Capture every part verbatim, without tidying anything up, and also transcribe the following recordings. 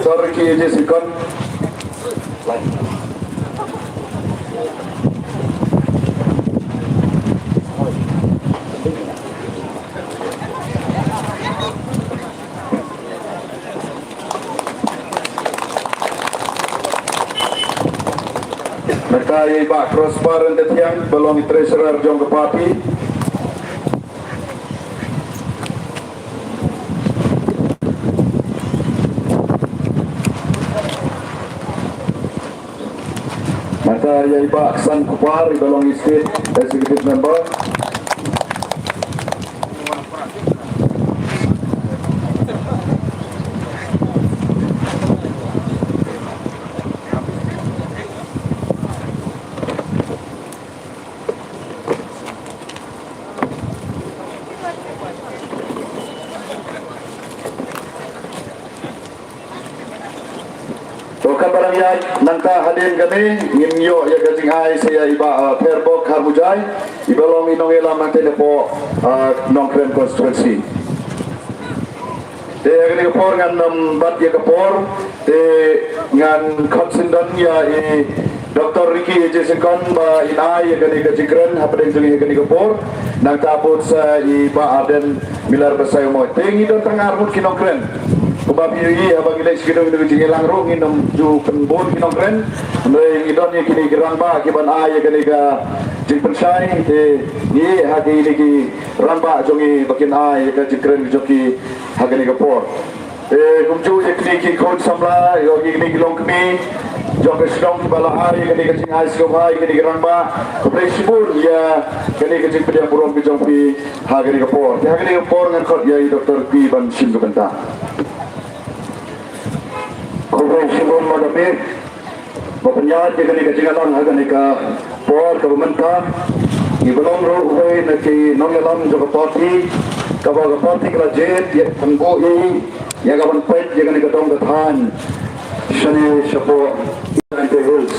Doctor Ricky A J Syngkon. Mynta ïa i Bah Prosper Ryntathiang, ba long i treasurer jong ka party. Mynta ïa i Bah Ksan Kupar, i ba long i state executive member. To, kaba nang ïaid nangta hadien kane, ngin ïoh ïa ka jingai sa ïa i Bah, ah, Pherbok Kharmujai, i ba long i nongïalam hangtei napoh, ah, Nongkrem constituency. Te ha kane ka por ngan ym bat ïa ka por, te ngan khot syndon ïa i Doctor Ricky A J Syngkon ba in ai ïa kane ka jingkren hapdeng jong ngi ha kane ka por. Nangta bud sa i Bah Ardent Miller Basaiawmoit. Te ngi don tang ar ngut ki nongkren. Kumba phi ïohi haba ngi leit sha kino kino ki jingïalang ruh ngin ym ju pynbun ki nongkren. Hynrei ngi don ïa kine ki rangbah ki ban ai ïa kane ka jingpynshai. Te ngi ïa ha kine ki rangbah jong ngi ba kin ai ïa ka jingkren jong ki ha kane ka por. Eh, kumjuh ïa kine ki khun samla, ïa kine ki longkmie jong ka shnong kiba la ai ïa kane ka jingai sngewbha ïa kine ki rangbah. Khublei shibun ïa kane ka jingpdiang burom ka jong phi ha kane ka por. Te ha kane ka por ngan khot ïa i Doctor P ban shim ka bynta. Khublei shibun Madam Mayor. Ba pynïaid ïa kane ka jingïalang ha kane ka por kaba mynta. Ngi ba long ruh uwei na ki nongïalam jong ka party, kaba ka party ka la jied ïa ka buh ïa ka ban peit ïa kane ka dong ka thaiñ shane shapoh Jaintia Hills.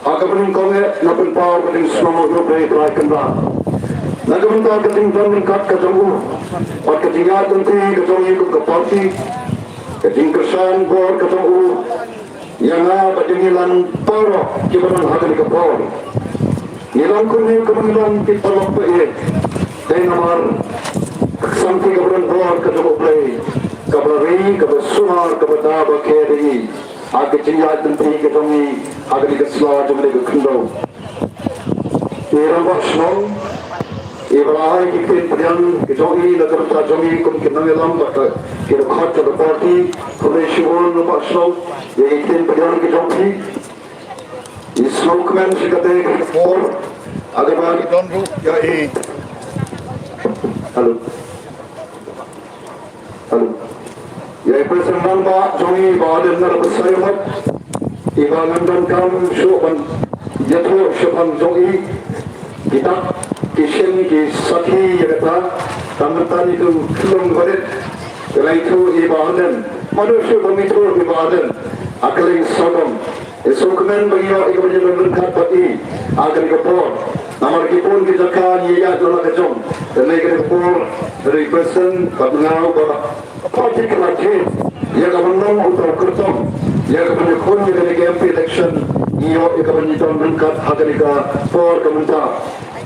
Ha kaba nyngkong eh nga pynpaw ka jingsngewnguh ruh ïa U Trai Kynrad na ka bynta ka jingdon ryngkat ka jong u bad ka jingïaid lynti ka jong ngi kum ka party, ka jingkyrshan bor ka jong u ïa nga bad ïa ngi lang baroh kiba don ha kane ka por. Ngi long kumne kumba ngi long ki paralok ba ïeit. Dei namar ka ksangti kaba don bor ka jong U Blei, kaba ri, kaba sumar, kaba da ba kher ïa ngi ha ka jingïaid lynti ka jong ngi ha kane ka sla jong kane ka khyndew. I rangbah shnong i ba la ai ki ktien pdiang ki jong i na ka bynta jong i kum ki nongïalam bad ki dkhot jong ka party. Khublei shibun rangbah shnong ïa ki ktien pdiang ki jong phi. I sngewkmen shi katei ka por ha kaba ngi don ruh ïa i. Hello. Hello. Ïa i President Rangbah jong ngi Bah Ardent Miller Basaiawmoit, i ba ngan donkam shuh ban ïathuh shaphang jong i. Ki dak ki shin ki sakhi ïa kata. Tang mynta ngi tu khlung barit. Ïa i tu i Bah Ardent. Mano shuh ban ïathuh i Bah Ardent. A kylliang sawdong. Ïa sngewkmen ba ngi ïoh ïa ka ban ïadon ryngkat bad i ha kane ka por. Namar ki bun ki jaka ngi ïaid la ka jong. Te ha kane ka por, hynrei President bad nga u ba party ka la jied ïa ka ban long uta u kyrtong ïa ka ban ïakhun ïa kane ka M P election. Ngi ïoh ïa ka ban ïadon ryngkat ha kane ka por ka mynta.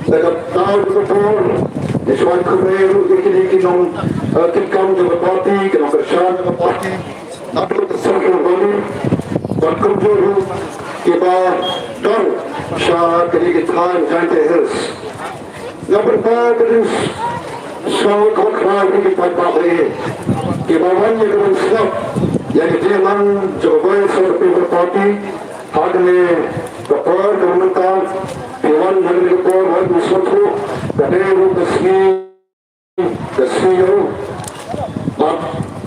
Te ka daw ka por ngi shu ai khublei ruh ïa kine ki nong, eh, kitkam jong ka party, ki nongkyrshan jong ka party. Naduh ka Central Valley bad kumjuh ruh kiba don sha kine ki thaiñ Jaintia Hills. Nga pynpaw ka jingsngew khot khraw ïa ki paidbah ba ïeit kiba wan ïa ka ban sngap ïa ka jingïalang jong ka Voice of the People Party ha kane ka por ka mynta. Phi wan ha kane ka por ban sngewthuh ka dei ruh ka sngi Ka C E O bad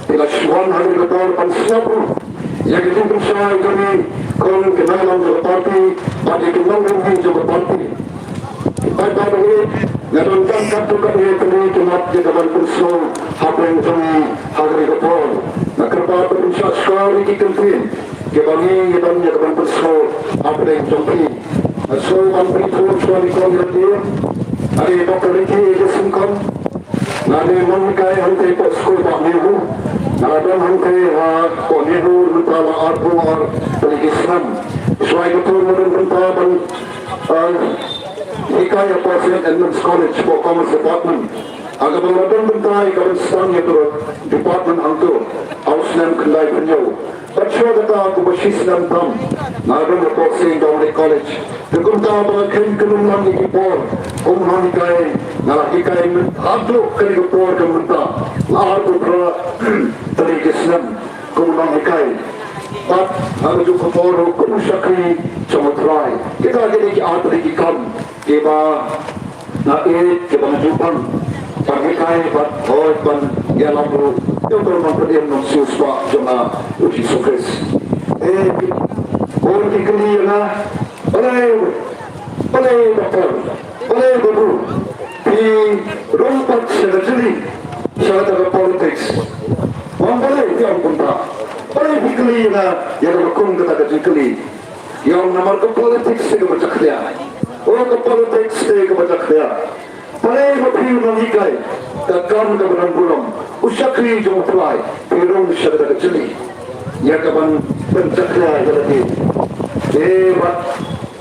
ki la shu wan ha kane ka por ban sngap ruh ïa ka jingpynshai jong ngi kum ki nongïalam jong ka party bad ïa ki nongrim jong ka party. Bad bad ngi nga donkam katto katne kane ki mat ïa ka ban pynsngew hapdeng jong ngi ha kane ka por. Nga kyrpad ban pynshah shkor ïa ki kyntien kiba ngi ngi don ïa ka ban pynsngew hapdeng jong phi. Nga sngewbha ban pynpaw shuwa ïa ki kyntien. Nga dei Doctor Ricky A J Syngkon. Nga dei nonghikai hangtei hapoh skul Bah Nehru. Nga la Hangtei ha Kohnehur mynta la arphew ar tylli ki snem. Shuwa ïa kato ngi don bynta ban, eh, hikai hapoh Saint Edmund's College hapoh Commerce Department. Ha kaba nga la don bynta ïa ka ban sdang ïa kato department hangto ha u snem khyndai phew hynñiew. Bad shuwa kata kumba shi snem tam nga don hapoh Saint Dominic College. Te kumta ba nga kheiñ kynrum lang ïa ki por kum u nonghikai, nga la hikai haduh kane ka por ka mynta, la arphew phra tylli ki snem kum u nonghikai. Bad ha kajuh ka por ruh kum u shakri jong U Trai. Kita ki dei ki ar tylli ki kam kiba nga ïeit, kiba nga ju pang ban hikai bad hooid ban ïalam ruh ïa uto u nongpynim nongsiewspah jong nga, U Jisu Khrist. Te bun ki kylli ïa nga, balei, balei Doctor, balei Babu, phi rung pat sha ka jylliew, sha kata ka politics? Ong balei phi ong kumta? Balei phi kylli ïa nga ïa kaba kum kata ka jingkylli? Ïa ong namar ka politics te kaba jakhlia. O, ka politics te kaba jakhlia. Balei ma phi u nonghikai, ka kam kaba don burom, u shakri jong U Trai, phi rung sha kata ka jylliew ïa kaban pynjakhlia ïa lade? Te bad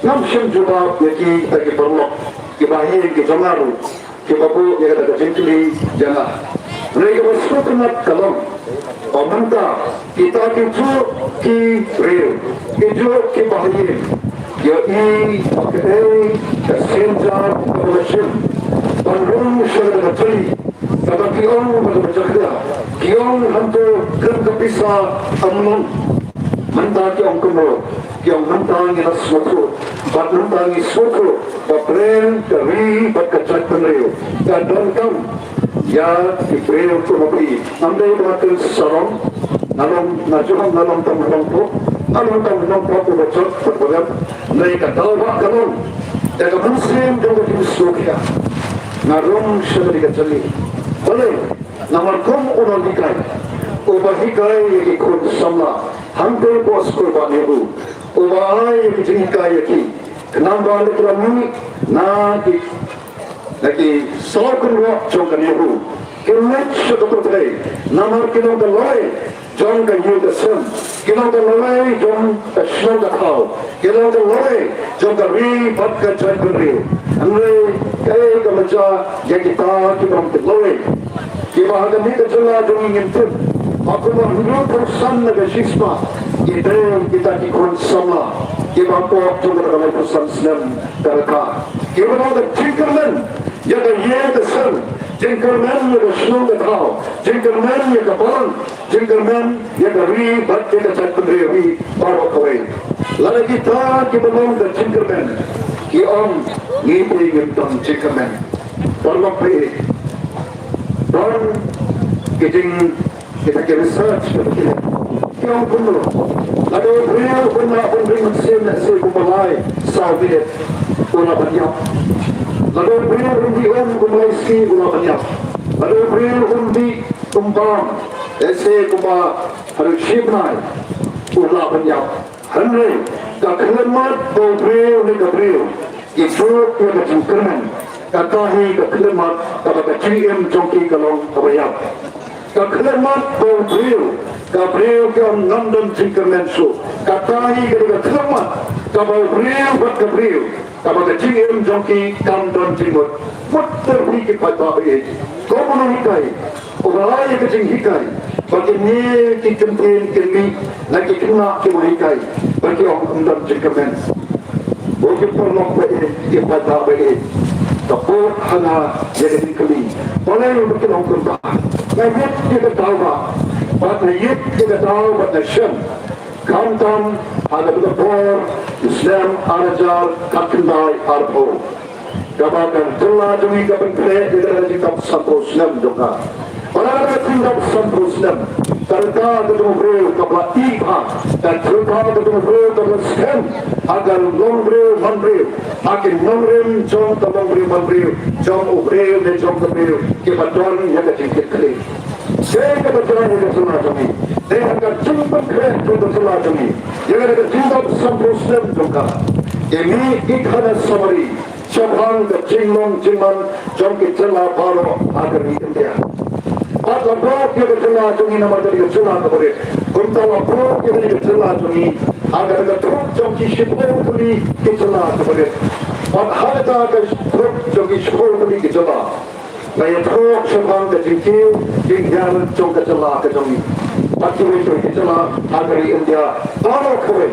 ngam shym jubab ïa kita ki paralok kiba ïeng ki jong nga ruh kiba buh ïa kata ka jingkylli ïa nga. Hynrei kaba sngewtynnat ka long ba mynta kita kijuh ki briew, kijuh kiba ïeng, ïohi ba kaei ka sienjam kaba la shim ban rung sha kata ka jylliew, kaba ki ong ba kaba jakhlia, ki ong hangto kren ka pisa, ym long. Mynta ki ong kumno? Ki ong mynta ngi la sngewthuh, bad mynta ngi sngewthuh ba pyrshah ka ri bad ka jaitbynriew ka donkam ïa ki briew kum ma phi. Ngam dei ba nga kren sarong, nga long, nga ju ong nga long tang u nongpop, nga long tang u nongpop uba jot bad uba rep. Hynrei ka daw ba ka long da ka mynsiem jong ka jingsngewkhia nga rung sha kane ka jylliew. Balei? Namar kum u nonghikai uba hikai ïa ki khun samla hangtei hapoh skul Bah Nehru, uba ai ïa ki jinghikai ïa ki, khnang ba lada ki la mih na ki, na ki saw kynroh jong ka Nehru, kin leit sha ka pyrthei namar ki long ka lawei jong ka ïing ka sem, ki long ka lawei jong ka shnong ka thaw, ki long ka lawei jong ka ri bad ka jaitbynriew. Hynrei kaei kaba jia ïa kita kiba long ki lawei, kiba ha kane ka jylla jong ngi ngim tip ba kumba hynriewphew san na ka shispah ki dei kita ki khun samla kiba hapoh jong kata ka laiphew san snem ka rta, kiba long ka jingkyrmen ïa ka ïing ka sem, jingkyrmen ïa ka shnong ka thaw, jingkyrmen ïa ka balang, jingkyrmen ïa ka ri bad ïa ka jaitbynriew hi baroh kawei. Lada kita kiba long ka jingkyrmen ki ong ngi te ngim don jingkyrmen, paralok ba ïeit, don ki jing, kita ki research ki ong kumno? Lada u briew un lah ban ring mynsiem lehse kumba lai saw minit, u lah ban ïap. Lada u briew un dih um kumba lai sngi, u lah ban ïap. Lada u briew un dih um bam lehse kumba haduh shi bnai, u lah ban ïap. Hynrei ka khyllipmat ba u briew ne ka briew ki juh ïa ka jingkyrmen, kata hi ka khyllipmat kaba ka jingim jong ki ka long kaba ïap. Ka khyllipmat ba u briew, ka briew ki ong ngam don jingkyrmen shuh, kata hi ka dei ka khyllipmat kaba u briew bad ka briew, kaba ka jingim jong ki kam don jingmut. Mut ter hi ki paidbah ba ïeit, ko u nonghikai uba ai ïa ka jinghikai ba kine ki kyntien kin mih na ki khynnah kiba hikai ba ki ong ym don jingkyrmen. Ko ki paralok ba ïeit, ki paidbah ba ïeit, ka bud ha nga ïa ka jingkylli, balei ba ki long kumta? Nga ïeit ïa ka daw ba, bad nga ïeit ïa ka daw bad nga shem, khamtam ha kaba ka por u snem ar hajar khatkhyndai arphew, kaba ka jylla jong ngi ka pynkhreh ïa ka jingdap sanphew snem jong ka. Ba la ka jingdap sanphew snem ka rta ka jong u briew kaba la ih bha, ka rta ka jong u briew kaba la skhem ha ka longbriew manbriew, ha ki nongrim jong ka longbriew manbriew jong u briew ne jong ka briew kiba don ïa ka jingkitkhlieh. Dei kaba jia ïa ka jylla jong ngi, dei ha ka jingpynkhreh jong ka jylla jong ngi ïa ka jingdap sanphew snem jong ka, ki mih ki khana summary shaphang ka jinglong jingman jong ki jylla baroh ha ka ri India. Bad la bud ïa ka jylla jong ngi namar ka dei ka jylla kaba rit. Kumta la bud ïa ka jylla jong ngi ha kata ka thuk jong ki shiphew tylli ki jylla kaba rit. Bad ha kata ka thuk jong ki shiphew tylli ki jylla, la ïathuh shaphang ka jingkiew jinghiar jong ka jylla ka jong ngi bad kiwei kiwei ki jylla ha ka ri India baroh kawei.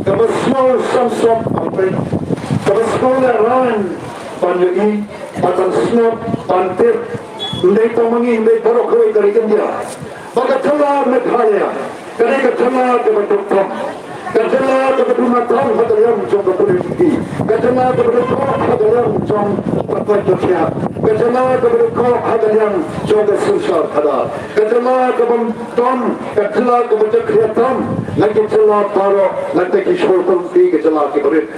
Kaba sngewsih ban peit, kaba sngewlehrain ban ïohi, ban sngap, ban tip. Ym dei tang ma ngi, ym dei baroh kawei ka ri India. Ba ka jylla Meghalaya ka dei ka jylla kaba duk tam, ka jylla kaba duna tam ha ka liang jong ka politiki, ka jylla kaba duk tam ha ka liang jong ka koit ka khiah, ka jylla kaba duk tam ha ka liang jong ka synshar khadar, ka jylla kaba tam, ka jylla kaba jakhlia tam na ki jylla baroh, na ki shiphew tylli ki jylla kiba rit.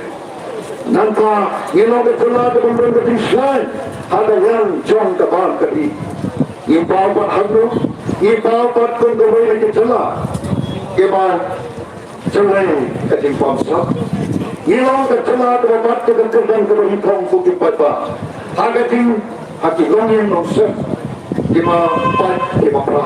Nangta ngi long ka jylla kaba ym don ka jingshngaiñ ha ka liang jong ka bam ka dih. Ngi paw pat ha u, ngi paw pat kum kawei na ki jylla kiba jyllei ka jingbamsap. Ngi long ka jylla kaba bat ka kyrdan kaba nyngkong kum ki paidbah ha ka jing, ha ki longïing longsem kiba pait kiba pra.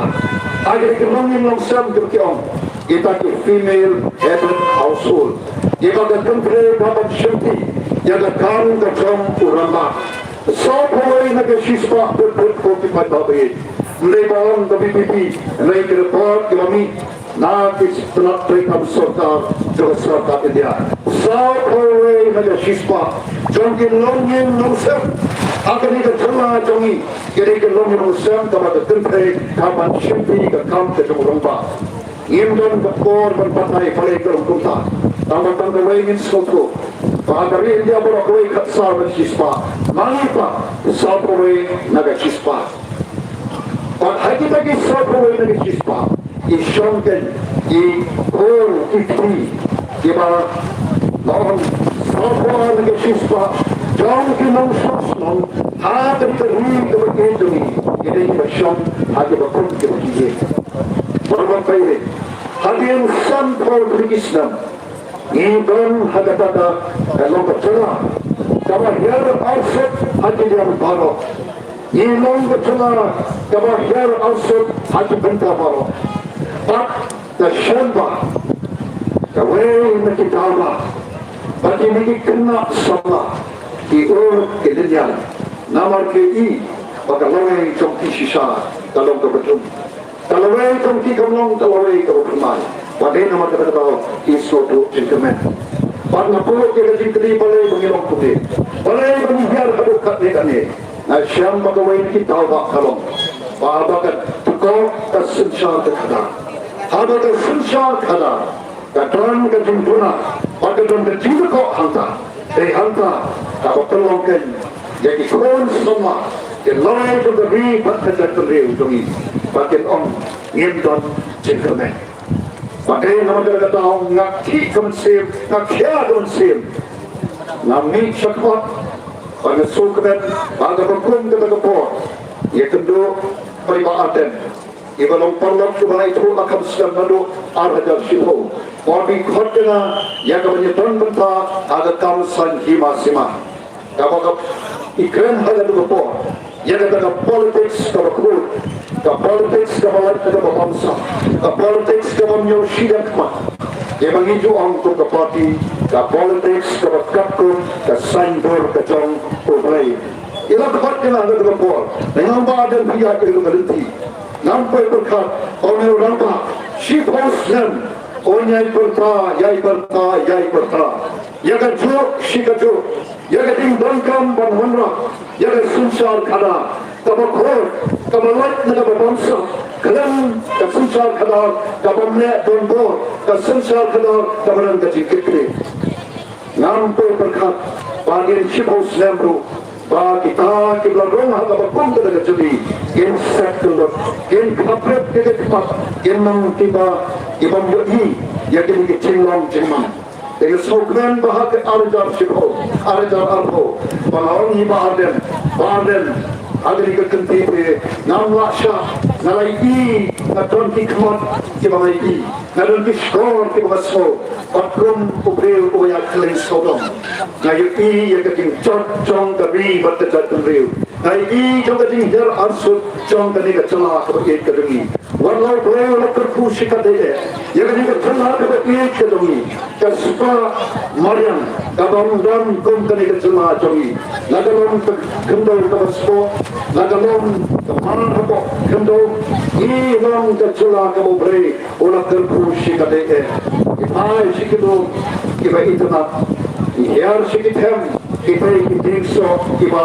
Ha ki longïing longsem kiba ki ong kita ki female headed household, kiba ka kynthei ka ban shimti ïa ka kam ka jong u rangbah. Sawphew wei na ka shispah put put kum ki paidbah ba ïeit. Ym dei ba ong ka V P P, hynrei ki report kiba mih na ki tnat treikam sorkar jong ka sorkar India. Sawphew wei na ka shispah jong ki longïing longsem ha kane ka jylla jong ngi, ki dei ki longïing longsem kaba ka kynthei ka ban shimti ka kam ka jong u rangbah. Ngim don ka por ban batai balei ka long kumta. Tang ba tang kawei ngin sngewthuh ba ha ka ri India baroh kawei khatsaw na ka shispah, ma ngi pat sawphew wei na ka shispah. Bad ha kita ki sawphew wei na ka shispah, ki shong kein ki khun ki kti kiba long sawphew na ka shispah jong ki nongshong shnong ha ka ri kaba ïeit jong ngi, ki dei kiba shong ha kiba khun kiba kti. Bad ban peit hadien sanphew tylli ki snem ngi don ha kata ka, ka long ka jylla kaba hiar arsut ha ki liang baroh. Ngi long ka jylla kaba hiar arsut ha ki bynta baroh. Bad ka shen ba kawei na ki daw ba, ba kine ki khynnah samla ki ur ki lynñiar namar ki i ba ka lawei jong ki shisha ka long kaba dum. Ka lawei jong ki kam long ka lawei kaba pynmai. Wat dei namar kata ka daw ki sngewthuh jingkyrmen. Bad nga buh ïa ka jingkylli balei ba ngi long kumne, balei ba ngi hiar haduh katne katne. Nga shem ba kawei na ki daw ba ka long ba haba ka dkoh ka synshar ka khadar, haba ka synshar khadar ka don ka jingduna bad ka don ka jingdkoh hangta. Dei hangta kaba pynlong kein ïa ki khun samla, ki lawei jong ka ri bad ka jaitbynriew jong ngi ba kin ong ngim don jingkyrmen. Bad dei namar kata ka daw nga khih ka mynsiem, nga khia ka mynsiem, nga mih shakhmat bad nga sngewkmen ba kaba kum kata ka por ïa kynduh ba i Bah Ardent, iba long paralok uba la ithuh la kham snem naduh ar hajar shiphew, u la khot ïa nga ïa ka ban ïadon bynta ha ka kam saiñ hima sima. Kaba ka i kren ha kata ka por ïa kata ka politics kaba khuid, ka politics kaba lait na kaba bamsap, ka politics kaba ym ïoh shiliang khmat. Ïa ba ngi ju ong kum ka party, ka politics kaba katkum ka saiñdur ka jong U Blei. I la khot ïa nga ha kata ka por, nga ong Bah Ardent, phi ïaid ïa ka lynti. Ngam poi pyrkhat, ong u rangbah, shiphew snem un ïai pyrta, ïai pyrta, ïai pyrta ïa kajuh shi kajuh, ïa ka jingdonkam ban wanrah ïa ka synshar khadar kaba khuid, kaba lait na kaba bamsap, khlem ka synshar khadar kaba ym leh donbor, ka synshar khadar kaba don ka jingkitkhlieh. Ngam poi pyrkhat ba hadien shiphew snem ruh ba kita kiba la rung ha kaba kum kata ka jylla kin set kyllut, kin khapret ïa ka khmat, kin long kiba, kiba ym ïohi ïa kine ki jinglong jingman. Te nga sngewkmen ba ha ka ar hajar shiphew, ar hajar arphew, ba la ong ïa i Bah Ardent, Bah Ardent, ha kane ka kynti te ngam lah shah, nga la ïohi, nga don ki khmat kiba nga ïohi, nga don ki shkor kiba nga sngew, bad kum u briew uba ïaid khlem sawdong, nga ïohi ïa ka jingjot jong ka ri bad ka jaitbynriew. Ka i jong ka jinghiar arsut jong kane ka jylla kaba ïeit ka jong ngi. Wat la U Blei u la kyrkhu shikatdei eh ïa kane ka jylla kaba ïeit ka jong ngi. Ka spah mariang kaba ym don kum kane ka jylla jong ngi. La ka long ka khyndew kaba spah, la ka long ka mar hapoh khyndew, ngi long ka jylla kaba U Blei u la kyrkhu shikatdei eh. Ki phai sha ki lum kiba itynnad, ki hiar sha ki them, ki tei ki dieng soh kiba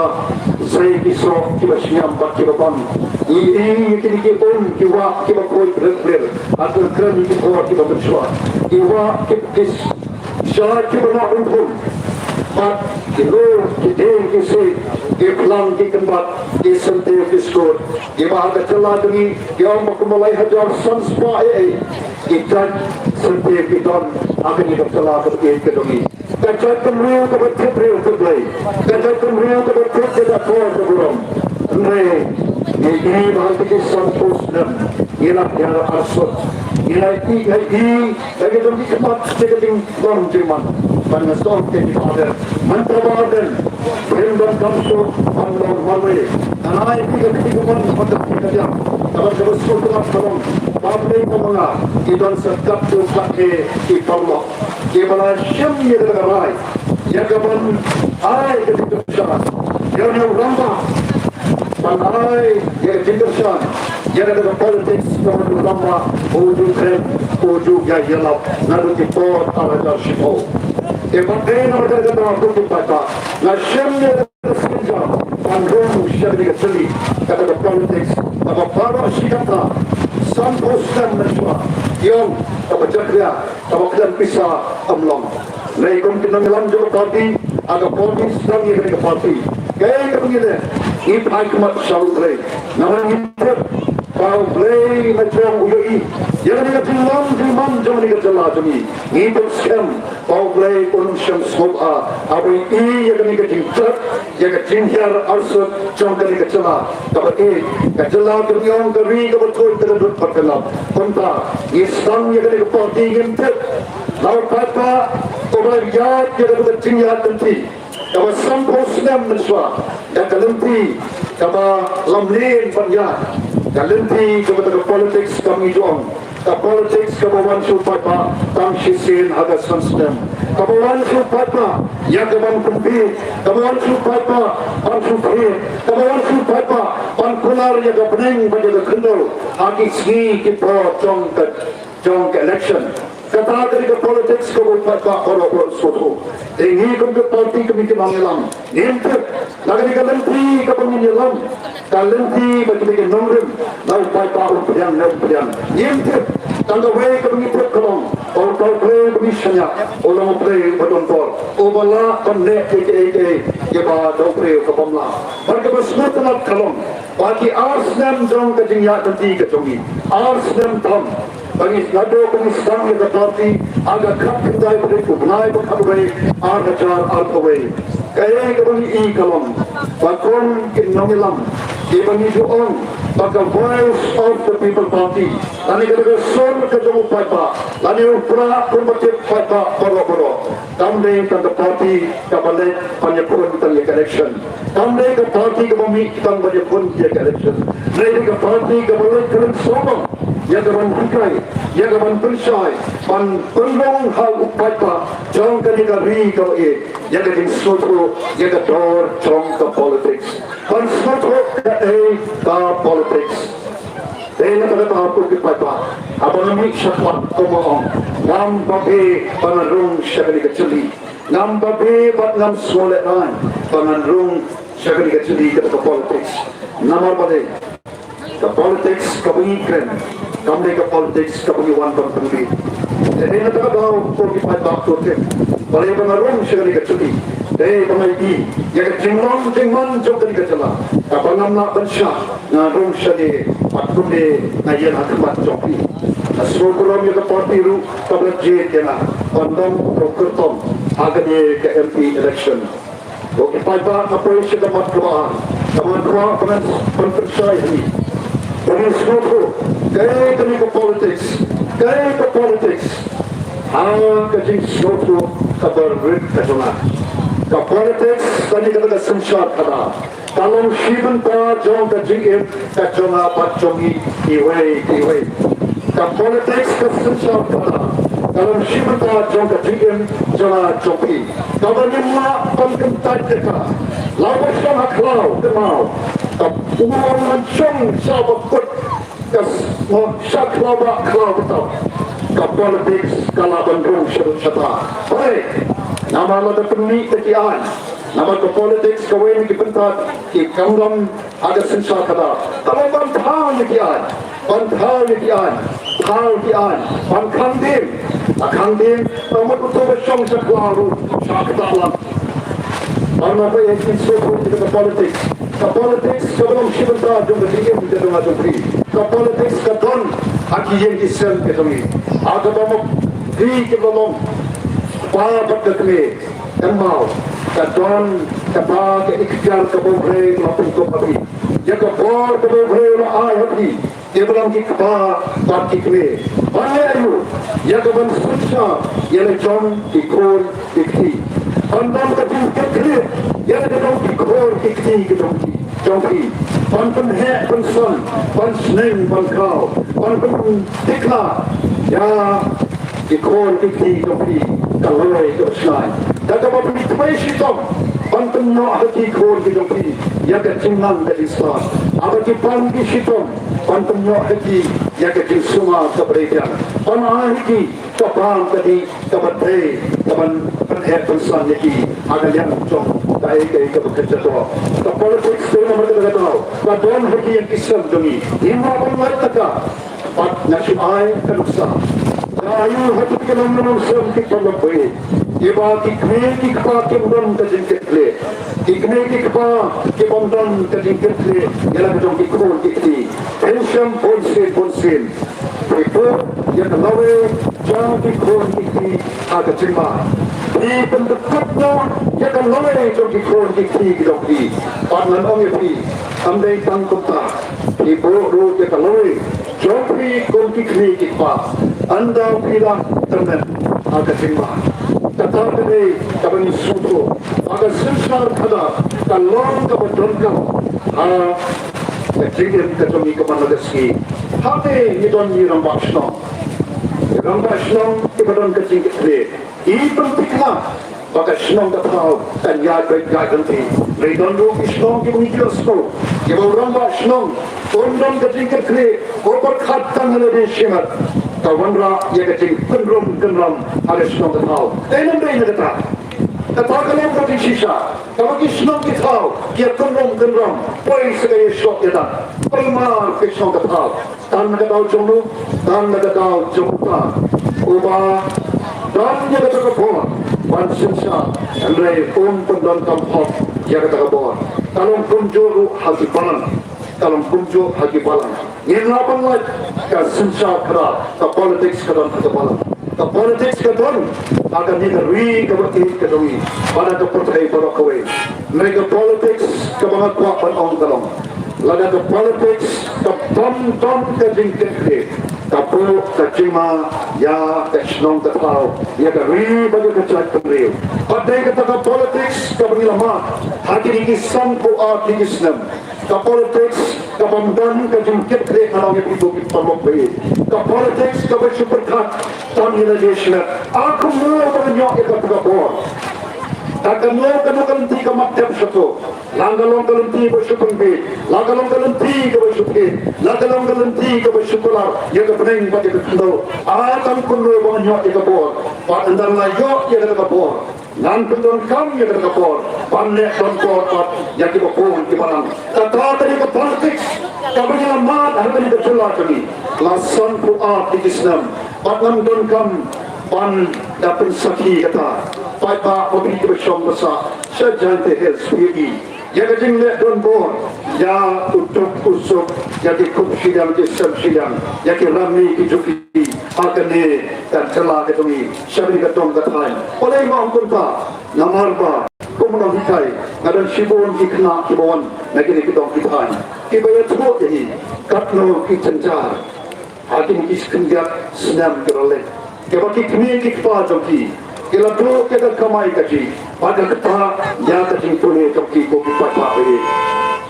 sei ki soh kiba shngiam bad kiba bang. Ngi ïohi ïa kine ki um ki wah kiba khuid rit blir, ha ki kren ki por kiba mynshuwa. Ki wah ki, ki sha kiba noh ryngkhum, bad ki lum ki dieng ki siej, ki phlang ki kynbat, ki syntiew ki skud. Kiba ha ka jylla jong ngi ki ong ba kumba lai hajar san spah ei ei ki jait syntiew ki don ha kane ka jylla kaba ïeit ka jong ngi. Ka jaitbynriew kaba thied briew thied Blei, ka jaitbynriew kaba thied ïa ka por ka burom. Hynrei ngi ïohi ba ha kine ki sanphew snem ngi la hiar arsut, ngi la ïohi, ngi la ïohi ba ki don ki khmat sha ka jinglong jingman. Bad nga sngewthuh ïa ki ba ardent, mynta ba ardent, phim donkam shuh ban long marwei. Nga ai ïa phi ka kti kamon bad ka kti kadiang, kaba kaba sngewtynnat ka long ba ha Blei ka ma nga ki don sa katto katne ki paralok kiba la shim ïa kata ka rai, ïa kaban ai ka jingkyrshan ïa une u rangbah, ban ai ïa ka jingkyrshan ïa kata ka politics kaba u rangbah u ju kren, u ju ïa ïalap naduh ki por ar hajar shiphew. Te ban dei namar kata ka daw, ko ki paidbah, nga shem ïa ka synjam ban rung sha kane ka jylli, kata ka politics kaba baroh shi katta, sanphew snem mynshuwa, ïong kaba jakhlia, kaba khlem pisa kam long. Hynrei kum ki nongïalam jong ka party, ha ka party sdang ïa kane ka party, kaei kaba ngi leh, ngi phai khmat sha U Blei. Namar ngi tip ba U Blei na jrong u ïohi ïa kane ka jinglong jingman jong kane ka jylla jong ngi. Ngi tip skhem ba U Blei un ym shym sngewbha haba u ïohi ïa kane ka jingjot, ïa ka jinghiar arsut jong kane ka jylla kaba ïeit, ka jylla kaba ngi ong ka ri kaba tuid ka dohnud bad ka lap. Kumta ngi sdang ïa kane ka party, ngim tip la u paidbah uba la ïaid ïa kata ka jingïaid lynti kaba sanphew snem mynshuwa, da ka lynti kaba lamler ban ïaid, ka lynti kaba da ka politics kaba ngi ju ong, ka politics kaba wan sha u paidbah tang shisien ha ka san snem, kaba wan sha u paidbah ïa kaban compete, kaba wan sha u paidbah ban shu thied, kaba wan sha u paidbah ban kular ïa ka bneng bad ïa ka khyndew ha ki sngi ki por jong ka, jong ka election. Kata ka dei ka politics kaba u paidbah baroh baroh sngewthuh. Te ngi kum ka party, kum ki nongïalam, ngim tip, la ka dei ka lynti kaba ngin ïalam, ka lynti ba ki dei ki nongrim, la u paidbah un pdiang ne um pdiang, ngim tip. Tang kawei kaba ngi tip ka long ba U Blei uba ngi shaniah u long U Blei uba don bor, uba lah ban leh ïa kiei kiei kiba da u briew ka bym lah. Bad kaba sngewtynnat ka long ba ki ar snem jong ka jingïaid lynti ka jong ngi, ar snem tam, ba ngi, naduh ba ngi sdang ïa ka party ha ka khatkhyndai tarik u bnai ba khatwei, ar hajar arphew wei, kaei kaba ngi i ka long ba kum ki nongïalam kiba ngi ju ong ba ka Voice of the People Party, lane ka dei ka sur ka jong u paidbah, lane u prah kumba tip paidbah baroh baroh, kam dei tang ka party kaba leit ban ïakhun tang ïa ka election. Kam dei ka party kaba mih tang ban ïakhun ïa ka election. Dei ka party kaba leit ka ban sngewbha ïa kaban hikai, ïa kaban pynshai, ban pynrung ha u paidbah jong kane ka ri kaba ïeit ïa ka jingsngewthuh ïa ka dor jong ka politics. Ban sngewthuh kaei ka politics. Dei na kata ka daw, ko ki paidbah, haba nga mih shakhmat, kumba ong, ngam babe ba ngan rung sha kane ka jylli. Ngam babe bad ngam sngewlehrain ba ngan rung sha kane ka jylli, kata ka politics. Namar balei? Ka politics kaba ngi kren kam dei ka politics kaba ngi wan ban pynbiej. Te dei na kata ka daw, ko ki paidbah, to tip, balei ba nga rung sha kane ka jylli. Dei ba nga i ïa ka jinglong jingman jong kane ka jylla, kaba ngam lah ban shah, nga rung shane bad kumne nga ïeng ha khmat jong phi. Nga sngewburom ïa ka party ruh kaba la jied ïa nga ban long u kyrtong ha kane ka M P election. Ko ki paidbah, nga poi sha ka mat kaba ar, kaba nga kwah ban pynshai ha ngi. Ba ngin sngewthuh kaei kane ka politics, kaei ka politics ha ka jingsngewthuh kaba rit ka jong nga. Ka politics kane kata ka synshar khadar. Ka long shi bynta jong ka jingim ka jong nga bad jong ngi iwei pa iwei. Ka politics ka synshar khadar ka long shi bynta jong ka jingim jong nga jong phi. Kaba ngim lah ban kyntait ïa ka. Lada shong ha khlaw kynmaw, ka u ong ngan shong sha ba kut, ka sngewbha sha khlaw ba khlaw ba tau. Ka politics ka lah ban rung sha shatai. Hooid, namar lada pynmih da ki aiñ, namar ka politics kawei na ki bynta ki kamram ha ka synshar khadar ka long ban thaw ïa ki aiñ, ban thaw ïa ki aiñ, thaw ïa ki aiñ, ban khang dien, la khang dien, ka mut uto ba shong sha khlaw ruh sha kata lang. Ban ma ba ïa ki sngewthuh ïa ka politics. Ka politics kaba long shi bynta jong ka jingim ka jong nga jong phi. Ka politics ka don ha ki ïing ki sem ka jong ngi. Ha kaba ma phi kiba long kpa bad ka kmie, kynmaw, ka don kata ka ikhtiar kaba U Blei u la pynkup ha phi, ïa ka bor kaba U Blei u la ai ha phi, ïa ba long ki kpa bad ki kmie, ban leh aïu ïa ka ban synshar ïa la jong ki khun ki kti, ban don ka jingkitkhlieh ïa la ka jong ki khun ki kti ki jong ki, jong phi, ban pynheh pynsan, ban sneng ban khraw, ban pyntikna ïa ki khun ki kti jong phi ka lawei ka shngaiñ. Da kaba phi trei shitom ban pynïoh ha ki khun ki jong phi ïa ka jingnang ka jingstad. Haba ki pang ki shitom ban pynïoh ha ki ïa ka jingsumar kaba dei biang. Ban ai ha ki ka bam ka dih kaba dei kaban pynheh pynsan ïa ki ha ka liang jong kaei kaei kaba kynja doh. Ka politics dei namar kata ka daw ka don ha ki ïing ki sem jong ngi. Ngim lah ban lait taka bad nga shu ai ka nuksa. Nga ïohi ha ki nongïalam sem ki paralok baieit, kiba ki kmie ki kpa kim don ka jingkitkhlieh. Ki kmie ki kpa ki bym don ka jingkitkhlieh ïa la ka jong ki khun ki kti. Phin shem bunsien bunsien, phi buh ïa ka lawei jong ki khun ki kti ha ka jingma. Phi pyndykut noh ïa ka lawei jong ki khun ki kti ki jong phi. Bad ngan ong ïa phi, ym dei tang kumta, phi buh ruh ïa ka lawei jong phi kum ki kmie ki kpa. Ynda phi la tymmen ha ka jingma, kata ka dei kaba ngi sngewthuh ba ka synshar khadar ka long kaba donkam ha ka jingim ka jong ngi kumne ka sngi. Hangne ngi don ngi rangbah shnong, ngi rangbah shnong kiba don ka jingkitkhlieh. Ki pynthikna ba ka shnong ka thaw kan ïaid beit ïaid ryntih. Hynrei don ruh ki shnong kiba ngi ïohsngew kiba u rangbah shnong um don ka jingkitkhlieh, u pyrkhat tang ïa lade shimet, ka wanrah ïa ka jingkynrum kynram ha ka shnong ka thaw. Dei ne ym dei ne kata? Kata ka long ka jingshisha kaba ki shnong ki thaw ki ïa kynrum kynram. Poi sa ka ïa shoh ïa dang, poi mar ka shnong ka thaw. Tang na ka daw jong u, tang na ka daw jong uta uba don ïa kata ka bor ban synshar, hynrei um pyndonkam hok ïa kata ka bor. Ka long kumjuh ruh ha ki balang, ka long kumjuh ha ki balang. Ngim lah ban lait ka synshar khadar, ka politics ka don ha ka balang. Ka politics ka don ha kane ka ri kaba ïeit ka jong ngi bad ha ka pyrthei baroh kawei. Hynrei ka politics kaba nga kwah ban ong ka long, lada ka politics ka bym don ka jingkitkhlieh, ka buh ka jingma ïa ka shnong ka thaw, ïa ka ri bad ïa ka jaitbynriew. Bad dei kata ka politics kaba ngi la mad ha kine ki sanphew ar tylli ki snem. Ka politics ka bym don ka jingkitkhlieh, nga ong ïa phi ko ki paralok baieit, ka politics kaba shu pyrkhat tang ïa lade shimet. A kumno ba ngan ïoh ïa kata ka bor? Ka kano kano ka lynti ka mat dep shato. La ka long ka lynti ba shu pynbiej, la ka long ka lynti kaba shu thied, la ka long ka lynti kaba shu kular ïa ka bneng bad ïa ka khyndew. A tang kumno ba ngan ïoh ïa ka bor? Bad ynda la ïoh ïa kata ka bor, ngan pyndonkam ïa kata ka bor ban leh donkor bad ïa kiba bun kiba nang. Kata ka dei ka politics kaba ngi la mad ha kane ka jylla ka dei la sanphew ar tylli ki snem. Bad ngam donkam ban da pynsakhi kata. Paidbah, ma phi kiba shong ba sah sha Jaintia Hills, phi ïohi ïa ka jingleh donbor ïa u duk u suk, ïa ki kup shiliang ki sem shiliang, ïa ki ranni ki jong ki ha kane ka jylla ka jong ngi, sha kane ka dong ka thaiñ. Balei nga ong kumta? Namar ba kum u nonghikai, nga don shibun ki khynnah kiba wan na kine ki dong ki thaiñ kiba ïathuh ïa ngi katno ki jynjar ha kine ki khyndiat snem ki la leit, kiba ki kmie ki kpa jong ki ki la duh ïa ka kamai kajih bad ka ktah ïa ka jingpule jong ki, ko ki paidbah.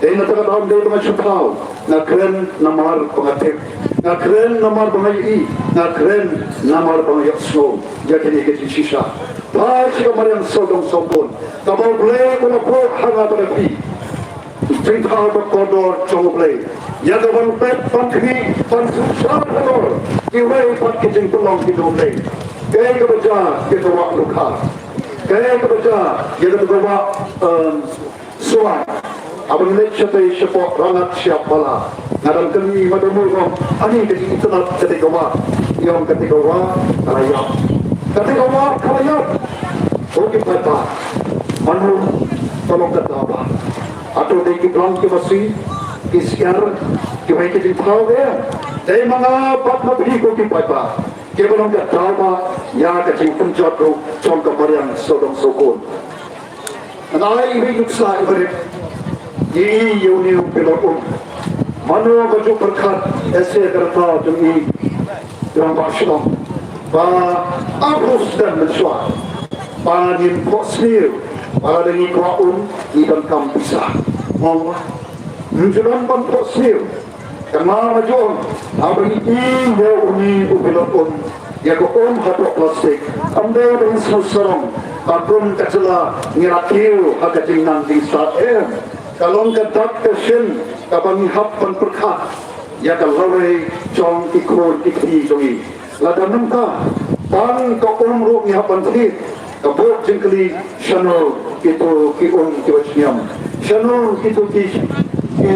Dei na kata ka daw dei ba nga shu thaw, nga kren namar ba nga tip, nga kren namar ba nga ïohi, nga kren namar ba nga ïohsngew ïa kine ki jingshisha. Phai sha ka mariang sawdong sawkun kaba U Blei u la buh ha nga bad ha phi. Jingthaw ba kordor jong U Blei ïa ka ban peit, ban khmih, ban synshar halor kiwei pat ki jingpynlong ki jong U Blei. Kaei kaba jia ïa ka wah Lukha? Kaei kaba jia ïa ka wah, em, Suai? Haba ngi leit shatei shapoh Rangat Shiap Bala, nga dang kylli ma Domu, ong, ani ka jingitynnad, kata ka wah, ïa ong, kata ka wah ka la ïap. Kata ka wah ka la ïap. Ko ki paidbah, mano ba long ka daw ba? Hato dei ki blang ki masi, ki syiar, kiwei ki jingthaw? Em. Dei ma nga bad ma phi ko ki paidbah kiba long ka daw ba ïa ka jingpynjot ruh jong ka mariang sawdong sawkun. Ngan ai iwei i nuksa iba rit. Ngi ïohi ïa une u bilot um. Mano ba ju pyrkhat, eh, sha ka rta jong ngi, jong Bah Shnong, ba arphew snem mynshuwa ba ngin phohsniew, ba lada ngi kwah um ngi donkam pisa? Mo, ym ju don ban phohsniew. Kane ma jong, haba ngi ïohi ïa une u bilot um, ïa ka um hapoh plastik, ym dei ban sngewsarong ba kum ka jylla ngi la kiew ha ka jingnang jingstad, em. Ka long ka dak ka shin kaba ngi hap ban pyrkhat ïa ka lawei jong ki khun ki kti jong ngi. Lada mynta tang ka um ruh ngi hap ban thied, ka buh jingkylli, shano kito ki um kiba shngiam? Shano kito ki, ki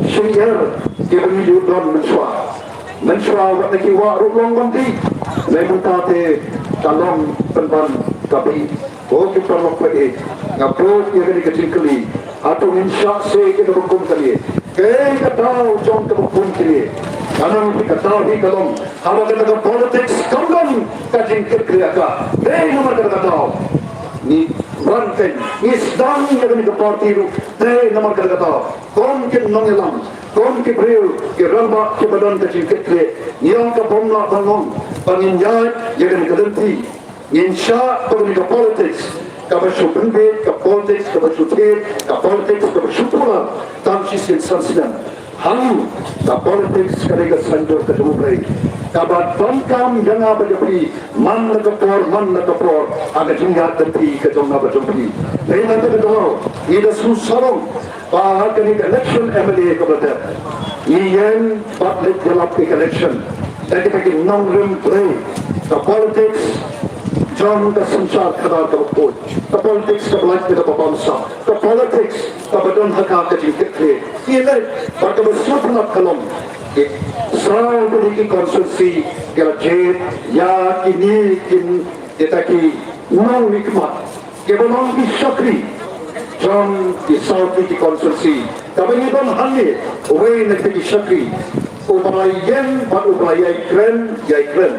syiar kiba ngi ju don mynshuwa? Mynshuwa wat na ki wah ruh long ban dih, lei mynta te ka long pynban ka bih. Ko ki paralok, phi, nga buh ïa kane ka jingkylli. Hato ngin shah seh ïa kaba kum kane? Kaei ka daw jong kaba kum kane? Ka nang phi, ka daw hi ka long haba kata ka politics kam don ka jingkitkhlieh ha ka. Dei namar kata ka daw ngi wan keiñ, ngi sdang ïa kane ka party ruh. Dei namar kata ka daw, kum ki nongïalam, kum ki briew, ki rangbah kiba don ka jingkitkhlieh, ngi ong ka bym lah ban long ba ngin ïaid ïa kane ka lynti. Ngin shah bad kane ka politics kaba shu pynbeit, ka politics kaba shu thied, ka politics kaba shu pura tang shisien san snem. Hangno? Ka politics ka dei ka saiñdur ka jong U Blei kaba donkam ïa nga bad ïa phi man la ka por man la ka por, ha ka jingïaid lynti ka jong nga bad jong phi. Dei na kata ka daw ngi da sngewsarong ba ha kane ka election M L A kaba la dep, ngi ïeng bad leit ïalap ïa ka election. Da kita ki nongrim Blei, ka politics jong ka synshar khadar kaba khuid, ka politics kaba lait ïa kaba bamsap, ka politics kaba don ha ka ka jingkitkhlieh. Ngi leit bad kaba sngewtynnat ka long, ki saw tylli ki constituency ki la jied ïa kine ki, kita ki nongmihkhmat kiba long ki shakri jong ki saw tylli ki constituency. Kaba ngi don hangne, uwei na kita ki shakri uba la ïeng bad uba la ïai kren ïai kren.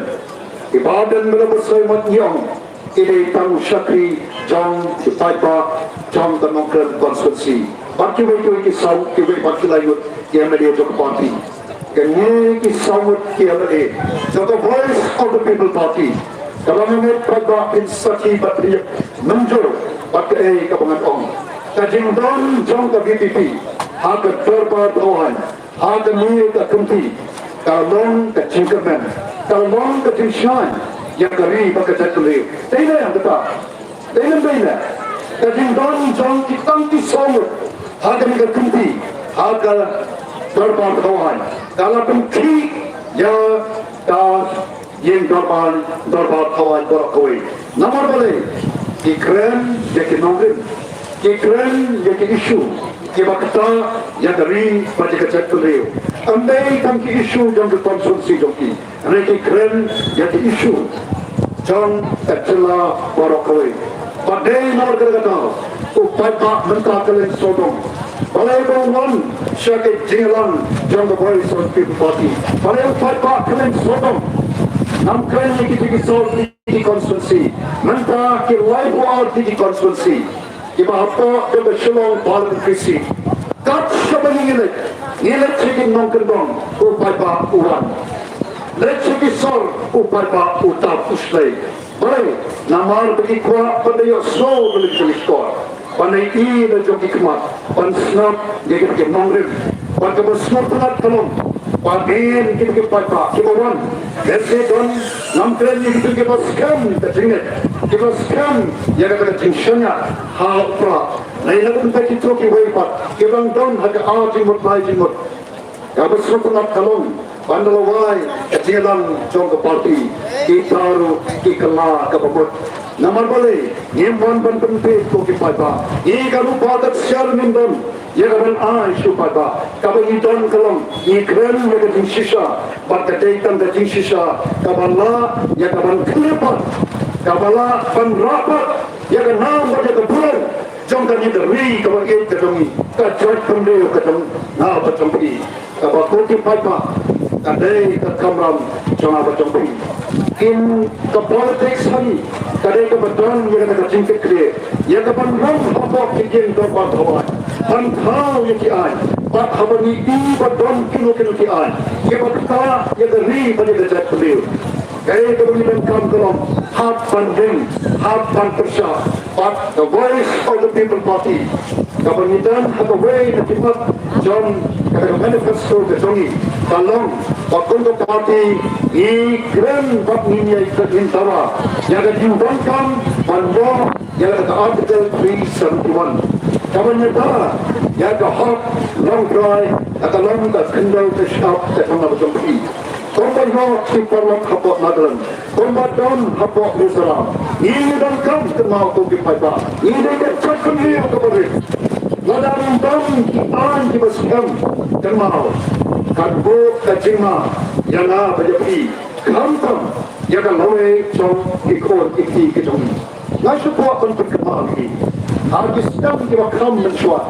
I Bah Ardent Miller Basaiawmoit, ngi ong, i dei tang u shakri jong ki paidbah jong ka Nongkrem constituency. Bad kiwei kiwei ki saw, kiwei bad ki lai ngut ki M L A jong ka party. Kine ki saw ngut ki M L A jong ka Voice of the People Party, ka long, mynta paidbah, phin sakhi bad phin ïoh mynjur bad kaei kaba ngan ong. Ka jingdon jong ka V P P ha ka dorbar thaw aiñ, ha kane ka kynti, ka long ka jingkyrmen, ka long ka jingshngaiñ ïa ka ri bad ka jaitbynriew. Dei ne em kata? Dei ne em dei ne em? Ka jingdon jong ki tang ki saw ngut ha kane ka kynti ha ka dorbar thaw aiñ ka la pynkhih ïa ka ïing dorbar, dorbar thaw aiñ baroh kawei. Namar balei? Ki kren ïa ki nongrim, ki kren ïa ki issue kiba ktah ïa ka ri bad ïa ka jaitbynriew. Ym dei tang ki issue jong ki constituency jong ki, hynrei ki kren ïa ki issue jong ka jylla baroh kawei. Bad dei namar kata ka daw u paidbah mynta ka leng sawdong. Balei ba u wan sha ka jingïalang jong ka Voice of the People Party? Balei u paidbah ka leng sawdong? Ngam kren ïa ki, ki saw tylli ki constituency, mynta ki laiphew ar tylli ki constituency kiba hapoh jong ka Shillong Parliamentary Seat. Kat shaba ngi leit, ngi leit sha ki nongkyndong, u paidbah u wan. Leit sha ki sor, u paidbah u tap u shlei. Balei? Namar ba ki kwah ban da ïohsngew ïa ka lynti ka lynti ka kor. ban ïohi da jong ki khmat, ban sngap ïa kita ki nongrim. Bad kaba sngewtynnat ka long ba ngin, kita ki paidbah kiba wan, lehse don, ngam kren ïa kita kiba skhem ka jingngeit, kiba skhem ïa kata ka jingshaniah ha u Prah, lane na ka bynta kito kiwei pat kiba dang don ha ka ar jingmut lai jingmut. Kaba sngewtynnat ka long ban da lawei ka jingïalang jong ka party, kita ruh ki kylla kaba mut. Namar balei? Ngim wan ban pynbeit, ko ki paidbah. Ngi ka rupa ka ksiar ngim don ïa ka ban ai sha u paidbah. Kaba ngi don ka long ngi kren ïa ka jingshisha, bad ka dei tang ka jingshisha kaba lah ïa ka ban khyllipmat, kaba lah ban rah pat ïa ka nam bad ïa ka burom jong kane ka ri kaba ïeit ka jong ngi, ka jaitbynriew ka jong nga bad jong phi. Kaba, ko ki paidbah, ka dei ka kamram jong nga bad jong phi. In ka politics ha ngi ka dei kaba don ïa kata ka jingkitkhlieh, ïa ka ban rung hapoh ki dieng dorbar thawaiñ, ban thaw ïa ki aiñ, bad haba ngi i ba don kino kino ki aiñ kiba ktah ïa ka ri bad ïa ka jaitbynriew, kaei kaba ngi donkam ka long hap ban ring, hap ban pyrshah. Bad ka Voice of the People Party, kaba ngi don ha kawei na ki mat jong kata ka manifesto ka jong ngi, ka long ba kum ka party ngi kren bad ngi ïai, ngi dawa ïa ka jingdonkam ban ïoh ïa kata ka Article three seventy-one, kaba ngi da ïa ka hok longtrai, ka long ka khyndew ka shyiap ka jong nga bad jong phi. Kumba ïoh ki paralok hapoh Nagaland, kumba don hapoh Mizoram, ngi donkam, kynmaw, ko ki paidbah, ngi dei ka jaitbynriew kaba rit. Lada ngim don ki aiñ kiba skhem, kynmaw, kan buh ka jingma ïa nga bad ïa phi, khamtam ïa ka lawei jong ki khun ki kti ki jong ngi. Nga shu kwah ban pynkynmaw ïa phi, ha ki snem kiba kham mynshuwa,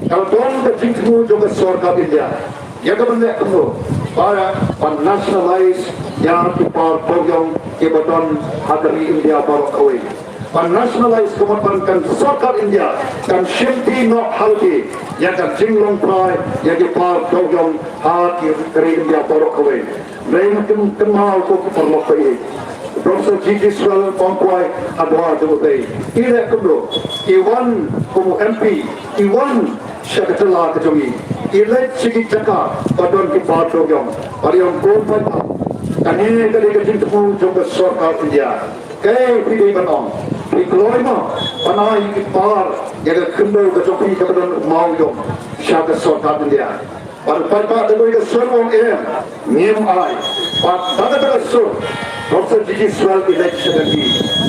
ka la don ka jingthmu jong ka sorkar India ïa ka ban leh kumno ba, ban nationalize ïa ki par dewïong kiba don ha ka ri India baroh kawei. Ban nationalize ka mut ba kan, sorkar India kan shimti noh ha lade ïa ka jinglong trai ïa ki par dewïong ha ki, ka ri India baroh kawei. Hynrei kynmaw, ko ki paralok ba ïeit, Professor G G Swell, Pongkwai, ha Dwar Jong U Blei, i leh kumno? I wan kum u M P, i wan sha ka jylla ka jong ngi, i leit sha ki jaka ba don ki par dewïong, bad i ong, ko paidbah, kane ka dei ka jingthmu jong ka sorkar India. Kaei phi dei ban ong? Phi kloi mo ban ai ki par ïa ka khyndew ka jong phi kaba don u mawïong sha ka sorkar India? Bad u paidbah da kawei ka sur u ong, em, ngim ai. Bad da kata ka sur, Professor G G Swell i leit sha ka ri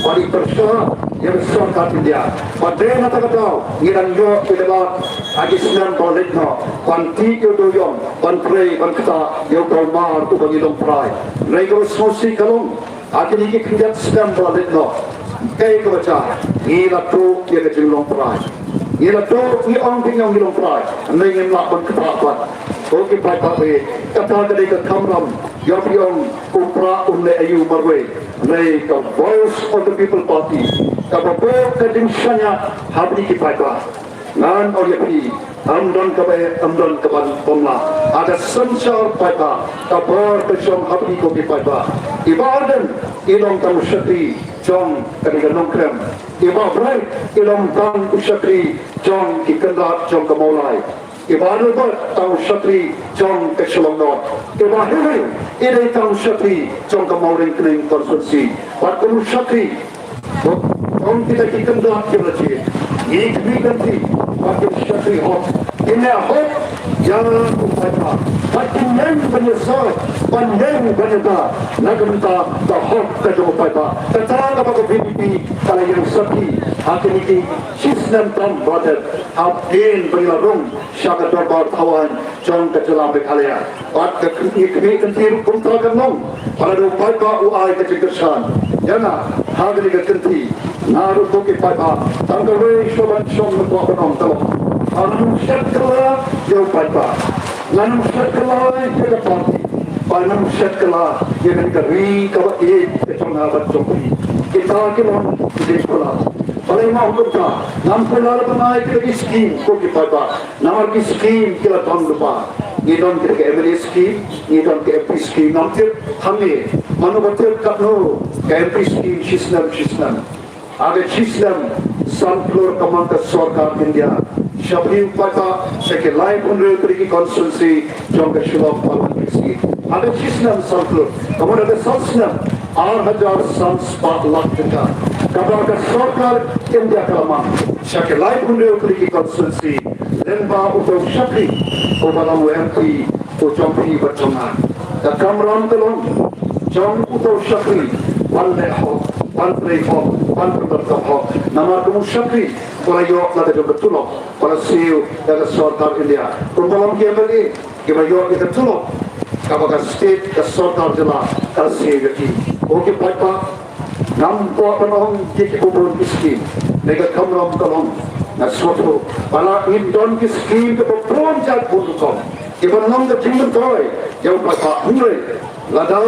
bad i pyrshah ïa ka sorkar India ba dei na kata ka daw ngi dang ïoh ki lad ha ki snem ba la leit noh ban tih ïa u dewïong, ban trei, ban ktah ïa u dewmar uba ngi long trai. Hynrei kaba sngewsih ka long, ha kine ki khyndiat snem ba la leit noh, kaei kaba jia? Ngi la tuh ïa ka jinglong trai. Ngi la tuh, ngi ong, ngi ong ngi long trai, hynrei ngim lah ban ktah pat. Ko ki paidbah, kata ka dei ka kamram. Ïa phi ong, u Prah un leh aïu marwei? Hynrei ka Voice of the People Party, kaba buh ka jingshaniah ha phi ki paidbah. Ngan ong ïa phi, ym don kaba, ym don kaba ym lah. Ha ka synshar paidbah, ka bor ka shong ha phi, ko ki paidbah. I Bah Ardent i long tang u shakri jong kane ka Nongkrem. I Bah Bright i long tang u shakri jong ki kynrad jong ka Mawlai. I Bah Albert tang u shakri jong ka Shillong North. I Bah Henry i dei tang u shakri jong ka Mawryngkneng constituency. Bad kum u shakri, kum kita ki kynrad kiba la jied, ngi khmih kynti ba kin shakri hok, kin leh hok ïa u paidbah, ba kin ïeng ban ïasaid, ban ïeng ban ïada na ka bynta ka hok ka jong u paidbah. Kata kaba ka V P P ka la ïeng sakhi ha kine ki shisnem tam ba la dep, hadien ba ngi la rung sha ka dorbar thawaiñ jong ka jylla Meghalaya. Bad ka, ngi khmih kynti ruh kumta kan long, ba lada u paidbah u ai ka jingkyrshan ïa nga ha kane ka kynti, nga ruh, ko ki paidbah, tang kawei shuwa ban shong, nga kwah ban ong ka long, ngan ym shet kylla ïa u paidbah, ngan ym shet kylla ïa ka party, bad ngan ym shet kylla ïa kane ka ri kaba ïeit ka jong nga bad jong phi. Kita ki long ki jingkular. Balei nga ong kumta? Ngam kular ban ai kita ki skim, ko ki paidbah, namar ki skim ki la don lypa. Ngi don kita ka M L A skim, ngi don ka M P skim. Ngam tip hangne, mano ba tip katno ka M P skim shisnem shisnem. Ha ka shisnem San klur ka mon ka sorkar India sha phi u paidbah sha ki laiphew hynriew tylli ki constituency jong ka Shillong Parliamentary seat. Haba shisnem san klur, ka mon ka san snem, ar hajar san spah lak tyngka kaba ka sorkar India ka la mang sha ki laiphew hynriew tylli ki constituency lyngba uto u shakri uba long u M P u jong phi bad jong nga. Ka kamram ka long jong uto u shakri ban leh hok, ban trei hok, ban pyndonkam hok. Namar kum u shakri u la ïoh la ka jong ka tulop ba la siew da ka sorkar India. Kumba long ki M L A kiba ïoh ïa ka tulop kaba ka state, ka sorkar jylla ka la siew ïa ki. Ko ki paidbah, ngam kwah ban ong ïa kiba bun ki skim, ne ka kamram ka long, nga sngewthuh ba la ngin don ki skim kiba bun jait bun rukom kiban long ka jingmyntoi ïa u paidbah, hynrei lada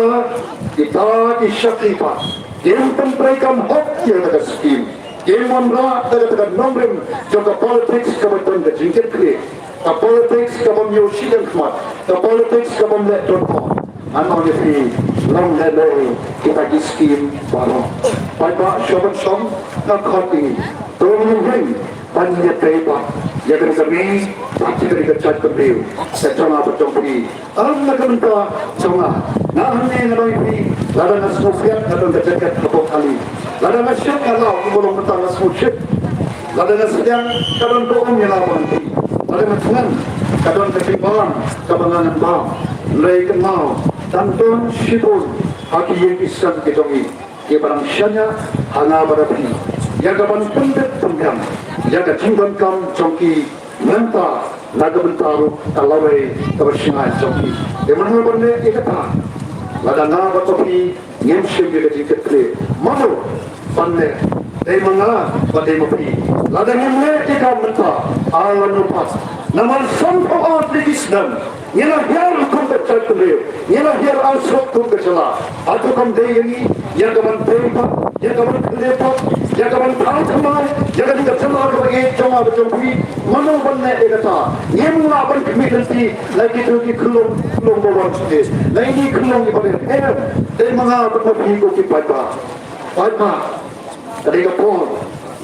kita ki shakri pat kim pyntreikam hok ïa ka skim, kim wanrah da ka nongrim jong ka politics kaba don ka jingkitkhlieh, ka politics ka bym ïoh shiliang khmat, ka politics ka bym leh dohnud. Ngan ong ïa phi, long lehnoh kita ki skim baroh. Paidbah, shuwa ban shong, nga khot ïa ngi, to ngin ring ban ïatreilang ïa kane ka mei bad ïa kane ka jaitbynriew ka jong nga bad jong phi. Ym na ka bynta jong nga. Nga hangne nga ong ïa phi, lada nga sngewphiah nga don ka jaket hapoh kali. Lada nga shit nga law, kumba long mynta nga sngewshit. Lada nga sliang ka don ka um ïa nga bad phi. Lada nga thngan ka don ka jingbam kaba nga ngan bam. Hynrei kynmaw, dang don shibun ha ki ïing ki sem ki jong ngi kiba dang shaniah ha nga bad ha phi ïa kaban pyndep pynbiang ïa ka jingdonkam jong ki mynta na ka bynta ruh ka lawei kaba shngaiñ jong ki. Te mano ban leh ïa kata? Lada nga bad phi ngim shim ïa ka jingkitkhlieh, mano ban leh? Dei ma nga bad dei ma phi. Lada ngim leh ïa ka mynta, ar lano pat? Namar sanphew ar tylli ki snem ngi la hiar kum ka jaitbynriew, ngi la hiar arsut kum ka jylla. Hato kam dei ïa ngi ïa kaban tei pat, ïa kaban khyllipmat, ïa kaban thaw thymmai ïa kane ka jylla kaba ïeit jong nga bad jong phi? Mano ban leh ïa kata? Ngim lah ban khmih lynti na kito ki khyllung, khyllung ba wan shuh, na kine ki khyllung kiba rim. Em, dei ma nga bad ma phi ko ki paidbah. Paidbah, ka dei ka por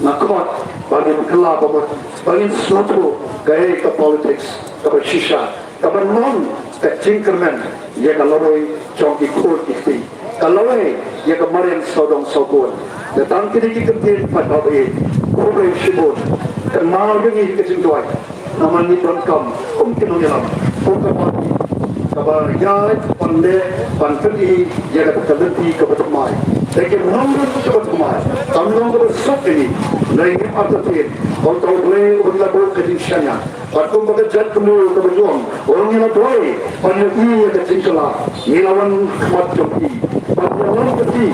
nga khot ba ngin kylla ba mut, ba ngin sngewthuh kaei ka politics kaba shisha, kaba long ka jingkyrmen ïa ka lawei jong ki khun ki kti, ka lawei ïa ka mariang sawdong sawkun. Te tang kine ki kyntien, paidbah ba ïeit, khublei shibun. Kynmaw ïa ngi ha ka jingduwai. Namar ngi donkam kum ki nongïalam, kum ka party kaba ïaid ban leh, ban pyni ïa kata ka lynti kaba thymmai. Te ki nongrim kaba thymmai kam long kaba suk ïa ngi. Hynrei ngim artatien, kumta U Blei u la buh ka jingshaniah. Bad kumba ka jaitbynriew kaba juang, u ong, ngi la duwai ban ïohi ïa ka jingkylla. Ngi la wan khmat jong phi ban ïalam ïa phi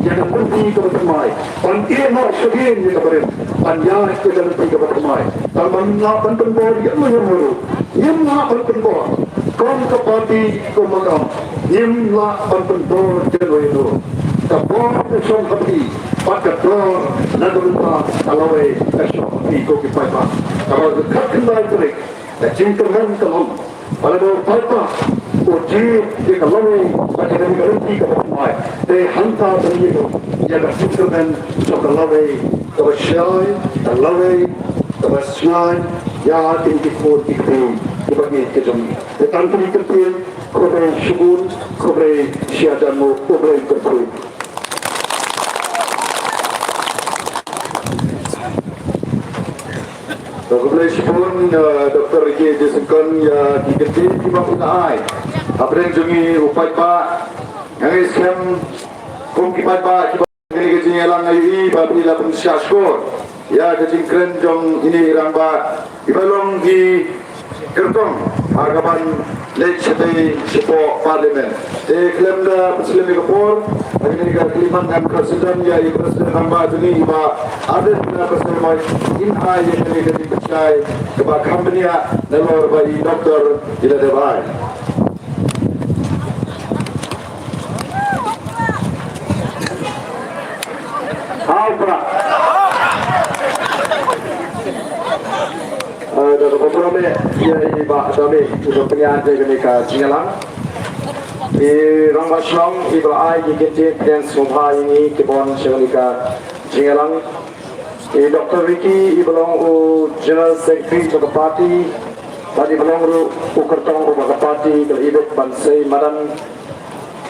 ïa ka lynti kaba thymmai, ban ïehnoh shadien ïa ka barim, ban ïaid ïa ka lynti kaba thymmai. Tang ba ngim lah ban pynbor ïa uno uno ruh, ngim lah ban pynbor. Kum ka party, kum ka kam, ngim lah ban pynbor ïa uno uno ruh. Ka bor ka shong ha phi bad ka dor na ka bynta ka lawei ka shong ha phi ko ki paidbah. Kaba khatkhyndai tarik, ka jingkyrmen ka long ba lada u paidbah u jied ïa ka lawei bad ïa ka lynti kaba thymmai, te hangta ban ïoh ïa ka jingkyrmen jong ka lawei kaba shai, ka lawei kaba shngaiñ ïa kine ki khun ki kti kiba ïeit ki jong ngi. Te tang kine ki kyntien, khublei shibun, khublei shihajar nguh, khublei kyrpang. To khublei shibun, eh, Doctor Ricky J Syngkon, ïa ki kyntien kiba phi la ai hapdeng jong ngi u paidbah. Nga ngeit skhem kum ki paidbah kiba kane ka jingïalang, nga ïohi ba phi la pynshah shkor ïa ka jingkren jong ine i rangbah iba long i kyrtong ha kaban leit shatei shapoh Parliament. Te khlem da pynslem ïa ka por, ha kane ka khyllipmat ngan khot sdang ïa i President rangbah jong ngi, i Bah Ardent Miller Basaiawmoit, in ai ïa kane ka jingpynshai kaba kham bniah nalor ba i Doctor i la dep ai. Hau pra. Eh, da kaba burom eh ïa i Bah Dame, i ba pynïaid ïa kane ka jingïalang. I Rangbah Shnong, i ba la ai ki kyntien pynïaid sngewbha ïa ngi ki ban sha kane ka jingïalang. I Doctor Ricky i ba long u General Secretary jong ka party, bad i ba long ruh u kyrtong uba ka party ka la ibit ban sei madan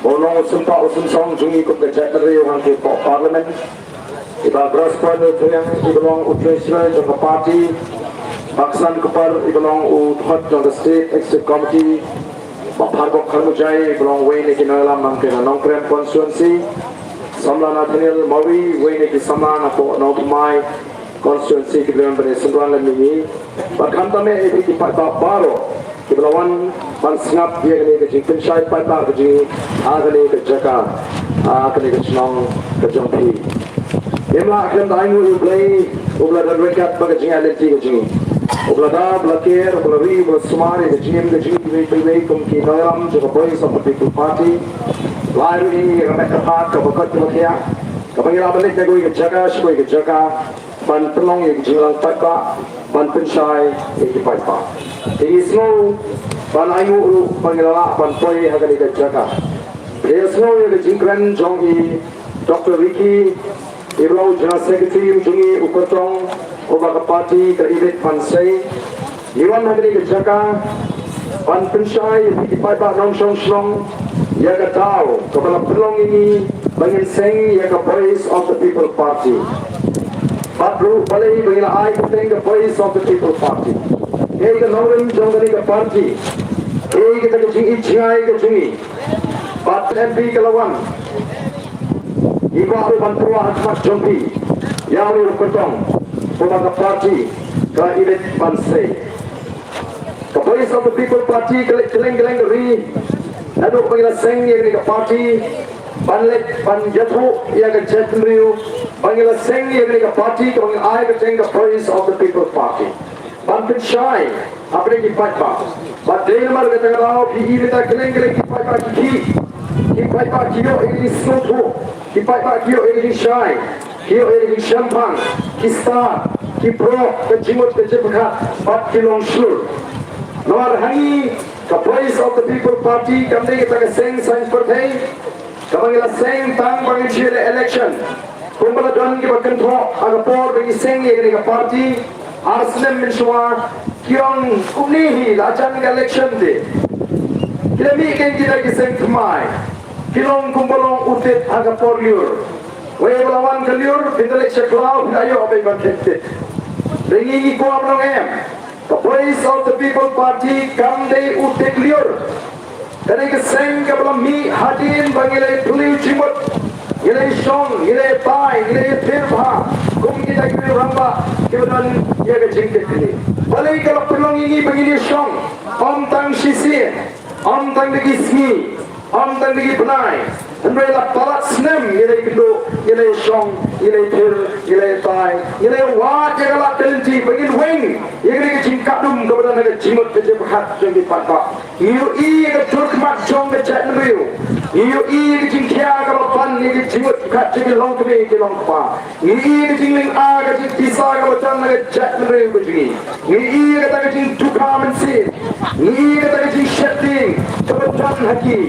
ba u long u sympa u synsong jong ngi kum ka jaitbynriew hangtei hapoh Parliament. I Bah Grace Pointer Thuriang i ba long u Treasurer jong ka party, Bah Ksan Kupar i ba long u dkhot jong ka State Executive Committee, Bah Pharbok Kharmujai i ba long uwei na ki nongïalam na ka Nongkrem constituency, Samla Nathaniel Mawi uwei na ki samla napoh Nongthymmai constituency ki ba long ban ïasynran lem ïa ngi. Bad khamtam eh ïa phi ki paidbah baroh ki ba la wan ban sngap ïa kane ka jingpynshai paidbah ka jong ngi ha kane ka jaka, ha kane ka shnong ka jong phi. Ngim lah khlem da ainguh ïa U Blei uba la don ryngkat bad ka jingïaid lynti ka jong ngi, uba la da, uba la ker, uba la ri, uba la sumar ïa ka jingim ka jong ngi kiwei pa kiwei kum ki nongïalam jong ka Voice of the People Party. La ai ruh ïa ngi ïa ka met ka phad kaba koit kaba khiah, kaba ngi lah ban leit na kawei ka jaka sha kawei ka jaka ban pynlong ïa ka jingïalang paidbah, ban pynshai ïa ki paidbah. Te ngi sngew ban ainguh ruh ba ngi la lah ban poi ha kane ka jaka. Te sngew ïa ka jingkren jong i Doctor Ricky i ba long u General Secretary u jong ngi, u kyrtong uba ka party ka la ibit ban sei. Ngi wan ha kane ka jaka ban pynshai ïa phi ki paidbah nongshong shnong ïa ka daw kaba la pynlong ïa ngi ba ngin seng ïa ka Voice of the People Party. Bad ruh balei ba ngi la ai kyrteng ka Voice of the People Party. Kaei ka nongrim jong kane ka party? Kaei kata ka jingïeit jngai ka jong ngi? Bad M P ka la wan, ngi kwah ruh ban pyrshang ha khmat jong phi ïa une u kyrtong uba ka party ka la ibit ban sei. Ka Voice of the People Party ka leit kylleng kylleng ka ri naduh ba ngi la seng ïa kane ka party ban leit ban ïathuh ïa ka jaitbynriew ba ngi la seng ïa kane ka party kaba ngi ai kyrteng ka Voice of the People Party. Ban pynshai hapdeng ki paidbah. Bad dei namar kata ka daw phi i mynta kylleng kylleng ki paidbah ki khih, ki paidbah ki ïoh ïa ka jingsngewthuh, ki paidbah ki ïoh ïa ka jingshai, ki ïoh ïa ka jingshemphang, ki stad, ki pyrkhat ka jingmut ka jingpyrkhat bad ki long shlur. Namar ha ngi ka Voice of the People Party kam dei kata ka seng saiñ pyrthei kaba ngi la seng tang ba ngin shu leh election. Kumba la don kiba kynthoh ha ka por ba ngi seng ïa kane ka party ar snem mynshuwa, ki ong kumne hi la jan ka election te. Ki la mih kein kita ki seng thymmai, ki long kumba long u tit ha ka por lyiur. Wei ba la wan ka lyiur phin da leit sha khlaw phin da ïoh beit ban khet tit. Te ngi ngi kwah ban ong em? Ka Voice of the People Party kam dei u tit lyiur. Ka dei ka seng kaba la mih hadien ba ngi la ïaphylliew jingmut, ngi la ïashong, ngi la ïatai, ngi la ïathir bha kum kita ki rangbah kiba don ïa ka jingkitkhlieh. Balei ka la pynlong ïa ngi ba ngin ïashong ym tang shisien, ym tang da ki sngi, ym tang da ki bnai, hynrei la palat snem ngi la ïakynduh, ngi la ïashong, ngi la ïathir, ngi la ïatai, ngi la ïawad ïa ka lad ka lynti ba ngin weng ïa kane ka jingkatdum kaba don ha ka jingmut ka jingpyrkhat jong ki paidbah. Ngi ïohi ïa ka jingkhmat jong ka jaitbynriew. Ngi ïohi ïa ka jingkhia kaba ban ïa ka jingmut jingpyrkhat jong ki longkmie ki longkpa. Ngi ïohi ïa ka jinglynga ka jingpisa kaba don ha ka jaitbynriew ka jong ngi. Ngi ïohi ïa kata ka jingdukha mynsiem. Ngi ïohi ïa kata ka jingsheptieng kaba don ha ki.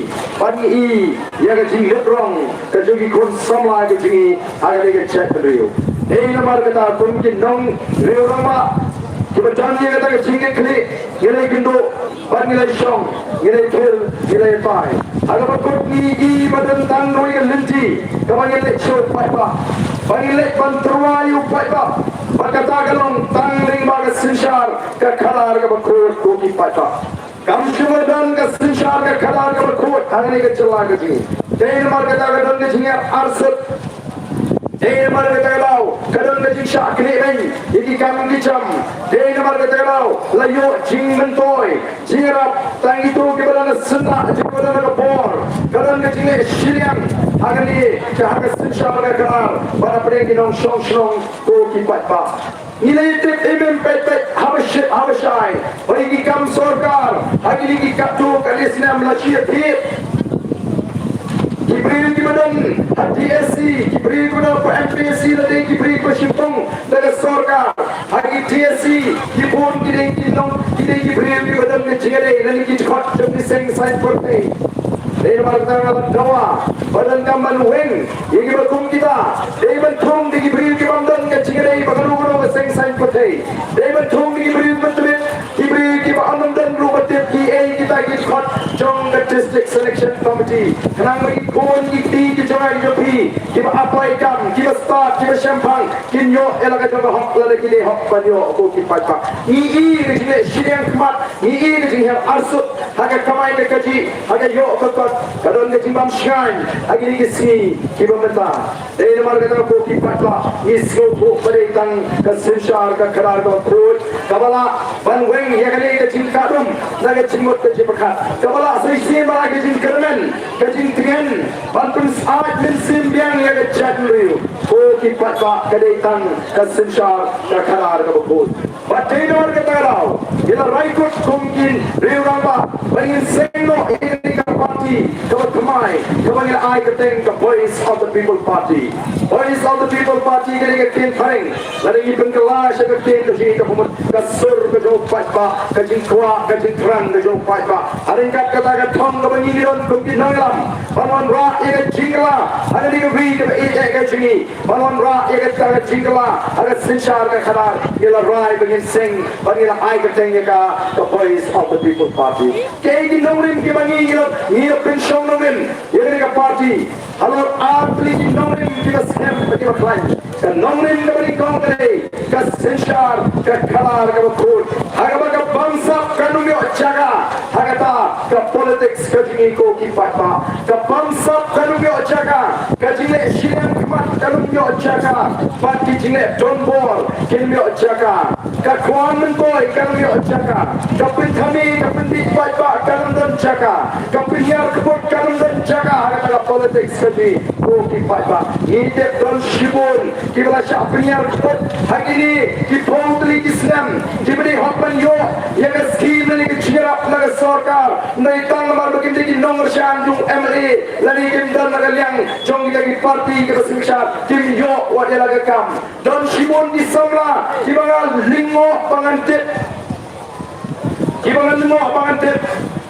Bad ngi ïohi ïa ka jinglip rong ka jong ki khun samla ka jong ngi ha kane ka jaitbynriew. Dei namar kata kum ki nongriewrangbah kiba don ïa kata ka jingkitkhlieh, ngi la ïakynduh bad ngi la ïashong, ngi la ïathir, ngi la ïatai. Ha kaba kut ngi i ba don tang kawei ka lynti kaba ngin leit sha u paidbah, ba ngin leit ban tyrwa ïa u paidbah. Bad kata ka long tang lyngba ka synshar ka khadar kaba khuid ko ki paidbah. Kam shym la don ka synshar ka khadar kaba khuid ha kane ka jylla ka jong ngi. Dei namar kata ka don ka jingïap arsut. Dei namar kata ka daw ka don ka jingshah knieh beiñ ïa ki kam ki jam. Dei namar kata ka daw la ïoh jingmyntoi jingïarap tang ito kiba don ha syndah, kiba don ha ka bor. Ka don ka jingleh shiliang ha kane ka, ha ka synshar ka khadar bad hapdeng ki nongshong shnong ko ki paidbah. Ngi la ïatip im im peit peit haba shi-, haba shai ba ïa ki kam sorkar ha kine ki katto katne snem la shu ïathied. Ki briew kiba don ha T S C, ki briew kiba don ha M P S C la dei ki briew kiba shipong da ka sorkar. Ha ki T S C ki bun ki dei ki nong, ki dei ki briew kiba don ka jingïadei lane ki dkhot jong ki seng saiñ pyrthei. Dei namar kata nga la dawa ba donkam ban weng ïa kiba kum kita. Dei ban thung da ki briew ki bym don ka jingïadei ba ka pyrthei. Dei ban thung ïa ki briew ban tbit, ki briew kiba ym don ruh ba tip kiei kita ki dkhot jong ka District Selection Committee. Khnang ba ki khun ki kti ki jong nga ki jong phi kiba apply kam, kiba stad, kiba shemphang, kin ïoh ïa la ka jong ka hok lada ki dei hok ban ïoh, ko ki paidbah. Ngi i ka jingleh shiliang khmat, ngi i ka jinghiar arsut ha ka kamai ka kajih, ha ka ïoh ka kot. Ka don ka jingbym shngaiñ ha kine ki sngi kiba mynta. Dei namar kata, ko ki paidbah, ngi sngewthuh ba dei tang ka synshar ka khadar kaba khuid kaba lah ban weng ïa kane ka jingkhatduh na ka jingmut ka jingpyrkhat, kaba lah sa shisien ban ai ka jingkyrmen, ka jingtngen, ban pynsyaid mynsiem biang ïa ka jaitbynriew. Ko ki paidbah, ka dei tang ka synshar ka khadar kaba khuid. Bad dei namar kata ka daw ngi la rai kut kum ki riew rangbah ba ngin seng noh ïa kane ka party kaba thymmai, kaba ngi la ai kyrteng ka Voice of the People Party. Voice of the People Party ka dei ka ktien phareng. Lada ngi pynkylla sha ka ktien ka jong ngi, ka mut ka sur ka jong u paidbah, ka jingkwah ka jingthrang ka jong u paidbah. Ha ryngkat kata, ka thong kaba ngi don kum ki nongïalam ban wanrah ïa ka jingkylla ha kane ka ri kaba ïeit ka jong ngi, ban wanrah ïa kata ka jingkylla ha ka synshar ka khadar, ngi la rai ba ngin seng, ba ngi la ai kyrteng ïa ka ka Voice of the People Party. Kaei ki nongrim kiba ngi, ngi la, ngi la pynshong nongrim ïa kane ka party? Halor ar tylli ki nongrim kiba skhem bad kiba khlaiñ. Ka nongrim kaba nyngkong ka dei ka synshar ka khadar kaba khuid, ha kaba ka bamsap kan ym ïoh jaka ha kata ka politics ka jong ngi, ko ki paidbah. Ka bamsap kan ym ïoh jaka, ka jingleh shiliang khmat kan ym ïoh jaka, bad ki jingleh donbor kin ym ïoh jaka. Ka khwan myntoi kan ym ïoh jaka, ka pynthame ka pynbiej paidbah kan ym don jaka, ka pynhiar kput kan ym don jaka ha kata ka politics ka jong ngi, ko ki paidbah. Ngi tip don shibun kiba la shah pynhiar kput ha kine ki phew tylli ki snem, kiba dei hok ban ïoh ïa ka skim lane ka jingïarap na ka sorkar, hynrei tang namar ba kim dei ki nongkyrshan jong u M L A lane kim don na ka liang jong kita ki party kiba synshar, kim ïoh wat ïa la ka kam. Don shibun ki samla kiba nga lyngngoh ba ngan tip, kiba nga lyngngoh ba ngan tip,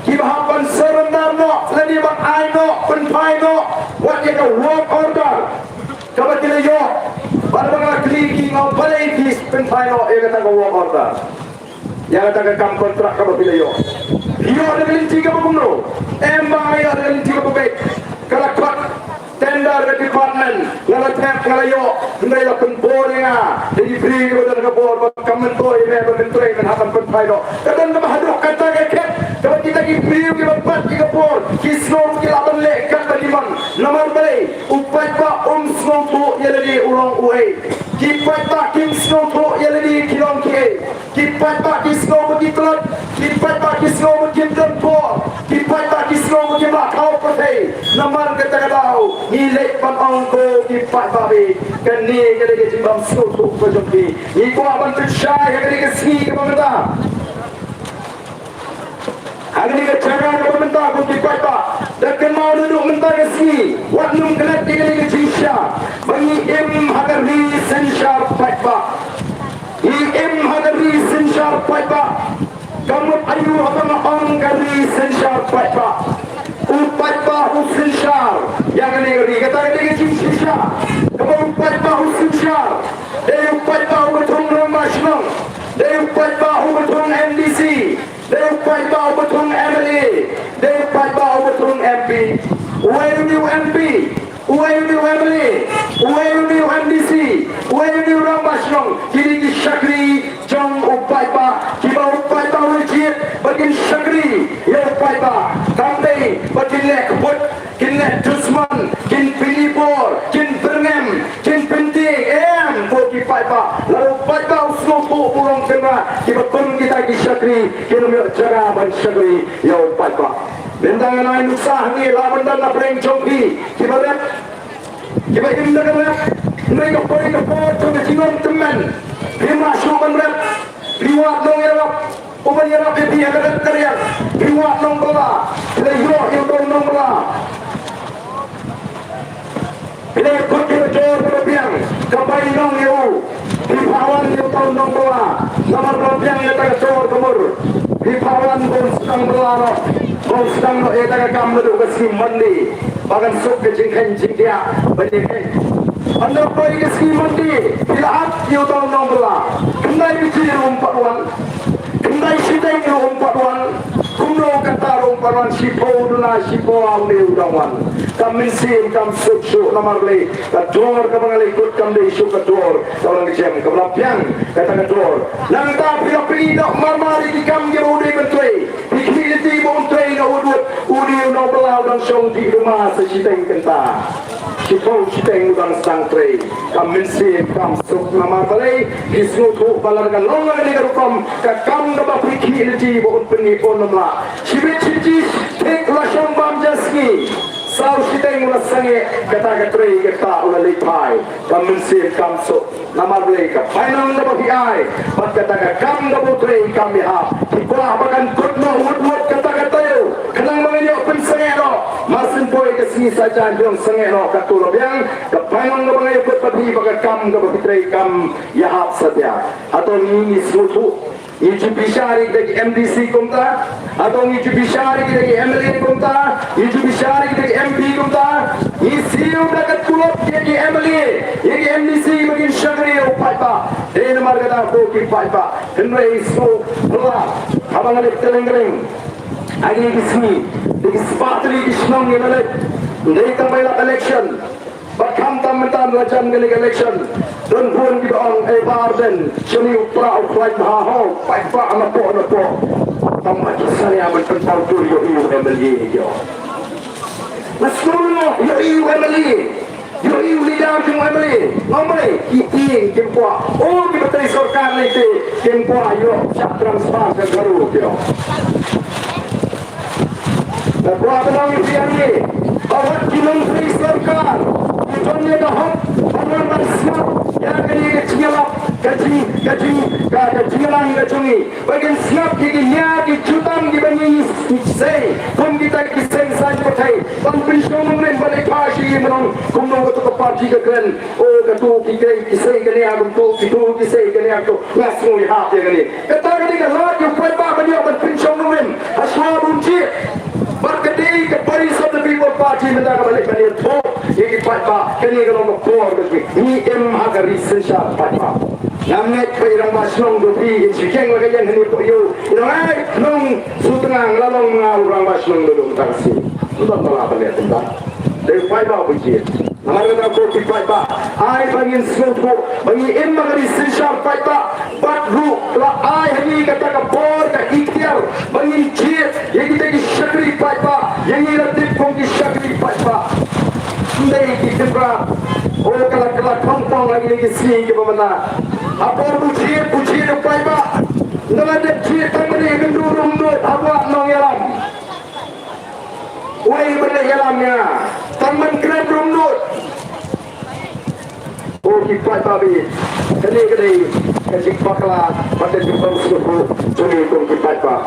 kiba hap ban surrender noh lane ban ai noh, pynphai noh wat ïa ka work order kaba ki la ïoh. Bad ba nga kylli ki, nga ong balei phi pynphai noh ïa kata ka work order, ïa kata ka kam kontrak kaba phi la ïoh? Phi ïoh da ka lynti kaba kumno? Em, ba nga ïoh da ka lynti kaba beit. Ka la khot tender ka department, nga la thep, nga la ïoh, hynrei la pynbor ïa nga da ki briew kiba don ka bor ba kam myntoi ïa me ba men trei, men hap ban pynphai noh. Ka don kaba haduh kata ka khet kaba kita ki briew kiba bat ïa ka bor ki sngew ki lah ban leh katba ki mon. Namar balei? U paidbah um sngewthuh ïa lade u long uei. Ki paidbah kim sngewthuh ïa lade ki long kiei. Ki paidbah ki sngew ba ki tlot, ki paidbah ki sngew ba kim don bor, ki paidbah ki sngew ba kim lah thaw pyrthei. Namar kata ka daw ngi leit ban ong, ko ki paidbah, kane ka dei ka jingbym sngewthuh ka jong phi. Ngi kwah ban pynshai ha kane ka sngi kaba mynta, ha kane ka jaka kaba mynta, ko ki paidbah, da kynmaw naduh mynta ka sngi, wat nym klet ïa kane ka jingshisha ba ngi im ha ka ri synshar paidbah. Ngi im ha ka ri synshar paidbah. Ka mut aïu haba nga ong ka ri synshar paidbah? U paidbah u synshar ïa kane ka ri. Kata ka dei ka jingshisha kaba u paidbah u synshar. Dei u paidbah uba thung rangbah shnong, dei u paidbah uba thung M D C, dei u paidbah uba thung M L A, dei u paidbah uba thung M P. Uwei une u M P? Uwei une u M L A? Uwei une u M D C? Uwei une u rangbah shnong? Kine ki shakri jong u paidbah, kiba u paidbah u la jied ba kin shakri ïa u paidbah. Kam dei ba kin leh kput, kin leh dusmon, kin pyni bor, kin byrngem, kin pyntieng. Em, ko ki paidbah, lada u paidbah u sngewthuh ba u long kynrad, kiba kum kita ki shakri kin ym ïoh jaka ban shakri ïa u paidbah. Mynta nga ai nuksa hangne, lah ban don na pdeng jong phi kiba rep, kiba im da ka rep, hynrei ka poi ka por jong ka jingong tymmen, phim lah shuh ban rep. Phi wad nongïarap uban ïarap ïa phi ha ka rep ka riang, phi wad nongbylla, phi la ïoh ïa uto u nongbylla. Phi la ïakut ïa ka jor kaba biang, ka bainong ïa u. Phi phah wan ïa uto u nongbylla namar ba biang ïa kata ka jor ka mur. Phi phah wan ba un sdang bylla noh, ba un sdang noh ïa kata ka kam naduh ka sngi Monday, ba kan suk ka jingkheiñ jingkhiah ban ïakheiñ. Hynda poi ka sngi Monday, phi la ap ïa u dong nongbylla. Khyndai baje ruh um pat wan. Khyndai shiteng ruh um pat wan. Kumno kata ruh um pat wan, shiphew duna shiphew ar ne u dang wan. Kam mynsiem kam suk shuh namar lei ka dor kaba nga leit kut kam dei shuh ka dor kaba nang jem kaba la biang kata ka dor. Nangta phi la pyni noh marmar ïa ki kam kiba u dei ban trei. Phi khmih lynti ba un trei noh wut wut, u dei u nongbylla u dang shong dih ruma sa shiteng kynta. Shiphew shiteng u dang sdang trei. Kam mynsiem kam suk namar balei? Phi sngewthuh ba lada ka long kane ka rukom, ka kam kaba phi khmih lynti ba un pyni un ym lah. Shibit shi thik la shong bam ja sngi. Saw shiteng u la sangeh, kata ka trei kata u la leit phai. Kam mynsiem kam suk. Namar balei? Ka bainong kaba phi ai bad kata ka kam kaba u trei kam ïahap. Phi kwah ba kan kut noh wut wut kata ka taïew. Khnang ba ngan ïoh pynsangeh noh. Mar syn poi ka sngi sa jan jong sangeh noh katto la biang. Ka bainong kaba nga ïakut bad phi ba ka kam kaba phi trei kam ïahap satia. Hato ngi ngi sngewthuh? Ngi ju bishar ïa kita ki M D C kumta. Hato ngi ju bishar ïa kita ki M L A kumta. Ngi ju bishar ïa kita ki M P kumta. Ngi siew da ka tulop ïa ki M L A, ïa ki M D C ba kin shakri ïa u paidbah. Dei namar kata ko ki paidbah. Hynrei sngewbha haba nga leit kylleng kylleng ha kine ki sngi, dei ki spah tylli ki shnong ïa nga leit. Dei tang ba ïalap election. Bad khamtam mynta la jan kane ka election, don bun kiba ong, "Ei Bah Ardent, shane u Prah u khlaiñ bha, ho, paidbah napoh napoh." Tang ba ki sngewbha ban pynpaw dur ïohi u M L A ïa. Nga sngewbha ïohi u M L A, ïohi u leader jong u M L A. Nga ong balei? Ki tieng kim kwah. O, kiba trei sorkar lei te kim kwah ïoh shah transfer ka Garo ïa. Nga kwah ban ong ïa phi hangne ba wat ki nongtrei sorkar ki don ïa ka hok ban wan ban sngap ïa kane ka jingïalap, ka jing, ka jing, ka, ka jingïalang ka jong ngi. Ba kin sngap ïa ki nia ki jutang kiba ngi sei kum kita ki seng saiñ pyrthei ban pynshong nongrim ban ïa ka shi ïa mynno kumno kata ka party ka kren. O, katu ki kren ki sei kane ha kumtu, kitu ki sei kane ha kumtu. Nga sngew ïahap ïa kane. Kata ka dei ka lad ïa u paidbah ban ïoh ban pynshong nongrim ha shuwa ba un jied. Bad ka dei ka Voice of the People Party mynta kaba leit ban ïathuh ïa ki paidbah. Kane ka long ka por ka jong ngi. Ngi im ha ka ri synshar paidbah. Ngam ngeit ba i rangbah shnong jong phi in shu ïeng la ka ïeng hangne poh ïew. I nong ai nong Sutnga, nga la long ma nga u rangbah shnong da dong tang sien. Ym don ba lah ban leh kumta. Dei u paidbah uba jied. Namar kata ko ki paidbah, ai ba ngin sngewthuh ba ngi im ha ka ri synshar paidbah, bad ruh la ai ha ngi kata ka bor ka ikhtiar ba ngin jied ïa kita ki shakri paidbah, ïa ngi la tip kum ki shakri paidbah. Ym dei ki Tipra. O, ka la, ka la khongpong ha kine ki sngi kiba mynta. Ha por u jied, u jied u paidbah. Ynda la dep jied tang ba dei kynduh ruh ym nud ha Wah Nongïalam. Uei ba dei ïalam ïa nga? Tang ban kren ruh ym nud. Ko ki paidbah, kane ka dei ka jingbakla bad ka jingbym sngewthuh jong ngi kum ki paidbah.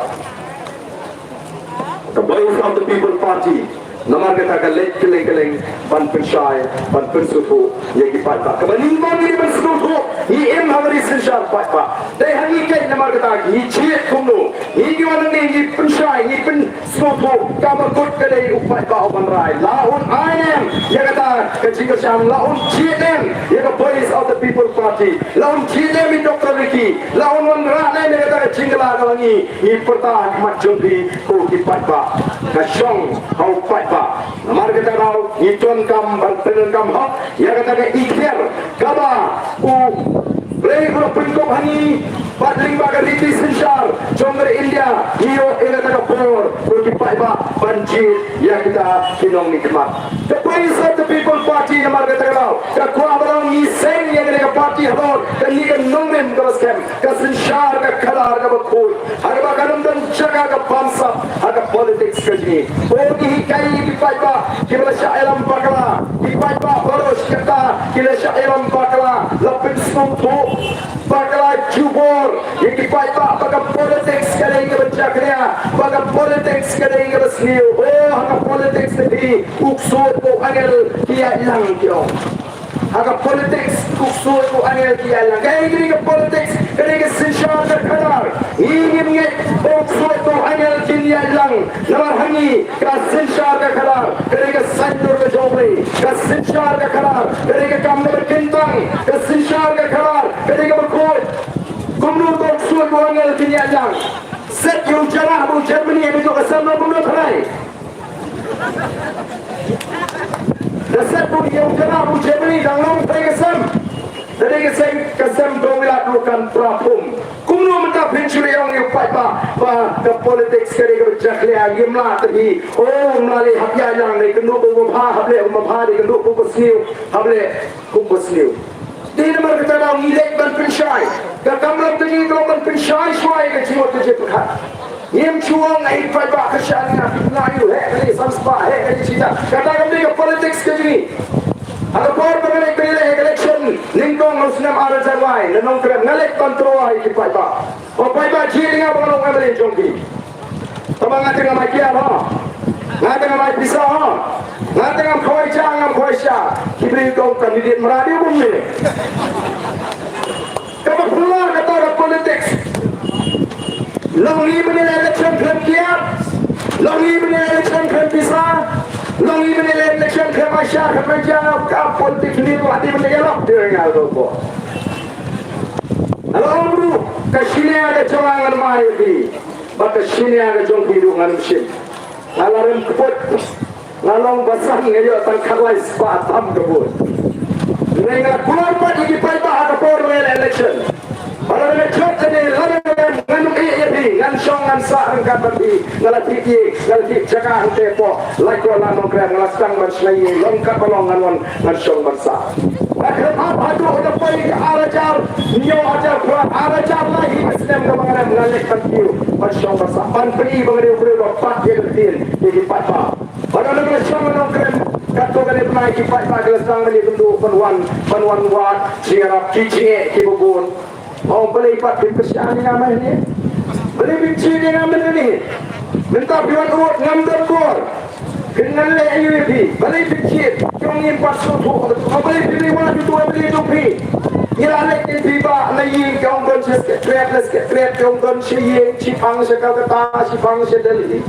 Ka Voice of the People Party namar kata ka leit kylleng kylleng ban pynshai, ban pynsngewthuh ïa ki paidbah. Kaba nyngkong ngi dei ban sngewthuh ngi im ha ka ri synshar paidbah. Dei ha ngi keiñ namar kata ngi jied kumno, ngi, ngi wan hangne ngi pynshai, ngi pyn sngewthuh, kaba kut ka dei u paidbah u ban rai. La un ai ne em ïa kata ka jingkyrshan, la un jied ne em ïa ka Voice of the People Party, la un jied ne em ïa Doctor Ricky, la un wanrah ne em ïa kata ka jingkylla kaba ngi, ngi pyrta ha khmat jong phi ko ki paidbah. Ka shong ha u paidbah. Namar kata ka daw ngi donkam ban pyndonkam hok ïa kata ka ikhtiar kaba u Blei u la pynkup ha ngi bad lyngba ka riti synshar jong ka ri India, ngi ïoh ïa kata ka bor ko ki paidbah ban jied ïa kita ki nongmihkhmat. Ka Voice of the People Party namar kata ka daw ka kwah ba long ngi seng ïa kane ka party halor kane ka nongrim kaba skhem, ka synshar, ka khadar kaba khuid. Ha kaba kan ym don jaka ka bamsap ha ka politics ka jong ngi. Ko ki hikai ki paidbah kiba la shah ïalam bakla, ki paidbah baroh shi katta ki la shah ïalam bakla, la pynsngewthuh bakla jubor ïa ki paidbah ba ka politics ka dei kaba jakhlia, ba ka politics ka dei kaba sniew. Oh, ha ka politics ka dei u ksuid u angel ki ïaid lang ki ong. Ha ka politics U ksuid u angel ki ïaid lang. Kaei kane ka politics, kane ka synshar ka khadar. Ngi ngim ngeit ba u ksuid u angel kin ïaid lang. Namar ha ngi ka synshar ka khadar, kane ka saiñdur ka jong U Blei. Ka synshar ka khadar, kane ka kam kaba kyntang. Ka synshar ka khadar, kane kaba khuid. Kumno u ksuid u angel kin ïaid lang. Set ïa u Jarrah, u Germany, ha kajuh ka sem, kumno tharai. Da set bun ïa u Jarrah u Germany dang long trai ka sem. Da dei ka sem, ka sem dong ïa u kan pra phum. Kumno mynta phin shu ïa ong ïa u paidbah ba ka politics ka dei kaba jakhlia, ngim lah tyrhi. Oh, ngim lah leh, hap ïaid lang, dei kynduh ba u bha, hap leh u bha, dei kynduh ba u sniew, hap leh u sniew. Dei namar kata daw ngi leit ban pynshai. Ka kam lam ka jong ngi ka long ban pynshai shuwa ïa ka jingmut ka jingpyrkhat. Ngim shu ong ïa i paidbah ka shah ïa nga, phi tnga ïa u, heh kane san spah, heh kane shi hajar. Kata kam dei ka politics ka jong ngi. Ha ka por ba nga leit ban leh election nyngkong ha u snem ar hajar lai na Nongkrem, nga leit ban tyrwa ïa ki paidbah. O paidbah, jied ïa nga ba ngan long M L A jong phi. Tangba nga te ngam ai kiar ho. Nga te ngam ai pisa ho. Nga te ngam khawai ja, ngam khawai sha. Ki briew ki ong candidate mrad ïa u bun ne. Kaba phylla kata ka politics. Long ngi ban ïaleh election khlem kiar. Long ngi ban ïaleh election khlem pisa. Long ngi ban ïaleh election khlem ai sha, khlem ai ja, ka politics ni wat di ban ïalok de ngal do ko. Hello, bro. Ka senior ka jong nga ngan mai di. Bad ka senior ka jong phi ruh ngan ym shim. Nga la rem kput. Nga long basan, nga ïoh tang khatlai spah tam ka vote. Hynrei nga kular pat ïa ki paidbah ha ka por election. Bad lada nga jop kane, lada nga rem, ngan ym ïeh ïa phi, ngan shong ngan sah ryngkat bad phi. Nga la thied ïing, nga la thied jaka hangtei hapoh Laitkor Nongkrem, nga la sdang ban shna ïing, long katba long ngan wan, ngan shong ban sah. Nga khlem ap haduh da poi ka ar hajar hynñiew, ar hajar phra, ar hajar lai hi ka snem kaba nga rem, nga leit ban kiew ban shong ban sah, ban pyni ba nga dei u briew ba bat ïa ka ktien ïa ki paidbah. Bad ynda nga la shong ha Nongkrem, katto katne bnai ki paidbah ki la sdang ban ïakynduh, ban wan, ban wan wad, jingïarap, ki jingeh kiba bun. Oh, balei pat phin pyrshah ïa nga ma hangne? Balei phin jied ïa nga mynne? Mynta phi wan wad ngam don bor. Phin ngan leh aïu ïa phi? Balei phin jied? Ki ong ngim pat sngewthuh. Oh, balei phin leit wad ïa uto u M L A jong phi? Ngi la leit ïa phi ba na ïing ki ong don shi secretariat, la secretariat ki ong don shi ïing, shiphang sha Kolkata, shiphang sha Delhi.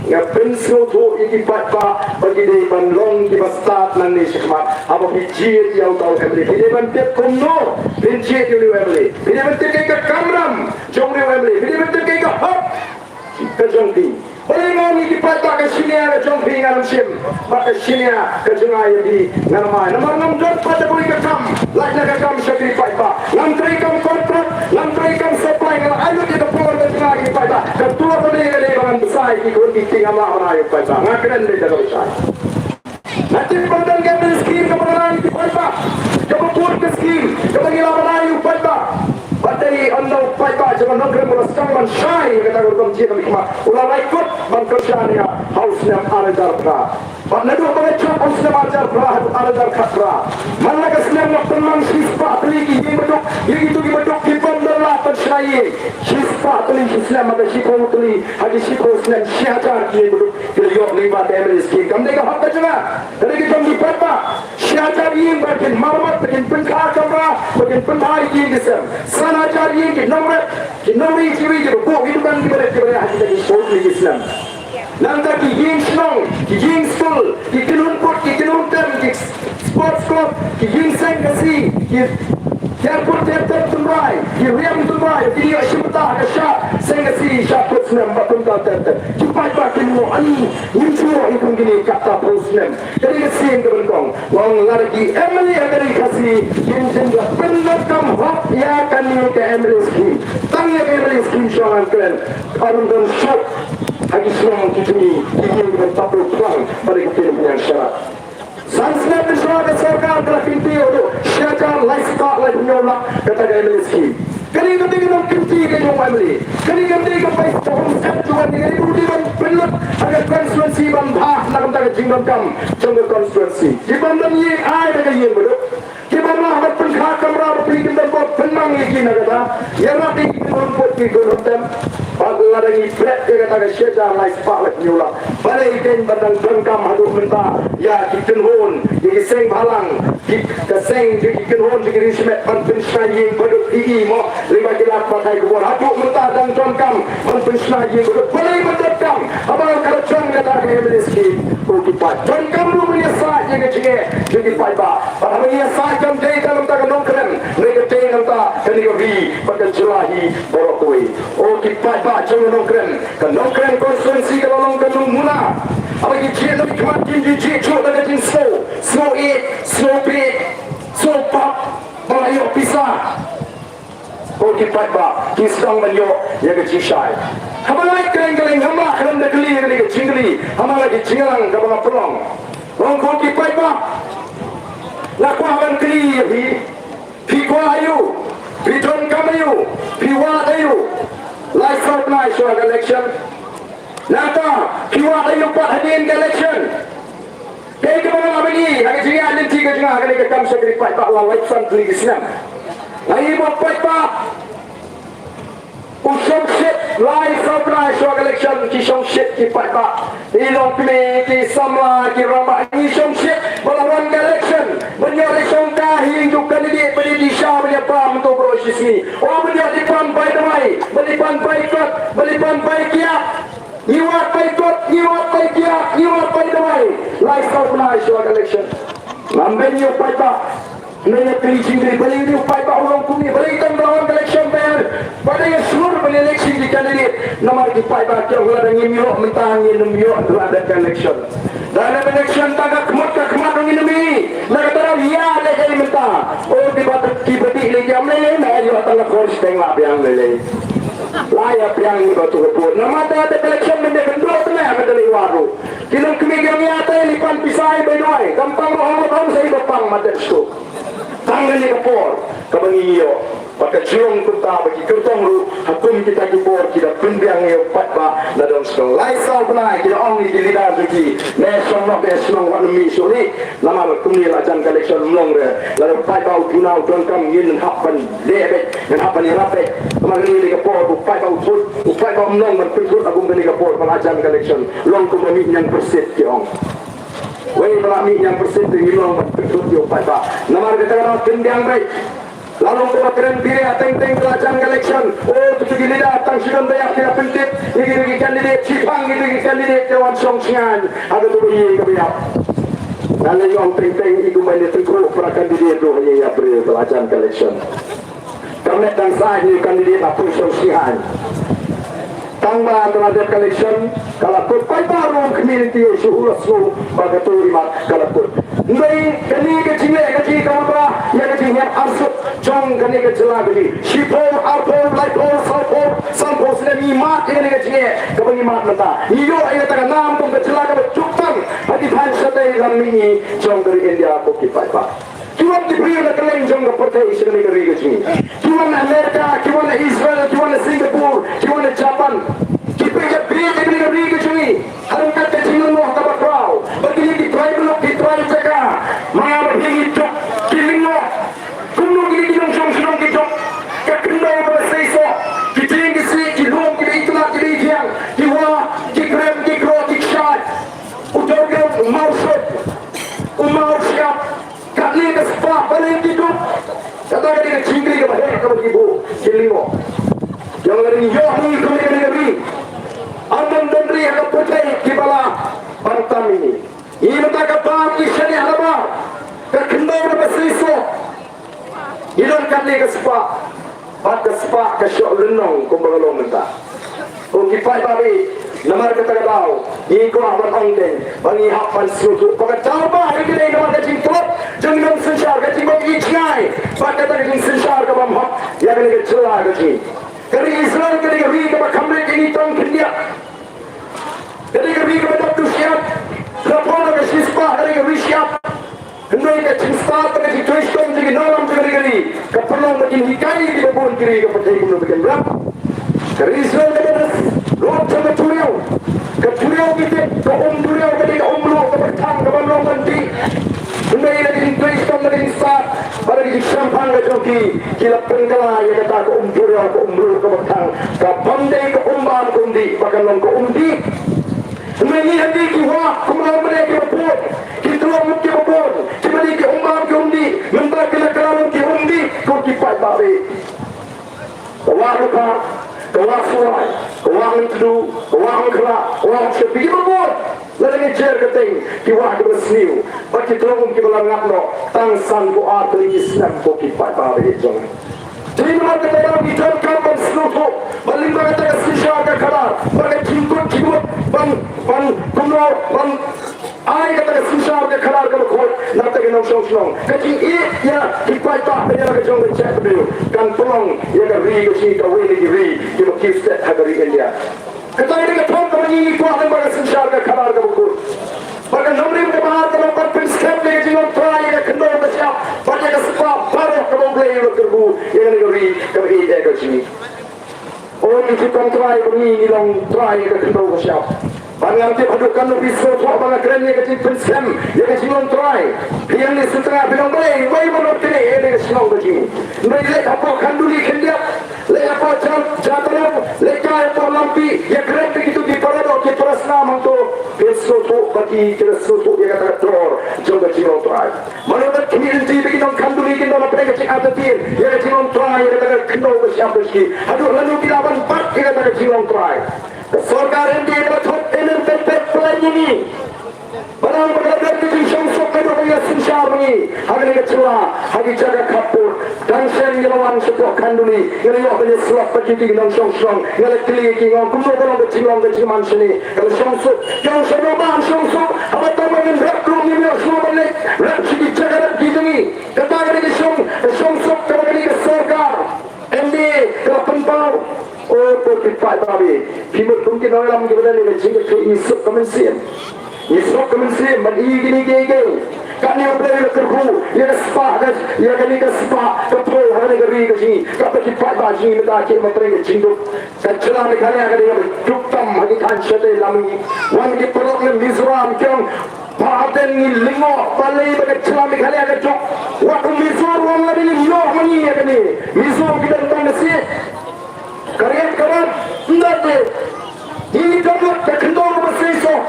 Nga pynsngewthuh ïa ki paidbah ba ki dei ban long kiba stad nangne shakhmat. Haba phi jied ïa uta u M L A, phi dei ban tip kumno phin jied ïa u M L A. Phi dei ban tip kaei ka kamram jong u M L A. Phi dei ban tip kaei ka hok ka jong phi. Balei nga ong ïa ki paidbah ka senior ka jong phi ngan ym shim, bad ka senior ka jong nga ïa phi ngan ym ai? Namar ngam don pat da kawei ka kam. Lait na ka kam shakri paidbah. Ngam trei kam kontrak, ngam trei kam supply, nga la ai lut ïa ka por ka jong nga ïa ki paidbah. Ka por ka dei ka dei ba ngan bsa ïa ki khun ki kti, ngam lah ban ai ïa ki paidbah. Nga kren beit da kaba shai. Nga tip ba don ka skim kaba ngan ai ïa ki paidbah. Kaba bun ka skim kaba ngi lah ban ai ïa ki paidbah. Bad dei ynda u paidbah jong ngi u kren ba la sdang ban shai ïa kata ka rukom jied na ki khmat, u la lait kut ban kyrshan ïa nga ha u snem ar hajar phra. Bad naduh ba nga jop ha u snem ar hajar phra haduh ar hajar khatphra, man la ka snem nga pynmang shispah tylli ki ïing baduk ïa kito kiba duk, ki bym don lad ban shna ïing. Shispah tylli shi snem, ha ka shiphew tylli, ha ka shiphew snem, shi hajar ki ïing baduk ki la ïoh lyngba ka M L A skim. Kam dei ka hok ka jong nga, ka dei ka jong ki paidbah. Shi hajar ïing ba kin marammot, ba kin pynkha kamra, ba kin pynkha ïing ki sem. San hajar ïing ki nongrep, ki nongri, ki ri, kiba buh ki dukan, kiba leh, kiba leh ha kita ki shiphew tylli ki snem. Nangta ki ïing shnong, ki ïing skul, ki kynhun pud, ki kynhun tem, ki sports club, ki ïing seng Khasi, ki tiar pud tiar tem tynrai, ki riam tynrai, ki ïoh shim bynta ha ka shad seng Khasi shad pud snem bad kumta ter ter. Ki paidbah kin ong, ani ngim sngewthuh ïa kum kine, kata phew snem. Ka dei ka sien kaba nyngkong. Nga ong lada ki M L A ha ka ri Khasi kin jin da pyndonkam hok ïa kane ka M L A skim, tang ïa ka M L A skim shong ngan kren. Ka ruh don shuh ha ki shnong ki jong ngi, ki ïing kiba tap ruh plang ba dei ka pynïaid sharak. San snem mynshuwa ka sorkar ka la kyntiew haduh shi hajar lai spah laiphew hynñiew lak kata ka M L A skim. Kane kam dei ka nongkynti ka jong u M L A. Kane kam dei ka paisa jong u M L A, ka dei ban pynlut ha ka constituency ban bha na ka bynta ka jingdonkam jong ka constituency. Ki bym don ïing, ai da ka ïing baduk. Ki bym lah ban pynkha kamra ba phi, kim don bor, pynmang ïa ki na kata. Ïarap ïa ki kynhun pud, ki kynhun tem. Bad lada ngi bret ïa kata ka shi hajar lai spah laiphew hynñiew lak, balei kein ban dang donkam haduh mynta ïa ki kynhun, ki seng bhalang, ki, ka seng jong ki kynhun jong ki riewshimet ban pynshna ïing baduk, i, i mo, lyngba ki lad pathai khubor. Haduh mynta dang donkam ban pynshna ïing baduk. Balei ban donkam? Haba ka la don kata ka M L A scheme. Ko ki paid, donkam ruh ban ïasaid ïa ka jingeh jong ki paidbah. Bad haba ngi ïasaid kam dei tang na bynta ka Nongkrem, hynrei ka dei na bynta kane ka ri bad ka jylla hi baroh kawei. O ki paidbah jong ka Nongkrem, ka Nongkrem constituency ka la long ka nongmuna. Haba ki jied na ki khmat kin, ki jied shuh da ka jingsngew, sngew ïeit, sngew bieit, sngew pap ba la ïoh pisa. Ko ki paidbah, ki sdang ban ïoh ïa ka jingshai. Haba leit kylleng kylleng, haba khlem da kylli ïa kane ka jingkylli, haba la ki jingïalang kaba nga pynlong. Ong ko ki paidbah, nga kwah ban kylli ïa phi. Phi kwah aïu? Phi donkam aïu? Phi wad aïu? Lai saw bnai shuwa ka election. Nangta phi wad aïu pat hadien ka election? Kaei kaba nga la ïohi ha ka jingïaid lynti ka jong nga ha kane ka kam shakri paidbah la laiphew san tylli ki snem. Nga ïohi ba paidbah u shongshit lai saw bnai shuwa ka election, ki shongshit ki paidbah. Ki longkmie, ki samla, ki rangbah, ngi shongshit ba la wan ka election ban ïoh leit shongkai ha ïing jong u candidate ba dei shisha ban ïa bam to baroh shisngi. O ban ïoh leit pan bai dawai, ban leit pan bai kot, ban leit pan bai kiad. Ngi wad bai kot, ngi wad bai kiad, ngi wad bai dawai. Lai saw bnai shuwa ka election. Ngam beiñ ïa u paidbah. Ngi ïa kylli jingkylli, balei u paidbah u long kumne, balei tang ba la wan ka election ba ïa, ba dang ïa shlur ban ïaleit sha ki candidate. Namar ki paidbah ki ong lada ngim ïoh mynta ngin ym ïoh lada ka election. Lada ka election tang ka khmat ka khmat ngin ym ïoh. Na kata daw ïa leit ei mynta. O ki ba, ki ba dih leit ïa, ym lei lei, na ïoh tang ka khor shiteng la biang lei lei. La ïa biang ïa ba tu ka vote. Namar da ka election mynta ka dro tang ïa ka dei waru. Ki longkmie ki ong ïa te leit pan pisa ïa bai dawai. Kam pang ruh ong ong sa ïa ba pang ma te shu. Tang kane ka por kaba ngi ïoh. Bad ka jinglong kumta ba ki kyrtong ruh ha kum kita ki por ki da pynbiang ïa u paidbah na dong shnong. Lai saw bnai ki da ong ïa ki leader jong ki, ne shnong noh ne shnong wat nym mih shuh lei. Namar kumne la jan ka election ym long re. Lada u paidbah u duna u donkam ngin hap ban leh beit, ngin hap ban ïarap beit. Namar kane ka por u paidbah u thut, u paidbah ym long ban pynthut ha kum kane ka por ba la jan ka election. Long kumba mih ñiangpyrshit ki ong. Wei ba la mih ñiangpyrshit te ngim long ban pynthut ïa u paidbah. Namar kata ka daw pynbiang beit. La long kaba kren biang ha teng teng ba la jan ka election. O, tu tu ki leader tang shi don ba ïap ki la pyntip ïa ki, ïa ki candidate, shipang ïa ki candidate ki wan shong shngaiñ ha katu ka ïing kaba ïap. Nga la ong teng teng ïa kumba ïa teng kru para candidate ruh ïa ïap briew ba la jan ka election. Ka met dang sah ïa u candidate la poi shong shngaiñ. Tang ba ka la dep ka election ka la kut, paidbah ruh ym khmih lynti shuh, u la sngew ba katu i mat ka la kut. Hynrei kane ka jingleh ka jong ngi ka wanrah ïa ka jinghiar arsut jong kane ka jylla ka jong ngi. Shiphew, arphew, laiphew, sawphew, sanphew snem ngi mad ïa kane ka jingeh kaba ngi mad mynta. Ngi ïoh ïa kata ka nam kum ka jylla kaba juk tang ha ki thaiñ shatei lam mihngi jong ka ri India ko ki paidbah. Ki wan ki briew na kylleng jong ka pyrthei sha kane ka ri ka jong ngi. Ki wan na Amerika, ki wan na Israel, ki wan na Singapore, ki wan na Japan. Ki peit ïa kane ka ri ka jong ngi. Ha ryngkat ka jinglyngngoh kaba khraw. Ba kine ki trai muluk, ki trai jaka. Ma nga bad phi ngi duk, ki lyngngoh. Kumno kine ki nongshong shnong ki duk. Ka khyndew kaba seisoh. Ki dieng ki siej, ki lum, ki ba itynnad, ki ba ithiang. Ki wah, ki krem, ki kro, ki kshaid. U dewrem, u mawshut, u mawshyiap. Katne ka spah, balei ki duk? Kata ka dei ka jingkylli kaba heh kaba ki buh, ki lyngngoh. Ïa nga ring ïoh ngi kum kane ka ri. Ym don ri ha ka pyrthei kiba lah ban tam ïa ngi. Ngi mynta ka bam ngi shaniah ha bam. Ka khyndew kaba seisoh. Ngi don katne ka spah. Bad ka spah ka shoh lynnong kumba ka long mynta. Ko ki paidbah, namar kata ka daw ngi kwah ban ong dei ba ngi hap ban sngewthuh ba ka daw ba ha ka dei namar ka jingtlot jong ngi nong synshar, ka jingbym ïeit jngai bad kata ka jingsynshar ka bym hap ïa kane ka jylla ka jong ngi. Ka ri Israel ka dei ka ri kaba kham rit ïa ngi tang khyndiat. Ka dei ka ri kaba dap duh shyiap. Ka pynlong ka shispah, ka dei ka ri shyiap. Hynrei ka jingstad bad ka jingtrei shitom jong ki nongïalam jong ka ri, ka pynlong ba kin hikai ïa kiba bun ki ri ka pyrthei kumno ba kin rep. Ka ri Israel ka dei ka ri jong ka duriaw. Ka duriaw ki tip, ka um duriaw ka dei ka um mluh kaba tang kaba ym long ban dih. Hynrei ïa ka jingtrei shitom bad ka jingstad bad ka jingshemphang ka jong ki, ki la pynkylla ïa kata ka um duriaw, ka um mluh kaba tang, ka bym dei ka um bam ka um dih, ba kan long ka um dih. Hynrei ngi ha ngi ki wah kumno mynne kiba bun, ki tlot mut kiba bun, Ka wah Sawai, ka wah Myntdu, ka wah Umkhrah, ka wah Umshapi, kiba bun. Lada ngi jer kyrteng ki wah kiba sniew bad ki tnum kiba la ngat noh tang san ko ar tylli ki snem ko ki paidbah ba ïeit jong ngi. Te namar kata ngi donkam ban sngewthuh ba lyngba kata ka synshar ka khadar bad ka jingkut jingmut ban, ban kumno ban ai kata ka synshar ka khadar kaba khuid na kata ka nongshong shnong. Ka jingïeit ïa ki paidbah ba ïa la ka jong ka jaitbynriew kan pynlong ïa ka ri ka jong ngi kawei na ki ri kiba kiew stet ha ka ri India. Kata ka dei ka thong kaba ngi, ngi kwah lyngba ka synshar ka khadar kaba khuid. Bad ka nongrim kaba ar ka long ban pynskhem ïa ka jinglong trai ïa ka khyndew ka shyiap bad ïa ka spah baroh kaba U Blei u la kyrkhu ïa kane ka ri kaba ïeit ïa ka jong ngi. O ngi ki tong trai ba ngi, ngi long trai ïa ka khyndew ka shyiap. Bad ngam tip haduh katno phi sngewthuh ba nga kren ïa ka jingpynskhem ïa ka jinglong trai. Phi ïeng ne sngewthuh phi long balei, wei ban ong kane ïa ka shnong ka jong ngi. Hynrei leit hapoh Khanduli khyndiat, leit hapoh Jan-, Jatnam, leit kai hapoh Lampi, ïa kren bad kito ki para doh ki para snam hangto. Phin sngewthuh ba ki, ki la sngewthuh ïa kata ka dor jong ka jinglong trai. Mano ban khmih lynti ba ki nong Khanduli kin don hapdeng ka jingartatien ïa ka jinglong trai ïa kata ka khyndew ka shyiap ka jong ki. Haduh lano ki lah ban bat ïa kata ka jinglong trai. Ka sorkar India ka la thot ïa ka pet pet plan ïa ngi. Ba dang ba ka la don ka jingshongsuk naduh ba ngi la synshar ma ngi ha kane ka jylla ha ki jaka khappud. Dang shen ngi la wan shapoh Khanduli, ngi la ïoh ban ïasyllok bad kito ki nongshong shnong. Ngi la kylli ïa ki, nga ong kumno ka long ka jinglong ka jingman shane. Ka la shongsuk. Ki ong shano ban shongsuk haba tang ba ngin rep ruh ngim ïoh shuh ban leit rep sha ki jaka rep ki jong ngi. Kata ka dei ka shong, ka shongsuk kaba kane ka sorkar N D A ka la pynpaw. O ko ki paidbah, phi mut kum ki nongïalam kiba don ha ka jingkitkhlieh, ngi suk ka mynsiem. Ngi suk ka mynsiem ban i kine kiei kiei. Kane U Blei u la kyrkhu ïa ka spah, ka, ïa kane ka spah ka phew ha kane ka ri ka jong ngi. Kata ki paidbah jong ngi mynta ki ïa ma trei ka jingduk. Ka jylla Meghalaya ka dei kaba duk tam ha ki thaiñ shatei lam ngi. Wan ki paralok na Mizoram ki ong ba hadien ngi lyngngoh balei ba ka jylla Meghalaya ka duk. Wat u Mizo ruh ong lada ngin ïoh ma ngi ïa kane. Mizo ki don tang ka siej. Ka riat ka ram ym don te. Ngi dang lut ka khyndew kaba seisoh.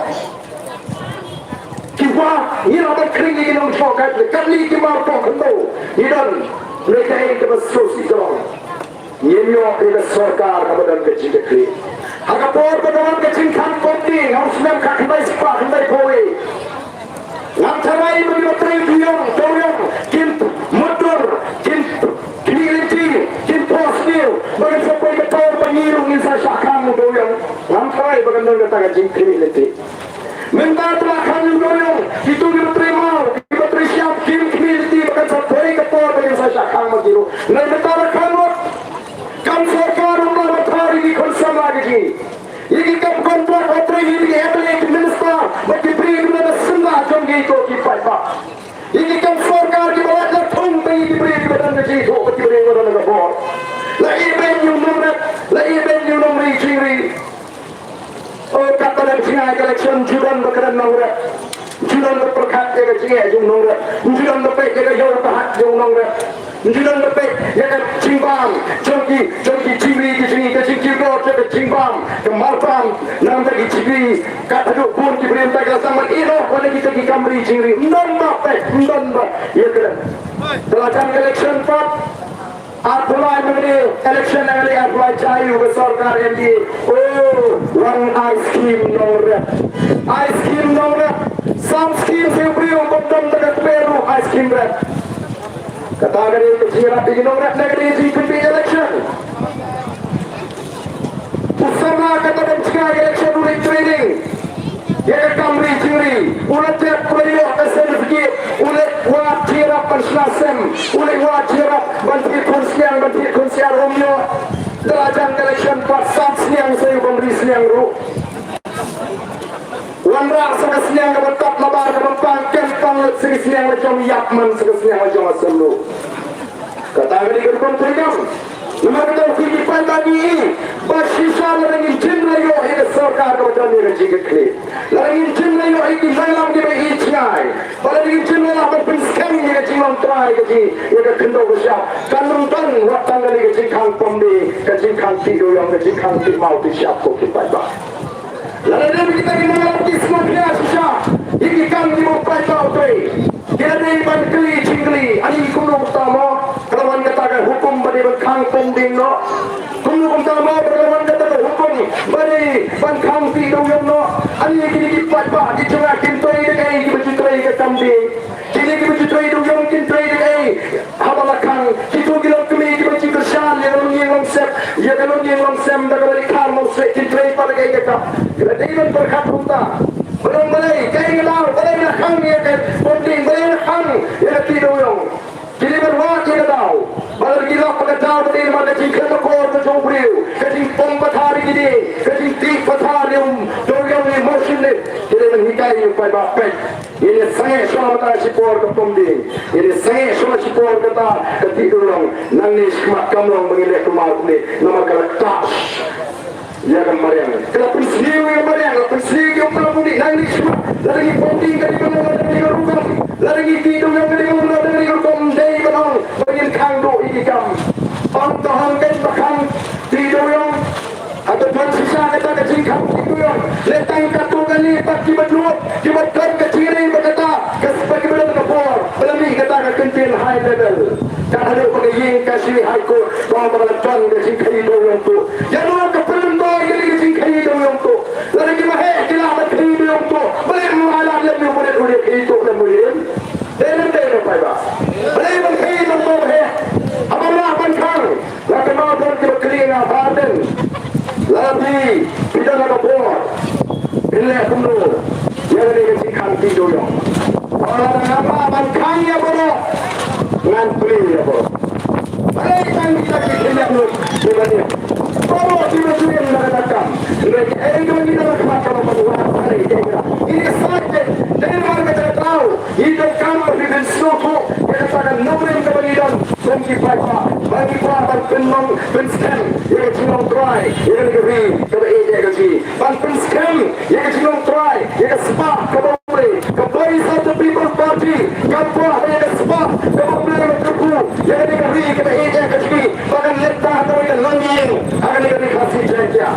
Ki wah ngi la ban khring ïa ki nongshong Katholik, Katholik ki mar poh khyndew. Ngi don. Hynrei kaei kaba sngewsih jong Ngim ïoh ïa ka sorkar kaba don ka jingkitkhlieh. Ha ka por ba don ka jingkhang pom ding ha u snem khatkhyndai spah khyndaiphew wei, ngam tharai ba ki batri Dewiong, Dewiong kin mutdur, kin khmih lynti, kin phohsniew ba kin sa poi ka por ba ngi ruh ngin sa shah khang u Dewiong. Ngam tharai ba kan don kata ka jingkhmih lynti. Mynta te la khang u Dewiong, kito ki batri Mawkynrew, ki batri Shyiap, kim khmih lynti ba kan sa poi ka por ba kin sa shah khang ma ki ruh. Nai mynta la khang lut. Kam sorkar ruh la ban thor ïa ki khun samla ki jong ngi. Ïa ki kam kontrak, ïa ki M L A, ki minister bad ki briew kiba don ha syndah jong ngi, ko ki paidbah. Ïa ki kam sorkar kiba lait la thung, te ïa ki briew kiba don ka jingthoh bad ki briew kiba don ka bor. La ibeiñ ïa u nongrep, la ibeiñ ïa u nongri jingri. O, katba dang jngai ka election, ju don ba kren nongrep. Ju don ba pyrkhat ïa ka jingeh jong nongrep. Ju don ba peit ïa ka ïew ka hat jong nongrep. Ju don ba peit ïa ka jingbam jong ki, jong ki jingri ki jong ngi, ka jingkiew dor jong ka jingbam, ka marbam na ka bynta ki jingri. Kat haduh bun ki briew mynta ki la sdang ban ïehnoh ïa kita ki kam ri jingri. Ym don ba peit, ym don ba ïakren. Te la jan ka election pat. Arphew lai mynne election, arphew lai jia ïa ka sorkar M D A. Oh, wan ai scheme nongrep. Ai scheme nongrep. San scheme, sa u briew bym don da ka kper ruh ai scheme rep. Kata ka dei ka jingïarap ïa ki nongrep ne ka dei ka jingpynbeit election? U samla kata ban jngai election u leit training ïa ka kam ri jingri, u la dep, u la ïoh ka certificate, u leit wad jingïarap ban shna sem, u leit wad jingïarap ban thied khun sniang, ban thied khun siar, um ïoh. Da la jan ka election pat, san sniang sa ïoh ban ri sniang ruh. Wanrah sa ka sniang kaba tap nabar kaba pang, kem pang lut sa ka sniang la jong, ïap man sa ka sniang la jong, la sum ruh. Kata ka dei ka rukom treikam. Namar kata, ki paidbah, ngi i ba shisha lada ngin jin la ïoh ïa ka sorkar kaba don ïa ka jingkitkhlieh, lada ngin jin la ïoh ïa ki nongïalam kiba ïeit jngai, ba lada ngin jin la lah ban pynskhem ïa ka jinglong trai ka jong ngi, ïa ka khyndew ka shyiap, kan ym don wat tang kane ka jingkhang pom ding, ka jingkhang tih dewiong, ka jingkhang tih maw tih shyiap, ko ki paidbah. Lada dei ba kita ki nongïalam ki sngewthuh shisha ïa ki kam kiba u paidbah u trei, ki la dei ban kylli jingkylli, ani kumno kata mo, ka la wan kata ka hukum ba dei ban khang pom ding noh? Kumno Kine ki paidbah ki jong nga kin trei da kaei kiba ju trei ka kam dei? Kine kiba ju trei dewïong kin trei da kaei haba la khang? Kito ki longkmie kiba ju kyrshan ïa ka longïing longsep, ïa ka longïing longsem da kaba la khang longsem, kin trei pat da kaei ka kam? Ka dei ban pyrkhat kumta. Ba long balei, kaei ka daw, balei la khang ïa ka bonding, balei la khang ïa ka tih dewïong? Kine ban wad ïa ka daw. Ba la ki lok ba ka daw ka dei namar ka jingkhlem akor ka jong u briew, ka jingpom pathar ïa ki dieng, ka jingtih pathar ïa u dewïong, ïa u emotion ne. Kine ban hikai ïa u paidbah peit. Ngin ïa sangeh shuwa mynta shipor ka pom dieng. Ngin ïa sangeh shuwa shipor kata ka tih dewïong. Nangne shakhmat kam long ba ngin leh kulmar kumne namar ka la touch ïa ka mariang. Ka la pynsniew ïa ka mariang, la pynsniew ïa ka mariang. Nangne shakhmat lada ngi pom dieng ka dei ban long, lada ngi rukom, lada ngi tih dewïong ka dei ban long, lada ngi rukom, dei ban long ba ngin khang duh ïa ki kam. Ong to hangken ba khang tih dewïong. Hato pynban shisha kata ka jingkhang tih dewïong? Leh tang katto katne pat kiba nud, kiba don ka jingïarap ba kata ka spah kiba don ka bor ba la mih kata ka kyntien high level. Ka haduh ba ka ïing ka shu High Court ba ba la don ka jingkhang tih dewïong tu. Ïa no ka pynlong ïa ka jingkhang tih dewïong tu? Lada ki maheh ki lah ban khang tih dewïong tu, balei ym lah lad lem ïa u ba dei u dei khang tih dewïong lem u ïing? Dei lem dei lem paidbah. Balei ban khang tih dewïong tu maheh? Haba lah ban khang. La ka nongpynïaid kiba kylli nga ba dang la phi, phi don la ka bor. Phin leh kumno ïa kane ka jingkhang tih dewïong? Ba la dang ngam lah ban khang ïa baroh, ngan plie ïa baroh. Balei tang kita ki kynnoh lut kiba dei baroh kiba ju im na ka kam. Hynrei kaei kaba ngi don ha khmat ka long ban wad balei kaei kaba ngi dei excited. Dei namar kata ka daw ngi donkam ba phi bin sngewthuh ïa kata ka nongrim kaba ngi don. Kum ki paidbah ba ngi kwah ban pynlong pynskhem ïa ka jinglong trai ïa kane ka ri kaba ïeit ïa ka jong ngi. Ban pynskhem ïa ka jinglong trai ïa ka spah kaba U Blei, ka Voice of the People Party ka kwah ba ïa ka spah kaba U Blei u la kyrkhu ïa kane ka ri kaba ïeit ïa ka jong ngi ba kan leit tang ha kawei ka longïing ha kane ka ri Khasi Jaiñtia.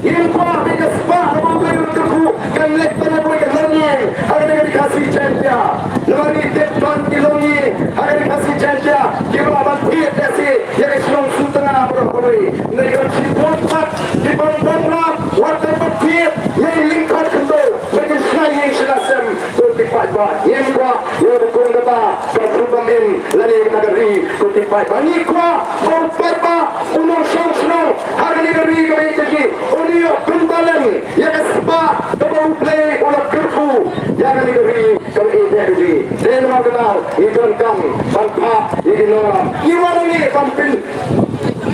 Ngim kwah ba ïa ka spah kaba U Blei u la kyrkhu kan leit tang ha kawei ka longïing ha kane ka ri Khasi Jaiñtia. Namar ngi tip don ki longïing ha kane ka Khasi Jaiñtia kiba lah ban thied lehse ïa ka shnong Sutnga baroh kawei. Ngi don shibun pat ki bym bym rap wat ban thied ïa i lyngkot khyndew ba kin shna ïing shna sem. Ko ki paidbah, ngim kwah ïa ka kum kata ka pynbam im lane ka nagari. Ko ki paidbah, ngi kwah ba u paidbah u nongshong shnong ha kane ka ri kaba ïeit ka jong ngi un ïoh pynbalance ïa ka spah kaba U Blei u la kyrkhu ïa kane ka ri kaba ïeit ka jong ngi. Dei namar kata ngi donkam ban phah ïa ki nongïalam. Ngi wan hangne ban pyn,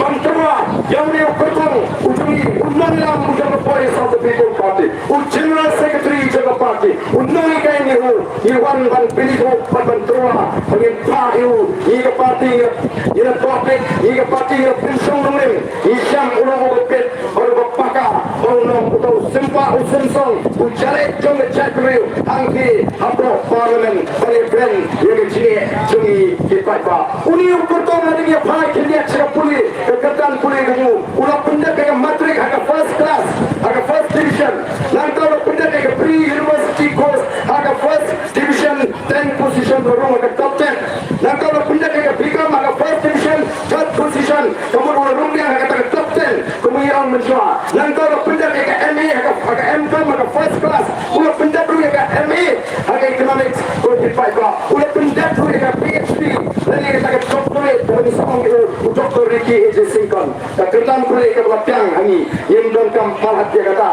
ban tyrwa ïa une u kyrtong u jong ngi, u nongïalam u jong ka Voice of the People Party, u General Secretary jong ka party, u nonghikai NEHU. Ngi wan ban pynlong bad ban tyrwa ba ngin phah ïa u. Ngi ka party ngi la, ngi la tohpeit, ngi ka party ngi la pynshong nongrim. Ngi shem u long uba peit bad uba paka, ba un long uta u sympa u symsong, u jalik jong ka jaitbynriew hangtei hapoh Parliament ban ïakren ïa ka jingeh jong ngi ki paidbah. Une u kyrtong hadien ïa phai khyndiat sha ka pule, ka kyrdan pule ka jong u, u la pyndep ïa ka matric ha ka first class, ha ka first division. Nangta u la pyndep ïa ka pre university course ha ka first division, tenth position, u la rung ha ka top ten. Nangta u la pyndep ïa ka B Com ha ka first division, third position. Ka mut u la rung biang ha kata ka top ten, kumba ngi ong mynshuwa. Nangta u la pyndep ïa ka M A ha ka, ha ka M Com ha ka first class. U la pyndep ruh ïa ka M A ha ka economics, ko ki paidbah. U la pyndep ruh ïa ka P H D lane kata ka doctorate kaba ngi sngewbha ïa u, u Doctor Ricky A J Syngkon. Ka kyrdan pule kaba la biang ha ngi, ngim donkam palat ïa kata.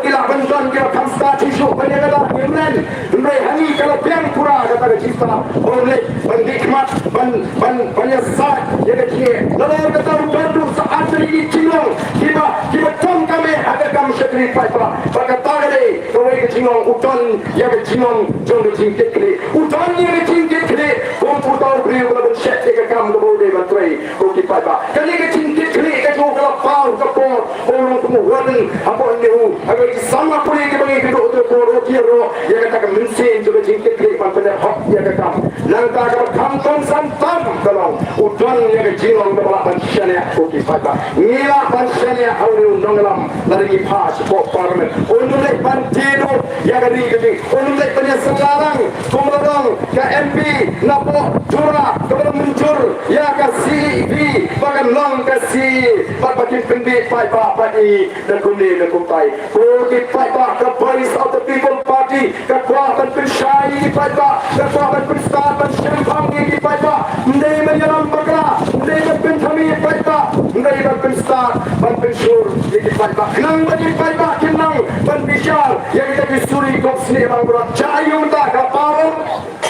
Ki lah ban don kiba kham stad shisha ban ïa kata, ngim len. Hynrei ha ngi ka la biang pura kata ka jingstad. Ban leit ban dih khmat, ban, ban, ban ïasaid ïa ka jingeh. Nalor kata u don ruh sa artylli ki jinglong kiba, kiba donkam eh ha ka kam shakri paidbah. Bad kata ka dei kawei ka jinglong, u don ïa ka jinglong jong ka jingkitkhlieh. U don ïa ka jingkitkhlieh kum uta u briew uba la pynshet ïa ka kam kaba u dei ban trei. Ko ki paidbah, kane ka jingkitkhlieh ka jong u ka la paw ka por ba u long kum u warden hapoh NEHU. Ha kawei ki samla pule kiba ngi kynduh, u la pynpaw ruh ïa kata ka mynsiem jong ka jingkitkhlieh ban pyndep hok ïa ka kam. Nangta kaba kham kongsan tam ka long, u don ïa ka jinglong kaba lah ban shaniah, ko ki paidbah. Ngi lah ban shaniah ha une u nongïalam lada ngi phah shapoh Parliament. Un leit ban die duh ïa ka ri ka jong ngi. Un leit ban ïasylla lang kum la dang ka M P napoh Tura kaba la mynjur ïa ka C E P ba long ka C A A, bad ba kin pynbeit paidbah pat ïa ngi da kumne da kumtai. Ko ki paidbah, ka Voice of the People Party ka kwah ban pynshai ïa ki paidbah, ka kwah ban pynstad ban shemphang ïa ki paidbah. Ym dei ban ïalam bakla, ym dei ban pynthame ïa ki paidbah, ym dei ban pynstad ban pynshur ïa ki paidbah. Khnang ba ki paidbah kin nang ban bishar ïa kita ki suri kop snieh baroh. Jia ïa u mynta ka power.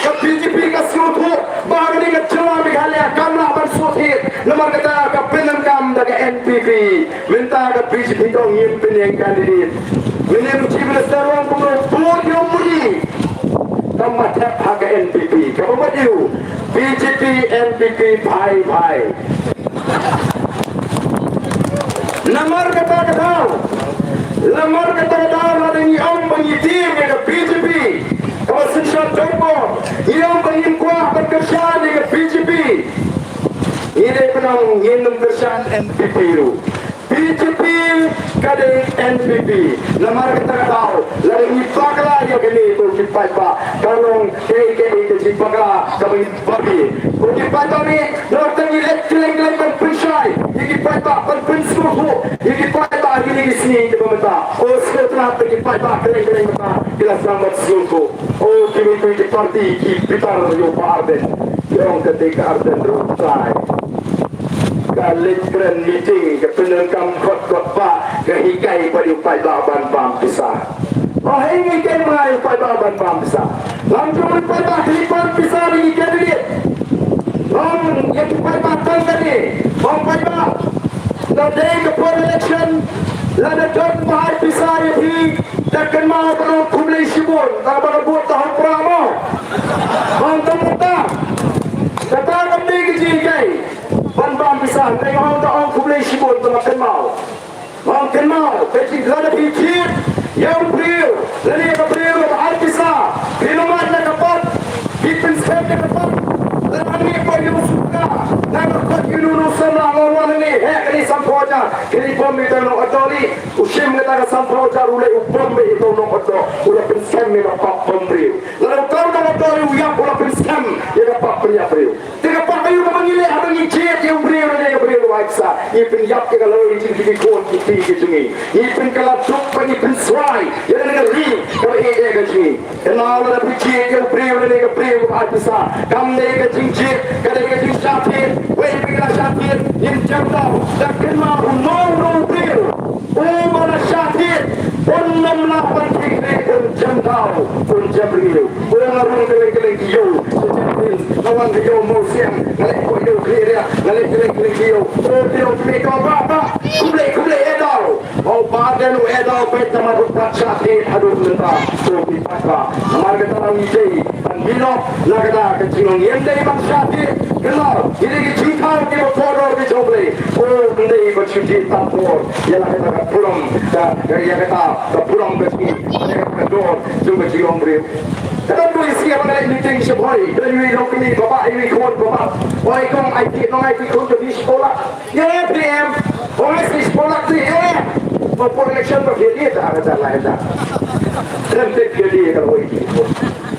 Ka B J P ka sngewthuh ba kane ka jylla Meghalaya kam lah ban sngewthuh, namar kata ka pyndonkam da ka N P P. Mynta ka B J P ka ong ngim pynïeng candidate. Mynne u Chief Minister u ong kumno, vote ïa u Modi. Kam thep ha ka N P P. Kaba mut ïa u, B J P N P P bhai bhai. Namar kata ka daw, namar kata ka daw lada ngi ong ba ngi tim ïa ka B J P, kaba synshar donbor, ngi ong ba ngim kwah ban kyrshan ïa ka B J P, ngi dei ban ong ngin ym kyrshan N P P ruh. B J P ka dei N P P. Namar kata ka daw lada ngi bakla ïa kane, to ki paidbah, ka long kaei kaei ka jingbakla kaba ngi babe. Ko ki paidbah, ngi, namar kata ngi leit kylleng kylleng ban pynshai ïa ki paidbah, ban pynsngewthuh ïa ki paidbah ha kine ki sngi kiba mynta. O, sngewtynnat ba ki paidbah kylleng kylleng mynta ki la sdang ban sngewthuh. O, ki mih ki party ki bitar ïa u Bah Ardent. Ki ong kata ka Ardent ruh trai. Ka leit kren meeting, ka pyndonkam kot kot ba ka hikai pat ïa u paidbah ban bam pisa. O, hei ngi hikai ma ïa u paidbah ban bam pisa. Lam jong u paidbah ki bam pisa da ki candidate. Ong ïa ki paidbah tang kane, ong paidbah, lada dei ka por election, lada don bha pisa ïa phi, da kynmaw ban ong khublei shibun, tang ba ka vote ta hap pra mo. Ong tang kata. Kata kam dei ka jinghikai ban bam pisa, dei ong da ong khublei shibun, tang ba kynmaw. Ong kynmaw, phi, lada phi jied ïa u briew lane ka briew kaba ai pisa, phi lum na ka pop, phi pynskhem na ka pop. Lada ngi poi ïa u surkar, na ka kot ïa u samla, la wan hangne, heh, kane sanphew hajar, kane bom ïa u nongdoli, u shim kata ka sanphew hajar, u leh u bom ïa u nongdoli, u la pynskhem ïa ka pop bom briew. Lada uta u nongdoli u ïap, u la pynskhem ïa ka pop pynïap briew. Te ka pop aïu kaba ngi leh haba ngi jied ïa u briew lane ka briew kaba ai pisa? Ngi pynïap ïa ka lawei jong ki khun ki kti ki jong ngi. Ngi pynkylla duk bad ngi pynswai ïa kane ka ri kaba ïeit ïa ka jong ngi. Kynmaw, lada phi jied ïa u briew lane ka briew kaba ai pisa, kam dei ka jingjied, ka dei ka jingshah thied. Wei phi, ka la shah thied, ngin jam daw. Da kynmaw, uno uno u briew uba la shah thied, un ym lah ban kynthih, un jem thaw, un jem briew. Ong nga rung kylleng kylleng ki ïew, sha jan phin, nga wan ka ïew Mawsiang, nga leit poi ïew Khliehriat, nga leit kylleng kylleng ki ïew. O ki ïew ki mei, ki ong, Bah, Bah, khublei, khublei, eh daw. O Bah, dei u eh daw, beit namar u pat shah thied haduh mynta. O ki pat Bah, namar kata ngi dei ban mih noh na kata ka jinglong, ym dei ban shah thied. Kynmaw, ngi dei ki jingthaw kiba kordor ki jong U Blei. O, ym dei ban shu thied tam por ïa la kata ka burom, ka, ka, ïa kata ka burom ka jong ngi, ïa kata ka dor jong ka jinglong briew. Kata tu ïa sngewbha, nga leit meeting sha Bhoi, don iwei i nongkmie ba bah, iwei i khun ba bah. Oi kong, ai thied noh, ai thied khun jong ngi shiphew lak. Ïa, P M. Ong ai thied shiphew lak thied, eh. Ba por election ba phi ïa thied, ta, ta, ta, ta. Khlem thied phi ïa thied ka lawei.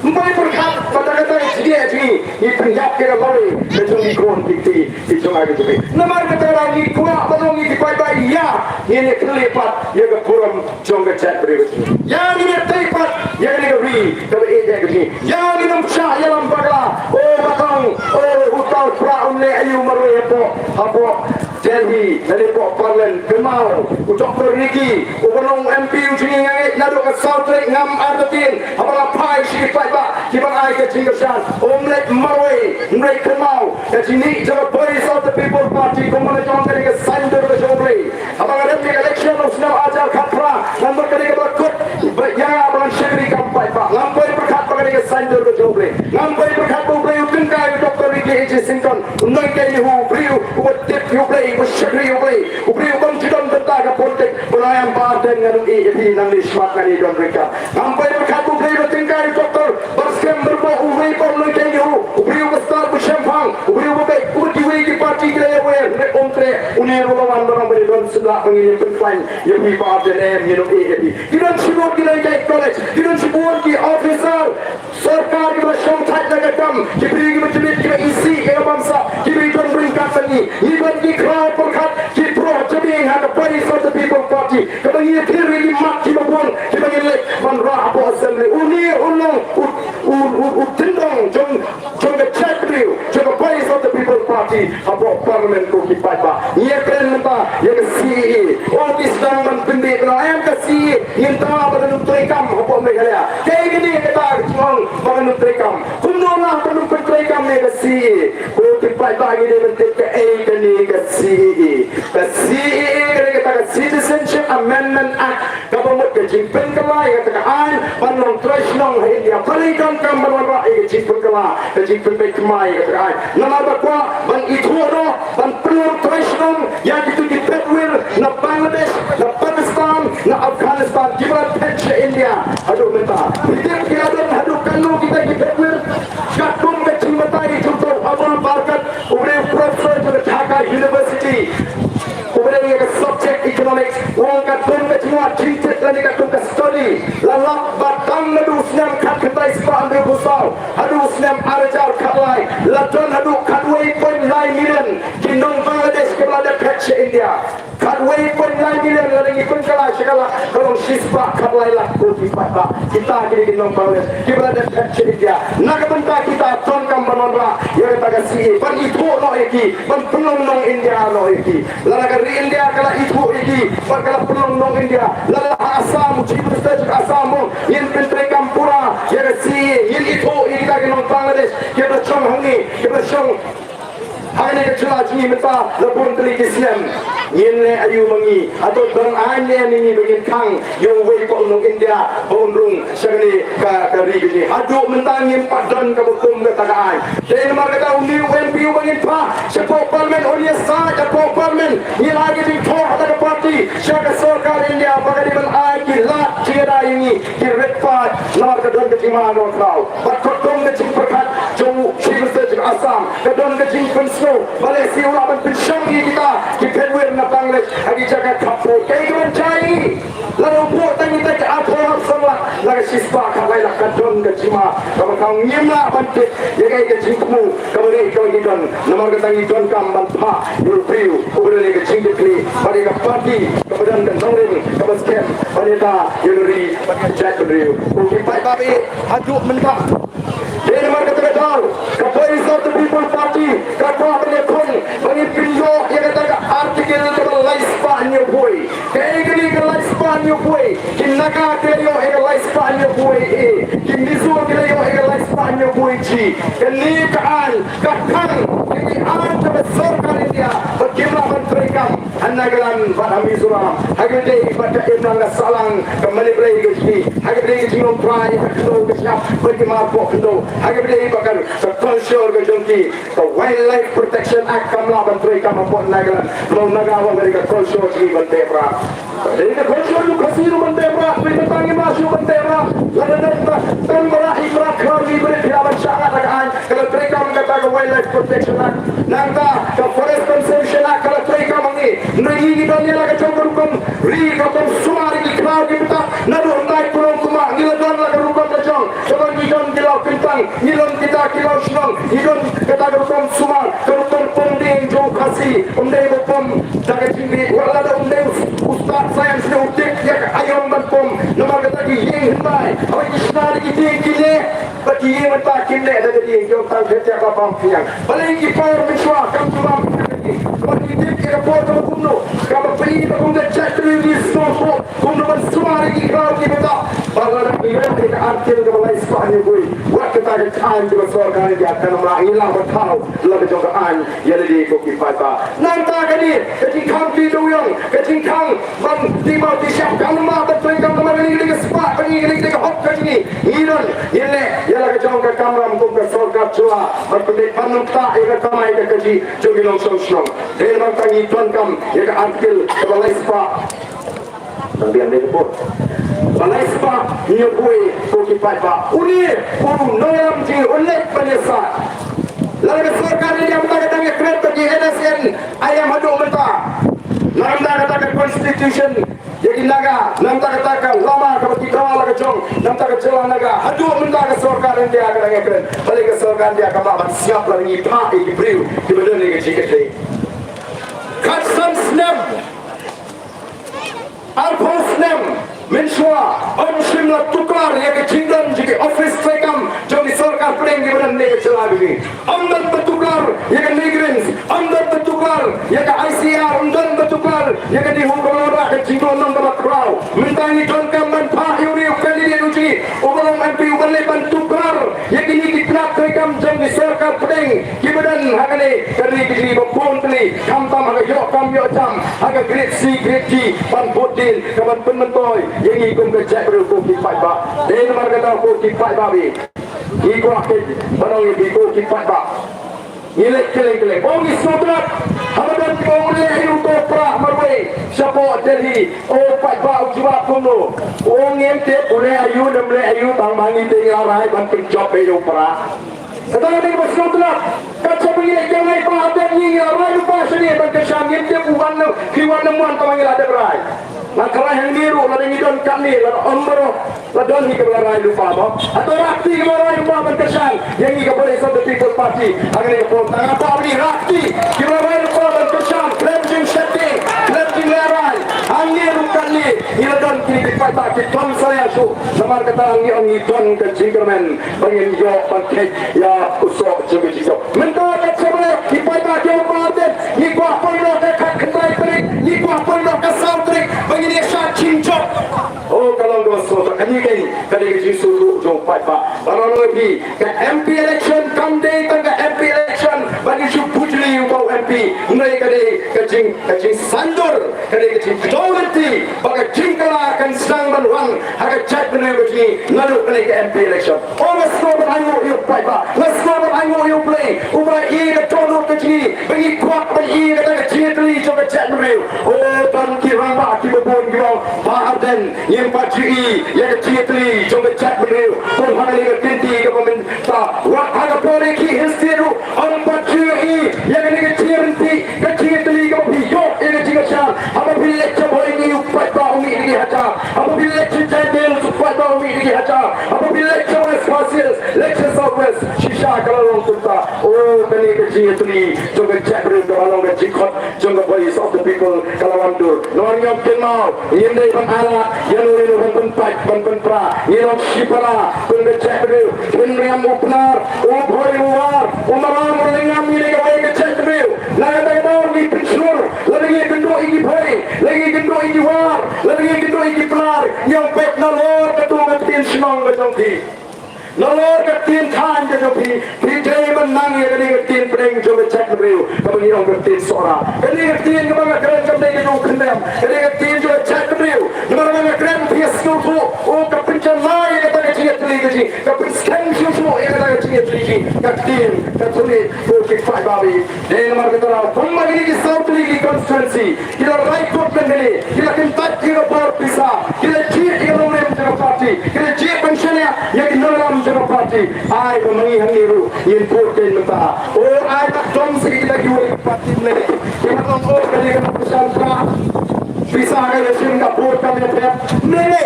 Ym pai pyrkhat ba kata ka dei jingeh jong ngi, ngi pynïap ïa ka lawei ka jong ki khun ki kti ki jong ngi, ki jong ngi. Namar kata ngi kwah ban ong ïa ki paidbah, ïa, ngin ïa kylli pat ïa ka burom jong ka jaitbynriew ka jong ngi. Ïa, ngin ïa tei pat ïa kane ka ri kaba ïeit ïa ka jong ngi. Ïa, ngin ym shah ïalam bakla. O Batong, o uta u Prah, un leh aïu marwei hapoh, hapoh Delhi, lane hapoh Parliament? Kynmaw, u Doctor Ricky, uba long u M P u jong ngi, nga ngeit naduh ka saw tarik, ngam artatien, haba la phai sha ki paidbah kiban ai ka jingkyrshan, um leit marwei, um leit kynmaw. Ka jingmih jong ka Voice of the People Party, kumba la jong kane ka saiñdur ka jong U Blei. Haba nga rem ïa ka election u snem ar hajar khatphra, ngan mut kane kaba kut ïa nga ba ngan shakri kam paidbah. Ngam poi pyrkhat ba kane ka saiñdur ka jong U Blei. Ngam poi pyrkhat ba U Blei u tyngkai ïa u Doctor Ricky A J Syngkon, u nongkynnoh, u briew uba tip ïa U Blei, uba shakri ïa U Blei, u briew u bym ju don bynta ka politik. Ba la ïam Bah Ardent, ngan ïohi ïa phi nangne shakhmat, ngan ïa don ryngkat. Ngam poi pyrkhat ba U Blei u tyngkai ïa u Doctor Batskhem Myrboh, uwei u nongkynnoh, u briew uba stad, uba shemphang, u briew uba beit, uba kiwei ki party ki la ïawer, hynrei um treh. Une ruh la wan ban ong ba ngi don symlak ba ngin ïa pynkhlaiñ ïa phi Bah Ardent, em, ngin ïohi ïa phi. Ki don shibun ki nongïaid college, ki don shibun ki officer sorkar kiba la shongthait na ka kam, ki briew kiba tbit, kiba isih ïa ka bamsap, kiba don ryngkat Ngi, ngi don ki khraw pyrkhat, ki pro jabing ha ka Voice of the People Party. Kaba ngi ïathir ïa ki mat kiba bun kiba ngi leit ban rah hapoh Assembly. Une u long u, u, u, u tyndong jong, jong ka jaitbynriew, jong ka Voice of the People Party hapoh Parliament, ko ki paidbah. Ngi ïakren mynta ïa ka C A A. Oh, ki sdang ban pynbeit noh, em, ka C A A ngim thaw ba kan ym treikam hapoh Meghalaya. Kaei kane kata ka jingong ba kan ym treikam? Kumno lah ban ym pyntreikam ïa ka C A A? Ko ki paidbah, ngi dei ban tip kaei kane ka C A A. Ka C A A ka dei kata ka Citizenship Amendment Act, kaba mut ka jingpynkylla ïa kata ka aiñ ban long trai shnong ha India. Balei donkam ban wanrah ïa ka jingpynkylla, ka jingpynbeit thymmai ïa kata ka aiñ? Namar ba kwah ban ithuh noh, ban pynlong trai shnong ïa kito ki Bedouin na Bangladesh, na Pakistan, na Afghanistan, kiba la phet sha India haduh mynta. Phi tip ki la don haduh katno kita ki Bedouin? Katkum ka jingbatai jong u Abul Barkat, u briew professor jong ka Dhaka University, u briew ïa ka subject economics, u ong katkum ka jingwad jingthied lane katkum ka study, la lap ba tang naduh u snem khatkhyndai spah hynriewphew saw haduh u snem ar hajar khatlai, la don haduh khatwei point lai million ki nong Bangladesh kiba la dep phet sha India. Khatwei point lai million, lada ngi pynkylla sha ka lak, ka long shispah khatlai lak, ko ki paidbah. Kita ki dei ki nong Bangladesh kiba la dep phet sha India. Na ka bynta kita donkam ban wanrah ïa kata ka C A A, ban ithuh noh ïa ki, ban pynlong nong India noh ïa ki. Lada ka ri India ka la ithuh ïa ki bad ka la pynlong nong India, lada ha Assam, u Chief Minister jong Assam u ong, ngin pyntreikam pura ïa ka C A A, ngin ithuh ïa kita ki nong Bangladesh kiba shong hangne, kiba shong hangne ha ka jylla jong ngi mynta la bun tylli ki snem. Ngin leh aïu ma ngi? Hato don aiñ ne em ïa ngi ba ngin khang ïa uwei pat u nong India ba un rung sha kane ka, ka ri ka jong ngi? Haduh mynta ngim pat don kaba kum kata ka aiñ. Dei namar kata une u M P uba ngin phah shapoh Parliament, un ïasaid hapoh Parliament, ngin ai ka jingthoh ha ka party sha ka sorkar India ba ka dei ban ai ki lad jingïada ïa ngi, ki rit paid, namar ka don ka jingma nongkhraw. Bad katkum ka jingpyrkhat jong u Chief Minister jong Assam, ka don ka jingpynsngew, balei shi u lah ban pynshong ïa kita ki Bedouin na Bangladesh ha ki jaka khappud? Kaei kaban jia ïa ngi? Lada u buh tang kita ki arphew hap san lak, la ka shispah khatlai lak, ka don ka jingma kaba khaw. Ngim lah ban tip ïa kaei ka jingthmu kaba rit kaba ngi don. Namar kata ngi donkam ban phah ïa u briew uba don ïa ka jingkitkhlieh bad ïa ka party kaba don ka nongrim kaba skhem ban ïada ïa ka ri bad ka jaitbynriew. Ko ki paidbah, haduh mynta, dei namar kata ka daw ka Voice of the People Party ka kwah ban ïakhun ba ngin pynïoh ïa kata ka Article kaba laispah hynñiewphew. Kaei kane ka laispah hynñiewphew? Ki Naga ki la ïoh ïa ka laispah hynñiewphew A, ki Mizo ki la ïoh ïa ka laispah hynñiewphew G. Kane ka aiñ ka khang ïa ki aiñ kaba sorkar India ba kim lah ban treikam ha Nagaland bad ha Mizoram. Ha kaba ïadei bad ka imlang ka sahlang, ka mane blei ka jong ki, ha kaba ïadei ka jinglong trai ka khyndew ka shyiap bad ki marpoh khyndew, ha kaba ïadei bad ka, ka culture ka jong ki. Ka Wildlife Protection Act kam lah ban treikam hapoh Nagaland. Nong Naga wan ka dei ka culture jong ngi ban beh brat. Dei ka culture jong u Khasi ruh ban beh brat, hynrei mynta ngim lah shuh ban beh brat. Lada don ba tang ba rah ïa ki mrad khraw, ngi ba rit phi lah ban shah ngat ha ka aiñ. Ka la treikam kata ka Wildlife Protection Act. Nangta ka Forest Conservation Act ka la treikam hangne. Hynrei ngi ngi don ïa la ka jong ka rukom ri, ka rukom sumar ïa ki khraw ki btap. Naduh hynda kumno kumno ngi la don la ka rukom la jong. Kaba ngi don ki law kyntang, ngi don kita ki law shnong, ngi don kata ka rukom sumar, ka rukom pom dieng jong u Khasi, um dei ba pom da ka jingbieit, wat la da um dei u stad science ne u tip ïa ka aïom ban pom, namar kata ki ïing hyndai, haba ki shna da ki dieng ki neh, bad ki ïing mynta kim neh da ka dieng, ki ong tang kata ka bam pynïang. Balei ki por mynshuwa kam jubab pynïang ïa ki? Bad ki tip ïa ka por kaba kumno, kaba pynïang ïa ka kum ka jaitbynriew ki sngewthuh. Kumno ban sumar ïa ki khraw ki btap. Bad lada ngi ïoh ïa ka Article kaba laispah hynñiewphew, wat kata ka aiñ kaba sorkar India kan ym lah, ngi lah ban thaw la ka jong ka aiñ ïa lade, ko ki paidbah. Nangta kane ka jingkhang ki dewiong, ka jingkhang ban tih maw tih shyiap, kan ym lah ban treikam, namar kane ka dei ka spah ka jong ngi, kane ka dei ka hok ka jong ngi. Ngi don, ngin leh ïa la ka jong ka kamram kum ka sorkar jylla ban pynbeit, ban ym ktah ïa ka kamai ka kajih jong ki nongshong shnong. Dei namar kata ngi donkam ïa ka Article kaba laispah Nang biang dei ka bor. Ba laispah hynñiewphew, ko ki paidbah. Une u nongïalam jong ngi un leit ban ïasaid. Lada ka sorkar India mynta ka dang ïakren bad ki N S N I M haduh mynta. Namar kata ka constitution ïa ki Naga, namar kata ka lama kaba ki thaw la ka jong, namar ka jylla Naga, haduh mynta ka sorkar India ka dang ïakren, balei ka sorkar India kam lah ban sngap lada ngi phah ïa ki briew kiba don ïa ka jingkitkhlieh. Khatsan snem, arphew snem mynshuwa, ym shym la tuklar ïa ka jingdon jong ki office treikam jong ki sorkar pdeng kiba don ha ka jylla jong ngi. Ym don ba tuklar ïa ka NEIGRIHMS, ym don ba tuklar ïa ka I C R, ym don ba tuklar ïa ka NEHU, ka long ka jingdon nongkynmaw. Mynta ngi donkam ban phah ïa u candidate u jong ngi uba long M P uban leit ban tuklar ïa kine ki tnat treikam jong ki sorkar pdeng kiba don ha kane ka ri ka jong ngi ba bun tylli, khamtam ha ka ïoh kam ïoh jam, ha ka grade C grade D, ban bud dien ka ban pynmyntoi ïa ngi kum ka jaitbynriew, ko ki paidbah. Dei namar kata, ko ki paidbah, ngi kwah ban ong ïa phi, ko ki paidbah, ngi leit kylleng kylleng. O, ngi sngewtynnat haba don kiba ong leh aïu uto u Prah marwei shapoh Delhi. O paidbah, u jubab kumno? O, ngim tip u leh aïu ne ym leh aïu, tang ba ngi te ngi la rai ban pynjop ïa u Prah. Kata ka dei kaba sngewtynnat. Kat shaba ngi leit kylleng, paidbah, te ngi la rai lypa shane ban kyrshan, ngim tip u wan ne, ki wan ne ym wan, tang ba ngi la dep rai. Nga kyrpad hangne ruh, lada ngi don katne, lada ym baroh la don hi kaba la rai lypa, mo. Hato rah kti kiba la rai lypa ban kyrshan ïa ngi ka Voice of the People Party ha kane ka por? Tang ba ngi rah kti kiba la rai lypa ban kyrshan, khlem jingsheptieng, khlem jinglehraiñ. Hangne ruh katne ngi la don kine ki paidbah ki don salia shuh. Namar kata ngi ong ngi don ka jingkyrmen ba ngin ïoh ban kheit ïa u soh jong ka jingjop. Mynta ka jingkyrmen ki paidbah ki ong ba ngi kwah poi noh ka khatkhyndai tarik, ngi kwah poi noh ka saw tarik ba ngin ïa shah jingjop. O, ka long kaba sngewthuh. Kane ka dei ka jingsngewthuh jong u paidbah. Ba nga ong ïa phi, ka M P election kam dei tang ka M P election ba ngi shu pujli u ba u M P. Hynrei ka dei ka jing, ka jingsaiñdur, ka dei ka jingkdew lynti ba ka jingkylla kan sdang ban wan ha ka jaitbynriew ka jong ngi naduh kane ka M P election. O, nga sngewbha ban ainguh ïa u paidbah, nga sngewbha ban ainguh ïa U Blei uba ïa ka dohnud ka jong ngi ba ngi kwah ban ïa kata ka jingïatylli jong ka jaitbynriew. O, don ki rangbah kiba bun kiba ong, Bah Ardent, ngim pat ju ïohi ïa ka jingïatylli jong ka jaitbynriew. Kum ha kane ka kynti kaba mynta, wat ha ka por ïa ki history ruh ym pat ju ïohi ïa kane ka jingïatylli, ka jingïatylli kaba phi ïoh ïa ka jingkyrshan. Haba phi leit sha Bhoi, ngi ïohi u paidbah u mih da ki hajar. Haba phi leit sha Jaintia Hills, u paidbah u mih da ki hajar. Haba phi leit sha West Khasi Hills, leit sha South West, shisha ka la long kumta. O, kane ka jingïatylli jong ka jaitbynriew kaba long ka jingkhot jong ka Voice of the People ka la wan dur. Namar ngi ong kynmaw, ngim dei ban ailad ïano ïano ban pynpait ban pynpra. Ngi long shipara kum ka jaitbynriew. Pynriam u Pnar, u Bhoi, u War, u Maram, u Lyngngam, ngi dei kawei ka jaitbynriew. Na kata ka daw ngi pynshlur, lada ngi ïakynduh ïa ki Bhoi, lada ngi ïakynduh ïa ki War, lada ngi ïakynduh ïa ki Pnar, ngi ong peit nalor katu ka ktien shnong ka jong phi. Nalor ka ktien thaiñ ka jong phi, phi dei ban nang ïa kane ka ktien pdeng jong ka jaitbynriew kaba ngi ong ka ktien Sohra. Kane ka ktien kaba nga kren kam dei ka jong u Khynriam, kane ka ktien jong ka jaitbynriew. Namar ba nga kren phi ïa sngewthuh, o, ka pynjanai ïa kata ka jingïatylli ka jong ngi, ka pynskhem shuh shuh ïa kata ka jingïatylli ka jong ngi, ka ktien ka thylliej, ko ki paidbah. Dei namar kata ruh, kumba kine ki saw tylli ki constituency ki la rai kut lem kane, ki la kyntait ïa ka bor pisa, ki la jied ïa ka nongrim jong ka party, ki la jied ban shaniah ïa ki nongïalam jong ka party. Ai ba ma ngi hangne ruh ngin bud keiñ mynta. O, ai ba don sa kita kiwei ki party mynne, ki mat long, o, kane ka nongkyrshan ka pisa ka ïa shim, ka bud kam ïa pep mynne.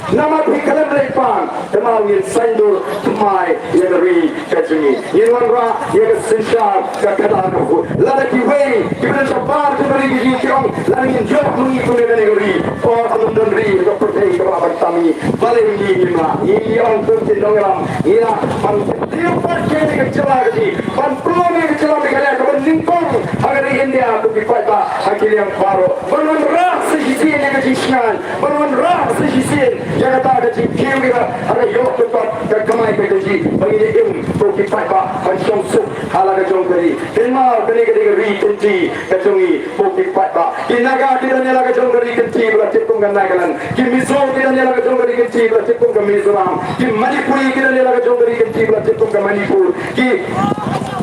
Namar phi khlem leit pan, te ma ngin saiñdur thymmai ïa ka ri ka jong ngi. Ngin wanrah ïa ka synshar ka khadar ka khuid. Lada kiwei kiba don shabar jong ka ri ka jong ngi ki ong lada ngin ïoh ma ngi kum ïa kane ka ri, o, ka ym don ri ha ka pyrthei kaba lah ban tam ïa ngi. Balei ngi ngim lah? Ngi ong kum ki nongïalam ngi lah ban kyntiew pat ïa ka jylla ka jong ngi, ban pynlong ïa ka jylla Meghalaya kaba nyngkong ha ka ri India, ko ki paidbah, ha ki liang baroh. Ban wanrah sa shisien ïa ka jingshngaiñ, ban wanrah sa shisien ïa kata ka jingkiew ïa ka, ha ka ïoh ka kot ka kamai ka kajih, ba ngin ïa im, ko ki paidbah, ban shong suk ha la ka jong ka ri. Kynmaw, kane ka dei ka ri kynti ka jong ngi, ko ki paidbah. Ki Naga ki don ïa la ka jong ka ri kynti ba la tip kum ka Nagaland. Ki Mizo ki don ïa la ka jong ka ri kynti ba la tip kum ka Mizoram. Ki Manipuri ki don ïa la ka jong ka ri kynti ba la tip kum ka Manipur. Ki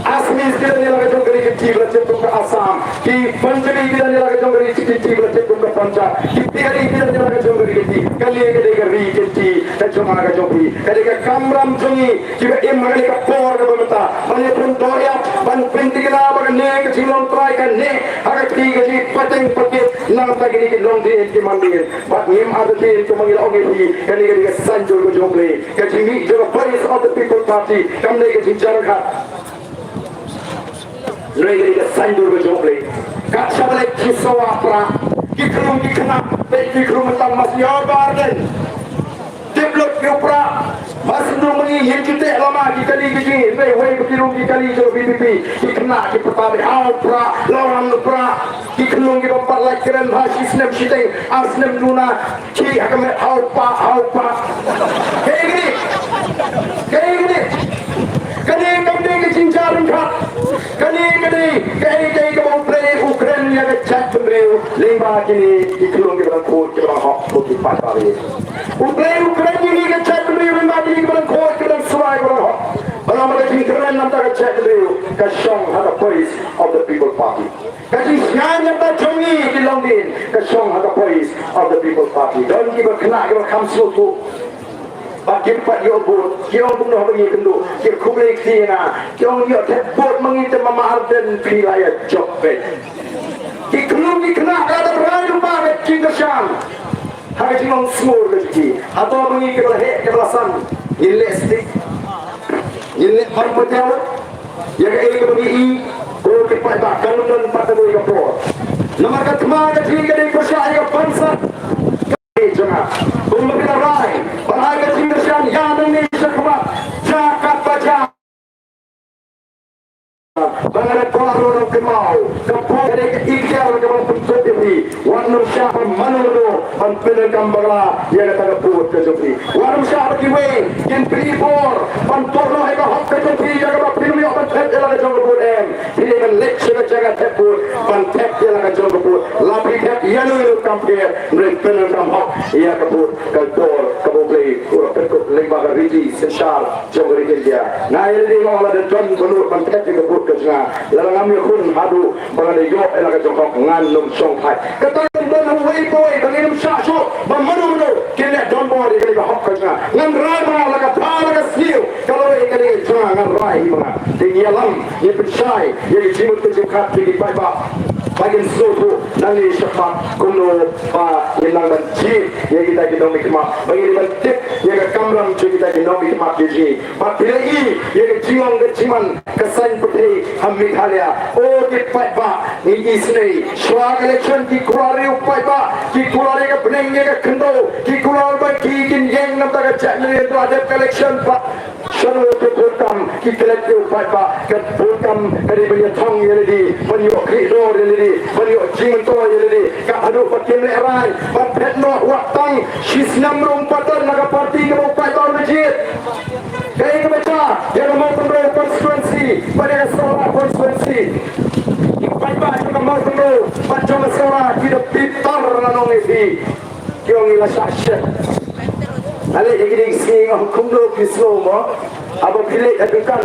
Assamese ki don ïa la ka jong ka ri kynti ba la tip kum ka Assam. Ki Punjabi ki don ïa la ka jong ka ri kynti ba la tip kum ka Punjab. Ki Bihari ki don ïa la ka jong ka ri kynti. Kane ka dei ka ri kynti ka jong nga ka jong phi. Ka dei ka kamram jong ngi kiba im ha kane ka por kaba mynta ban ïa pyndonkam, ban pynthikna ba kane ka jinglong trai kane ha ka kti ka jong ngi, pateng pakit Nangta kine ki longdien ki mandien bad ngim artatien, kumba ngi la ong ïa phi, kane ka dei ka saiñdur ka jong U Blei. Ka jingmih jong ka Voice of the People Party kam dei ka jingjar ryngkat. Hynrei ka dei ka saiñdur ka jong U Blei. Kat shaba leit ki sawa pra, ki khlung ki khynnah, peit ki khlung mynta, mas ïa ba ardent. Tip lut ki pra. Mas ndu ma ngi, ïa ki teh lama ki kali ki jong ngi, hynrei wei ba ki rung ki kali jong V P P. Ki khynnah ki pyrta ba ha u pra, la wan u pra. Ki khlung ki bym pat lait kren ha shi snem shiteng, ar snem duna. Ki ha ka met ha u pa, ha u pa. Kaei kane? Kaei kane? Kane kam dei ka jingjar ryngkat. Kane ka dei kaei kaei kaba U Blei u kren ïa ka jaitbynriew lyngba kine ki khlung kiba dang khuid kiba dang hok, ko ki paidbah. U Blei u kren ïa ngi ka jaitbynriew lyngba kine kiba dang khuid kiba dang suwai kiba dang hok. Ba long ba ka jingkren na ka bynta ka jaitbynriew ka shong ha ka Voice of the People Party. Ka jingshngaiñ na ka bynta jong ngi ki longdien ka shong ha ka Voice of the People Party. Don kiba khynnah kiba kham sngewthuh. Ba kim pat ïoh vote, ki ong kumno haba ngi kynduh, ki khublei kti ïa nga, ki ong ïoh thep vote ma ngi te ma ma Ardent phi la ïa jop beit. Ki khlung ki khynnah ka dang rai lypa ka jingkyrshan ha ka jinglong sngewsih ka jong ki. Hato ma ngi kiba la heh kiba la san ngin leh stick, ngin leh bam pateng ïa kaei kaba ngi i? Ko ki paidbah, kan ym don pat kawei ka por. Namar ka thma ka jong ngi ka dei pyrshah ïa ka bamsap. Jong nga, kumba ki la rai, ba ai ka jingkyrshan ïa nangne shakhmat, jaka ba jaka ba nga la kwah ruh kynmaw, ka por ka dei ka ikhtiar kaba pynthut ïa phi. Wat nym shah ban mano mano ban pyndonkam bakla ïa kata ka vote ka jong phi. Wat nym shah ba kiwei kin pynbor ban tuh noh ïa ka hok ka jong phi ïa kaba phin ym ïoh ban thep ïa la ka jong ka vote, em. Phi dei ban leit sha ka jaka thep vote ban thep ïa la ka jong ka vote. La phi thep ïano ïano kam pher, hynrei pyndonkam hok ïa ka vote, ka dor kaba U Blei u la pynkup lyngba ka riti synshar jong ka ri India. Nga ïa lade nga ong lada don ba nud ban thep ïa ka vote ka jong nga, lada ngam ïakhun haduh ba ngan da ïoh ïa la ka jong ka hok, ngan ym shongthait. Kata kan don ha uwei pa uwei, ba ngin ym shah shuh ba mano mano kin leh donbor ïa kane ka hok ka jong nga. Ngan rai ma nga la ka pha la ka sniew, ka lawei kane ka jong nga, ngan rai hi ma nga. Te ngi ïalam, ngi pynshai ïa ka jingmut ka jingpyrkhat jong ki paidbah. Ba ngin sngewthuh nangne shakhmat kumno ba ngin nang ban jied ïa kita ki nongmihkhmat, ba ngin ban tip ïa ka kamram jong kita ki nongmihkhmat jong ngi. Bad phi la i ïa ka jinglong ka jingman ka saiñ pyrthei ha Meghalaya. O ki paidbah, ngi isynei, shuwa ka election ki kular ïa u paidbah, ki kular ïa ka bneng ïa ka khyndew, ki kular ba ki kin ïeng na ka bynta ka jaitbynriew, hynrei la dep ka election pat, shano ki vote kam ki klet ïa u paidbah? Ka vote kam ka dei ban ïathong ïa lade, ban ïoh kyrdoh ïa lade, ban ïoh jingmyntoi ïa lade. Ka haduh ba kim lehrain ban phet noh wat tang shi snem ruh, ym pat don na ka party kaba u paidbah u la jied. Kaei kaba jia ïa ka Mawkynrew constituency bad ïa ka Sohra constituency? Ki paidbah jong ka Mawkynrew bad jong ka Sohra ki da bitar la nong ïa phi. Ki ong ngi la shah shet. Ale ïa kine ki sngi nga ong kumno phi sngew mo? Haba phi leit ha dukan,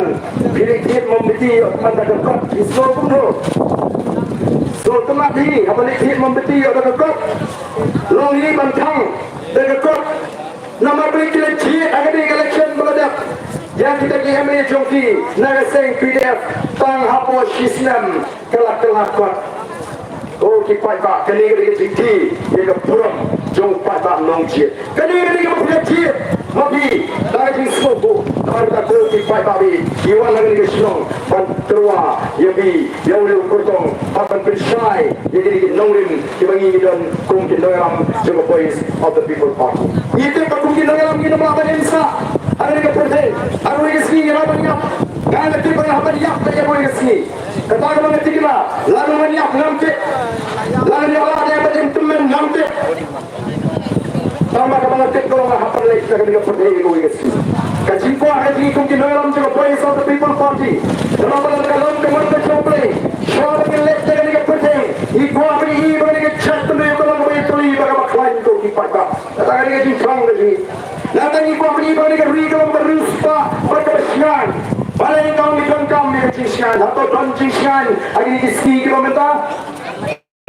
phi leit thied mombati ïoh tymmen da ka kot, phi sngew kumno? Sngew tymmen hi haba leit thied mombati ïoh da ka kot. Long hi ban thang da ka kot. Namar ba ki la jied ha kane ka election ba la dep ïa kita ki M L A jong ki na ka seng P D F tang hapoh shi snem, kylla kylla kot. O ki paidbah, kane ka dei ka jingkti ïa ka burom jong u paidbah nongjied. Kane ka dei kaba phi la jied ma phi da ka jingsngewthuh. Namar kata ko ki paidbah, phi wan na kane ka shnong ban tyrwa ïa phi, ïa une u kyrtong, bad ban pynshai ïa kine ki nongrim kiba ngi ngi don kum ki nongïalam jong ka Voice of the People Party. Ngi tip ba kum ki nongïalam ngin ym lah ban im sah ha kane ka pyrthei. Ha kawei ka sngi ngi lah ban ïap. Nga nga tip ba ngi lah ban ïap ha kawei ka sngi. Kata kaba nga thikna, lada ngan ïap ngam tip. Lada ngan ïap lada ban im tymmen ngam tip. Tangba kaba nga tip ka long nga hap ban leit na kane ka pyrthei ha kawei ka sngi. Ka jingkwah ka jong ngi kum ki nongïalam jong ka Voice of the People Party, ka long ba lada ka long ka mon ka jong U Blei, shuwa ba ngin leit na kane ka pyrthei, ngi kwah ba ngi i ba kane ka jaitbynriew ka long kaba ïatylli bad kaba khlaiñ, ko ki paidbah. Kata ka dei ka jingthrang ka jong ngi. Nangta ngi kwah ba ngi i ba kane ka ri ka long kaba riewspah bad kaba shngaiñ. Balei? Tang ngi donkam ïa ka jingshngaiñ. Hato don jingshngaiñ ha kine ki sngi kiba mynta?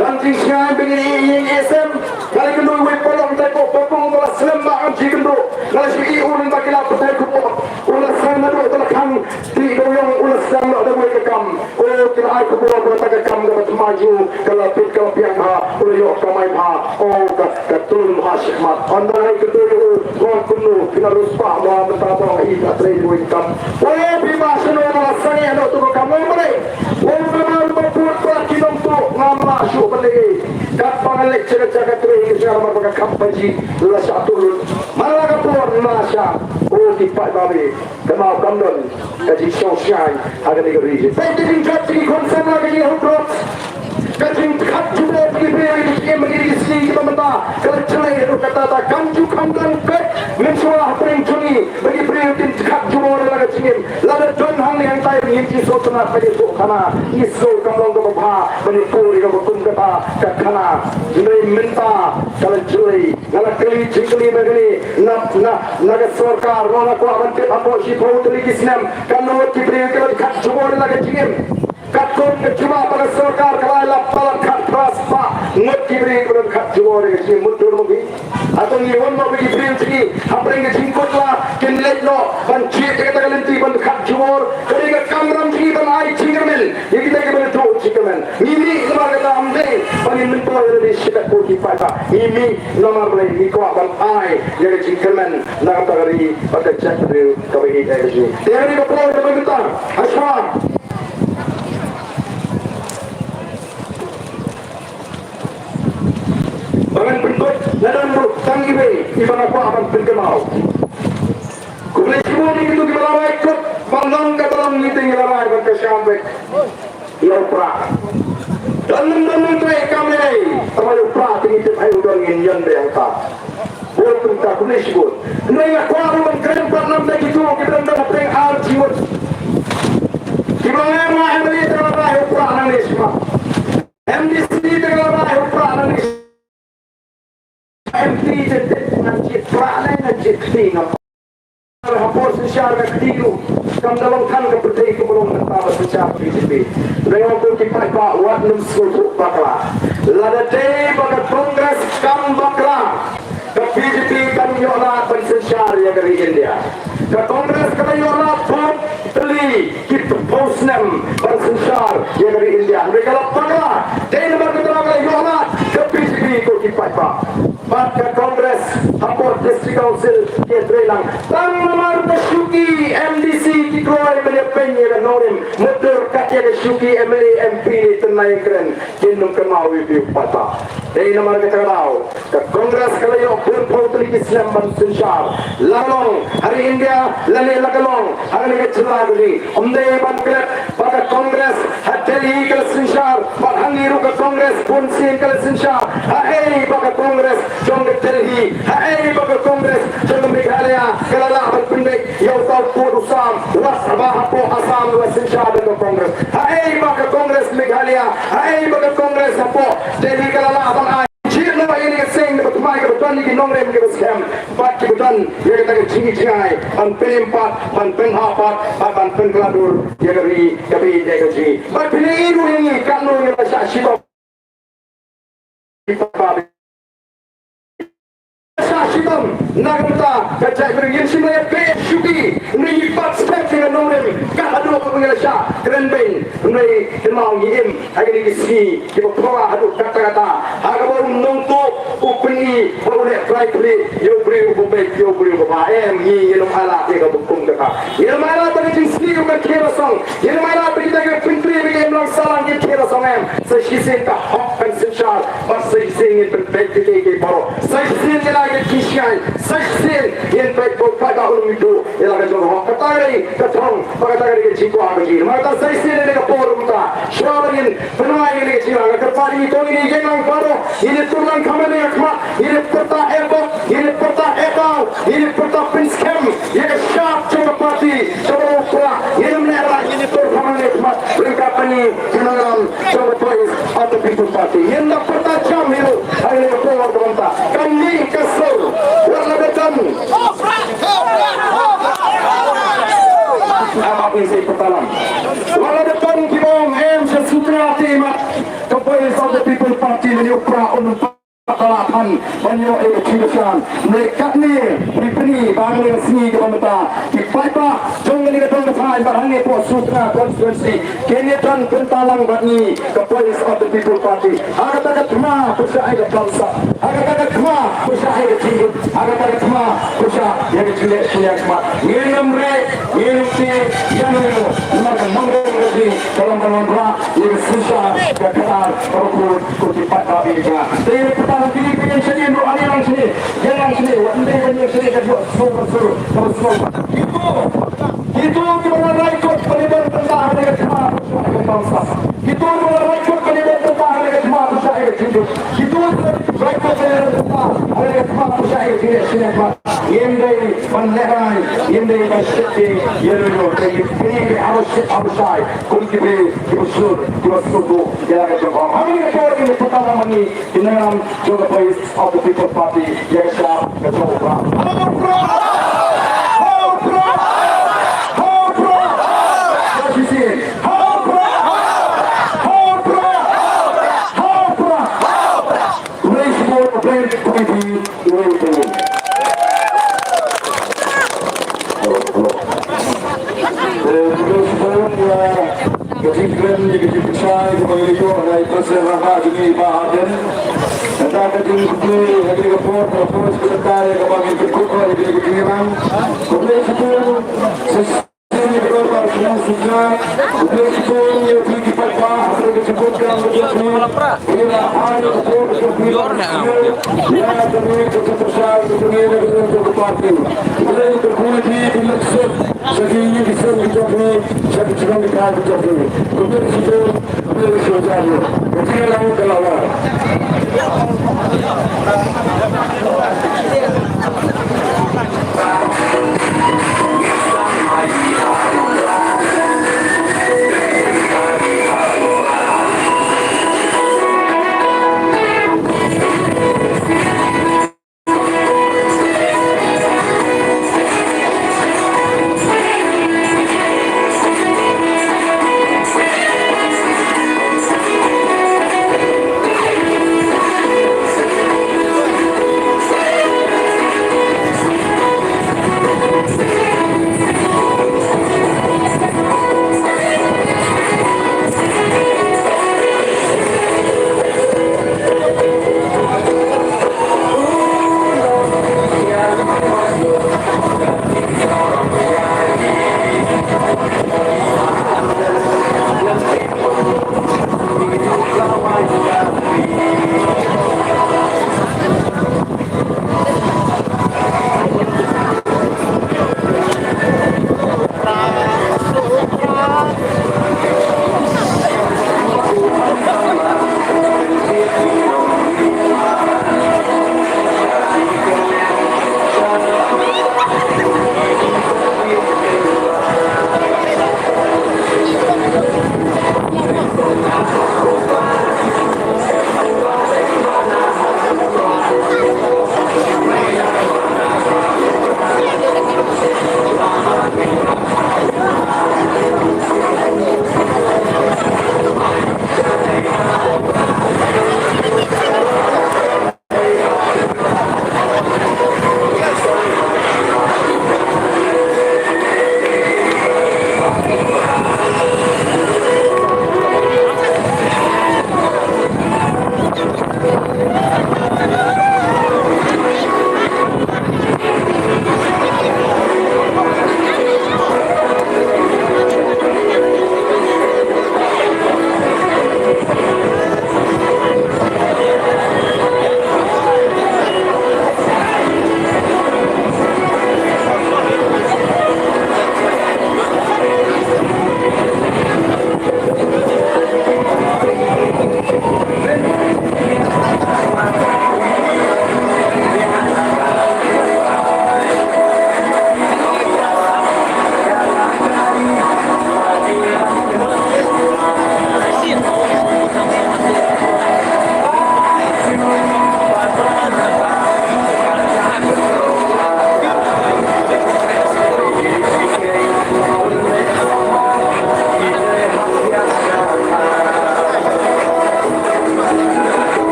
Don jingshngaiñ ba ngin ïeng ïa ka S M? Nga la ïakynduh ïa uwei u paralok mynta, ko Papung, ba la slem ba ngam ju ïakynduh. Nga la shu ïohi u lyngba ki lad pathai khubor. U la sdang naduh ba la khang, te u ïong u la sdang noh da kawei ka kam. O, ki la ai khubor ba kata ka kam kaba thymmai jong u ka la pit ka la biang bha, u la ïoh kamai bha. O, ka, ka tur bha shikhmat. Ynda ai ka tur u, ko kumno phi la riewspah mo mynta ba i ka trei ruh kam. O, phi ba shano ba la sangeh noh tu ka kam mo mane. O, ba ma ba put ba ki nongtuh ngam lah shuh ban leh. Katba nga leit sha ka jaka trei ka jaka ba ka kam ba ji la shah tuh lut. Man la ka por ma la shah. O, ki paidbah. Kynmaw kam don ka jingshong shngaiñ ha kane ka ri. Peit ka jingkhot jong ki khun samla, ka jingkhot, ka jingkhot jubor jong ki briew ïa ki jingim ha kine ki sngi kiba mynta. Ka la jlei ruh kata, ta kam ju kham don peit mynshuwa hapdeng jong ngi ba ki briew kin khot jubor ïa la ka jingim. Lada don hangne hangtai ngin jingsngewtynnat ba ïa shuh khana, ngi sngew kam long kaba bha ban ïatur ïa kaba kum kata ka khana. Hynrei mynta ka la jlei. Nga la kylli jingkylli ba kane na, na, na ka sorkar, nga la kwah ban tip hapoh shiphew tylli ki snem, katno ngut ki briew ki la khot jubor ïa la ka jingim. Katkum ka jubab ba ka sorkar ka la ai, la palat khatphra spah ngut ki briew ki la khot jubor ïa ka jingim. Mutdur mo phi? Hato ngi wan mo ba ki briew jong ngi hapdeng ka jingkut la kin leit noh ban jied ïa kata ka lynti ban khot jubor? Ka dei ka kamram jong ngi ban ai jingkyrmen ïa kita kiba la duh jingkyrmen. Ngi mih namar kata, ym dei ba ngin myntoi lade shi katto ki paidbah. Ngi mih namar balei? Ngi kwah ban ai ïa ka jingkyrmen na ka bynta ka ri bad ka jaitbynriew kaba ïeit ïa ka jong ngi. Te ha kane ka por kaba mynta, hashwa ba ngan pynkut, nga don ruh tang iwei iba nga kwah ban pynkynmaw. Khublei shibun ïa kito kiba la rai kut, ban long kaba long, ngi te ngi la rai ban kyrshan beit ïa u Prah. Don lem don lem trei kam lei, tangba ïa u Prah te ngi tip hai u don, ngin ïeng beit hangta. Bun kumta, khublei shibun. Hynrei nga kwah ruh ban kren pat namar kito kiba dang don hapdeng ar jingmut. Kiba ngai ma M L A te la rai u Prah nangne shiphang. M D C te la rai u Prah nangne. M P te te ngan jied Prah ne ngan jied kti ngam. Hapoh synshar ka kti ruh kam da long than ka pyrthei kumba long mynta ba synshar B J P. Hynrei ong ko ki paidbah, wat nym sngewthuh bakla. Lada dei ba ka Congress kam bakla, ka B J P kam ïoh lad ban synshar ïa ka ri India. Ka Congress ka la ïoh lad bun tylli ki phew snem ban synshar ïa ka ri India. Hynrei ka la bakla. Dei namar kata ka la ïoh lad ka B J P ko ki paidbah. Bad ka Congress hapoh District Council ki trei lang. Tang namar ka shuki M D C ki kloi ban ïa pyn ïa ka nongrim. Mutdur kat ïa ka shuki M L A M P ne tynrai kren. Kin nym kynmaw ïa u paidbah. Dei namar kata ka daw ka Congress ka la ïoh bun phew tylli ki snem ban synshar. La long ha ri India lane la ka long ha kane ka jylla ka jong ngi. Ym dei ban klet ba ka Congress ha Delhi ka la synshar, bad hangne ruh ka Congress bun sien ka la synshar. Haei ba ka Congress jong ka Delhi, haei ba ka Congress jong ka Meghalaya ka la lah ban pynbeit ïa uta u pud u sam, wat ba hapoh Assam la synshar da ka Congress. Haei ba ka Congress Meghalaya, haei ba ka Congress hapoh Delhi ka la lah ban ai. Jied noh ïa kane ka seng kaba thymmai kaba don ïa ki nongrim kiba skhem bad kiba don ïa kata ka jingjngai ban pynim pat, ban pynhap pat, bad ban pynkylla dur ïa ka ri kaba ïeit ïa ka jong ngi. Bad phin ïohi ruh ïa ngi katno ngi la shah shitom. Shah shitom na ka bynta ka jaitbynriew. Ngin shym la ïa peit shuki, ngin ïa pat step ïa ka nongrim kat haduh kaba ngi la shah kren beiñ. Hynrei kynmaw, ngi im ha kine ki sngi kiba pura haduh katta katta, ha kaba u nongtuh u pyni ba u leh trai khlieh ïa u briew uba beit, ïa u briew uba bha. Em, ngi ngin ym ailad ïa kaba kum kata. Ngin ym ailad ba ka jingsniew kan khie basong. Ngin ym ailad ba kita kiba pyntri ba ka imlang sahlang kin khie basong, em. Sa shisien ka hok kan synshar, bad sa shisien ngin pynpeit ïa kiei kiei baroh. Sa shisien ngin ai ka jingshngaiñ. Sa shisien ngin peit ba u paidbah u lum ïa ka jong ka hok. Kata ka dei ka thong, bad kata ka dei ka jingkwah ka jong ngi. Namar kata sa shisien ha kane ka por mynta, shuwa ba ngin pynwai ïa kane ka jingïalang, nga kyrpad ïa ngi to ngin ïeng lang baroh, ngin ïa tur lang kham hangne ha khmat, ngin ïa pyrta eh bok, ngin ïa pyrta eh daw, ngin ïa pyrta pynskhem ïa ka shap jong ka party, jong u Prah. Ngin ym lehrain, ngin ïa tur kham hangne ha khmat ryngkat bad ngi ki nongïalam jong ka Voice of the People Party. Ngin da pyrta jam hi ruh ha kane ka por kaba mynta. Ka mih ka sur, wat la da don. Ap ap, ngin sa pyrta lang. Wat la da don kiba ong em sha Suttra te mat, ka Voice of the People Party lane u Prah un pat la than ban ïoh ïa ka jingkyrshan. Hynrei katne phi pyni ba ha kane ka sngi kaba mynta ki paidbah jong Ngi ka don ka thaiñ bad hangne hapoh Sohra constituency. Kine ki don bynta lang bad ngi ka Voice of the People Party. Ha kata ka thma pyrshah ïa ka bamsap. Ha kata ka thma pyrshah ïa ka jingkit. Ha kata ka thma pyrshah ïa ka jingleh shiliang khmat. Ngin ym reh, ngin ym tieng ïa uno uno. Namar ka nongrim ka jong ngi ka long ban wanrah ïa ka synshar ka Qadar kaba khuid ko ki paidbah ba ïeit jong nga. Te ïa kata ka jingkit ka jingkit ruh, ani lang shane. Ïa lang shane, wat ym dei ban ïa shane ka jingkit sur sur sur sur. Kito, kito kiba la rai kut ban ïadon bynta ha ka thma pyrshah ïa ka bamsap. Kito kiba la rai kut ban ïadon bynta ha ka thma pyrshah ïa ka jingkit. Kito kiba la rai kut ban ïadon bynta ha ka thma pyrshah ïa ka jingkit. Ngim dei ban lehrai, ngim dei ban sheptieng ïa uno uno. Te ngi pynbeit ha ba shit ha ba shai kum ki briew kiba shlur, kiba sngewthuh ïa la ka jong ka. Ha kane ka por ngi pynpaw lang ma ngi ki nongïalam jong ka Voice of the People Party ïa ka shap ka jong u Prah. Ha u Prah! Ha u Prah! Ha u Prah! Ha shisien. Ha u Prah! Ha u Prah! Ha u Prah! Uwei u sbun u Prime Committee, uwei u sbun. Eh, uwei u sbun ïa ka jingkren, ïa ka jingpynshai kaba ngi la ïoh na i President Rangbah jong ngi, i Bah Ardent. Nangta ka jingkyrkhu ha kane ka por, ka por secretary kaba ngin pynkup ïa kane ka jingïalang. Uwei u sbun sa